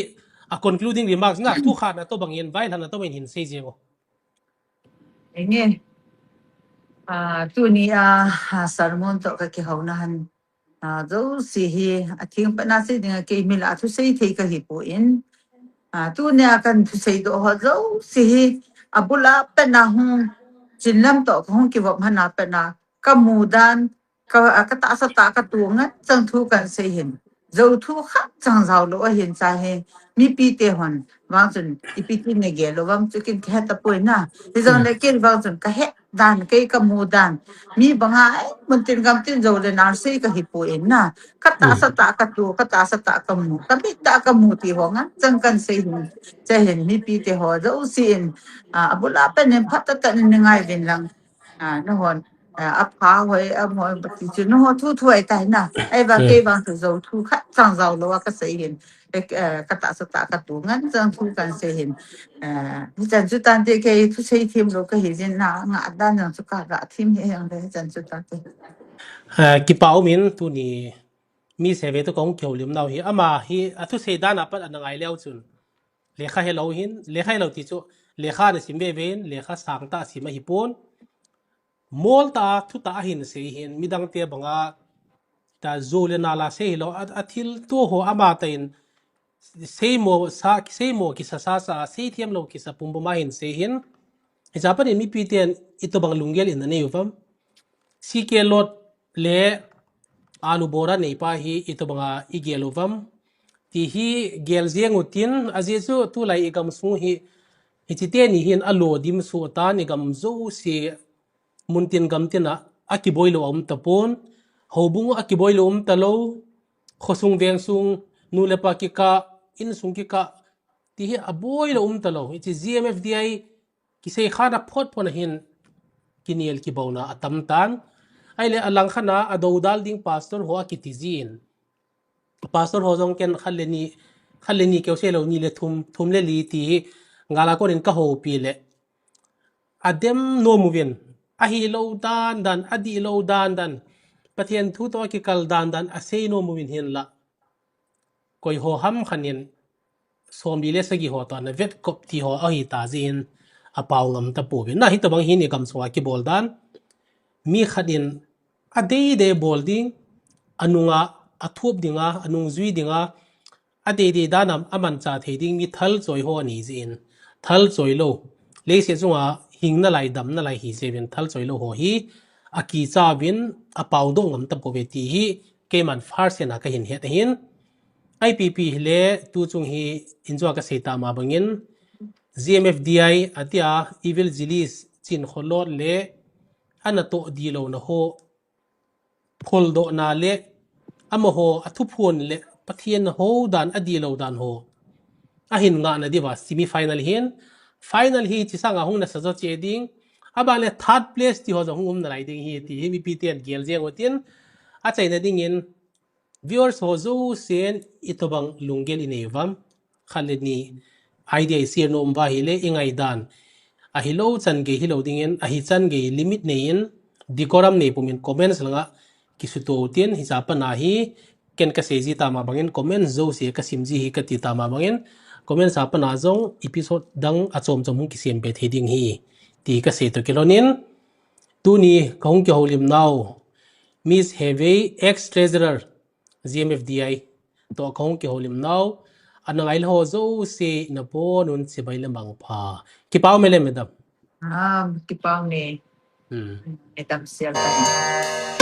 a concluding remarks na thu khat na tobang in vai hlan na tobang in hin sei jeng u. Enge. Ah, tuni a, ah, sermon to ka kihou na han. Ah, jouse hi, a thing pa na sei ding a kei mi la thu sei thei ka hi poi. Ah, tunia kan thusei doh ho jouse hi, a bul a pat na hung, chin lam to ka hung kivop hana pat na, ka mu dan, ka, ka tahsa tah ka tu ngen chang thu kan sei hin. Jou thu khat chang jao lou ahin cha hi, mipi te hon, vang chun, ipi ti na gel u vang chu kin ka he ta poi na. Hijong le kin vang chun ka he dan, kei ka mu dan. Mi banga, eh, mun tin gam tin jou le nal sei ka hi poi na. Ka tahsa tah ka tu, ka tahsa tah ka mu, ka mit tah ka mu ti ho ngen chang kan sei hin. Che hin mipi te ho jouse in, ah, a bul a pat nin phat tah tah nin ngai vin lang. Ah, na hon, ah, a pha hoi, a hoi, ba ti chu, na ho thu thu ai tai na. Ai va kei vang chu jou thu khat chang jao lou a ka sei hin. Eh, eh, ka tahsa tah ka tu ngen chang thu kan sei hin. Eh, hichan chu tan te kei thusei thim lou ka hi jin na, nga dan jang chu ka ga thim hi hang le hichan chu tan te. Eh, kipa um in tuni mi se ve to kong kihou lim nau hi. Ama hi a thusei dan a pat ana ngai leu chun. Lekha he lou hin, lekha he lou ti chu, lekha na sim ve ve in, lekha sang tah sim ahi pon. Mol tah, thu tah ahin sei hin, midang te banga, ta jou le nal a sei hi lou, a, a thil tu ho ama tah in, sei mo sa, sei mo kisa sa sa, sei thiam lou kisa pum pum ahin sei hin. Hicha panin mipi ten itobang lunggel in na nei u vam. C K Lot le Alu Bora neipa hi itobanga i gel u vam. Ti hi gel jeng u tin, a jeh chu tulai i gam sung hi, hiche teni hin a lo dim suh tan i gam jouse mun tin gam tin a, a kiboi lou a um ta pon. Houbung a kiboi lou um ta lou. Khosung veng sung, nu le pa kikah, insung kikah, ti hi a boi lou um ta lou. Hiche G M F D I kisei khan a phot phot a hin kinel kibouna a tam tan. Ai le a lang khan a, a dodal ding pastor ho a kiti jin. Pastor ho jong ken khat le ni, khat le ni keu sei lou ni le thum, thum le li ti hi ngal a kon in ka houpi le. A dem nom uvin, a hi lou dan dan, a dih lou dan dan, Pathen thu to a kikal dan dan, a sei nom uvin hin la. Koi ho ham khan in, som li le sagi ho to na vet kop ti ho ahi ta jin a pau ngam ta pouvin. Na hitobang hin i gam sunga kibol dan. Mi khat in a dei dei bol ding, a nunga, a thup dinga, a nung jui dinga, a dei dei dan a, a mancha thei ding mi thal choi ho ani jin. Thal choi lou. leiset chunga hingna lai damna lai hi jeh uvin thal choilou ho hi akicha uvin apao doh ngam tapouve ti hi keiman first hand a kahin het ahin. I P P hile tuchung hi injua kasei tama bangin G M F D I atia Evil Zeliz Chin Kholot le ana toh dilouna ho pholdohna le amaho athuphon le Pathen hou dan adilou dan ho ahin ngahna diuva semi final hin, final hi chi sanga hung nasa jo che ding, aban le third place ti ho jong hung um nalai ding hi ti hi mipiten gel jeng utin, achaina dingin viewers ho jousen itobang lunggel inei uvam, khat le ni idea ishare nom uva ahile ingaidan ahilou chan gei hilou dingin, ahi chan gei limit neiyin, decorum nei pumin comments langa kisuto utin, hiche a pat a hi ken kasei ji tama bangin comments jouse kasim ji hi kati tama bangin, comments a pat a jong episode dang achom chom hung kisem be thei ding hi ti kasei toh kilhonin, tuni kahung kihoulimnau Miss Hevei, ex treasurer G M F D I toh kahung kihoulimnau, ana ngailha ho jouse nabonun chibai le mangpha. Kipah ume le madam. Ah, kipah ume. Hmm. Madam Sial tani.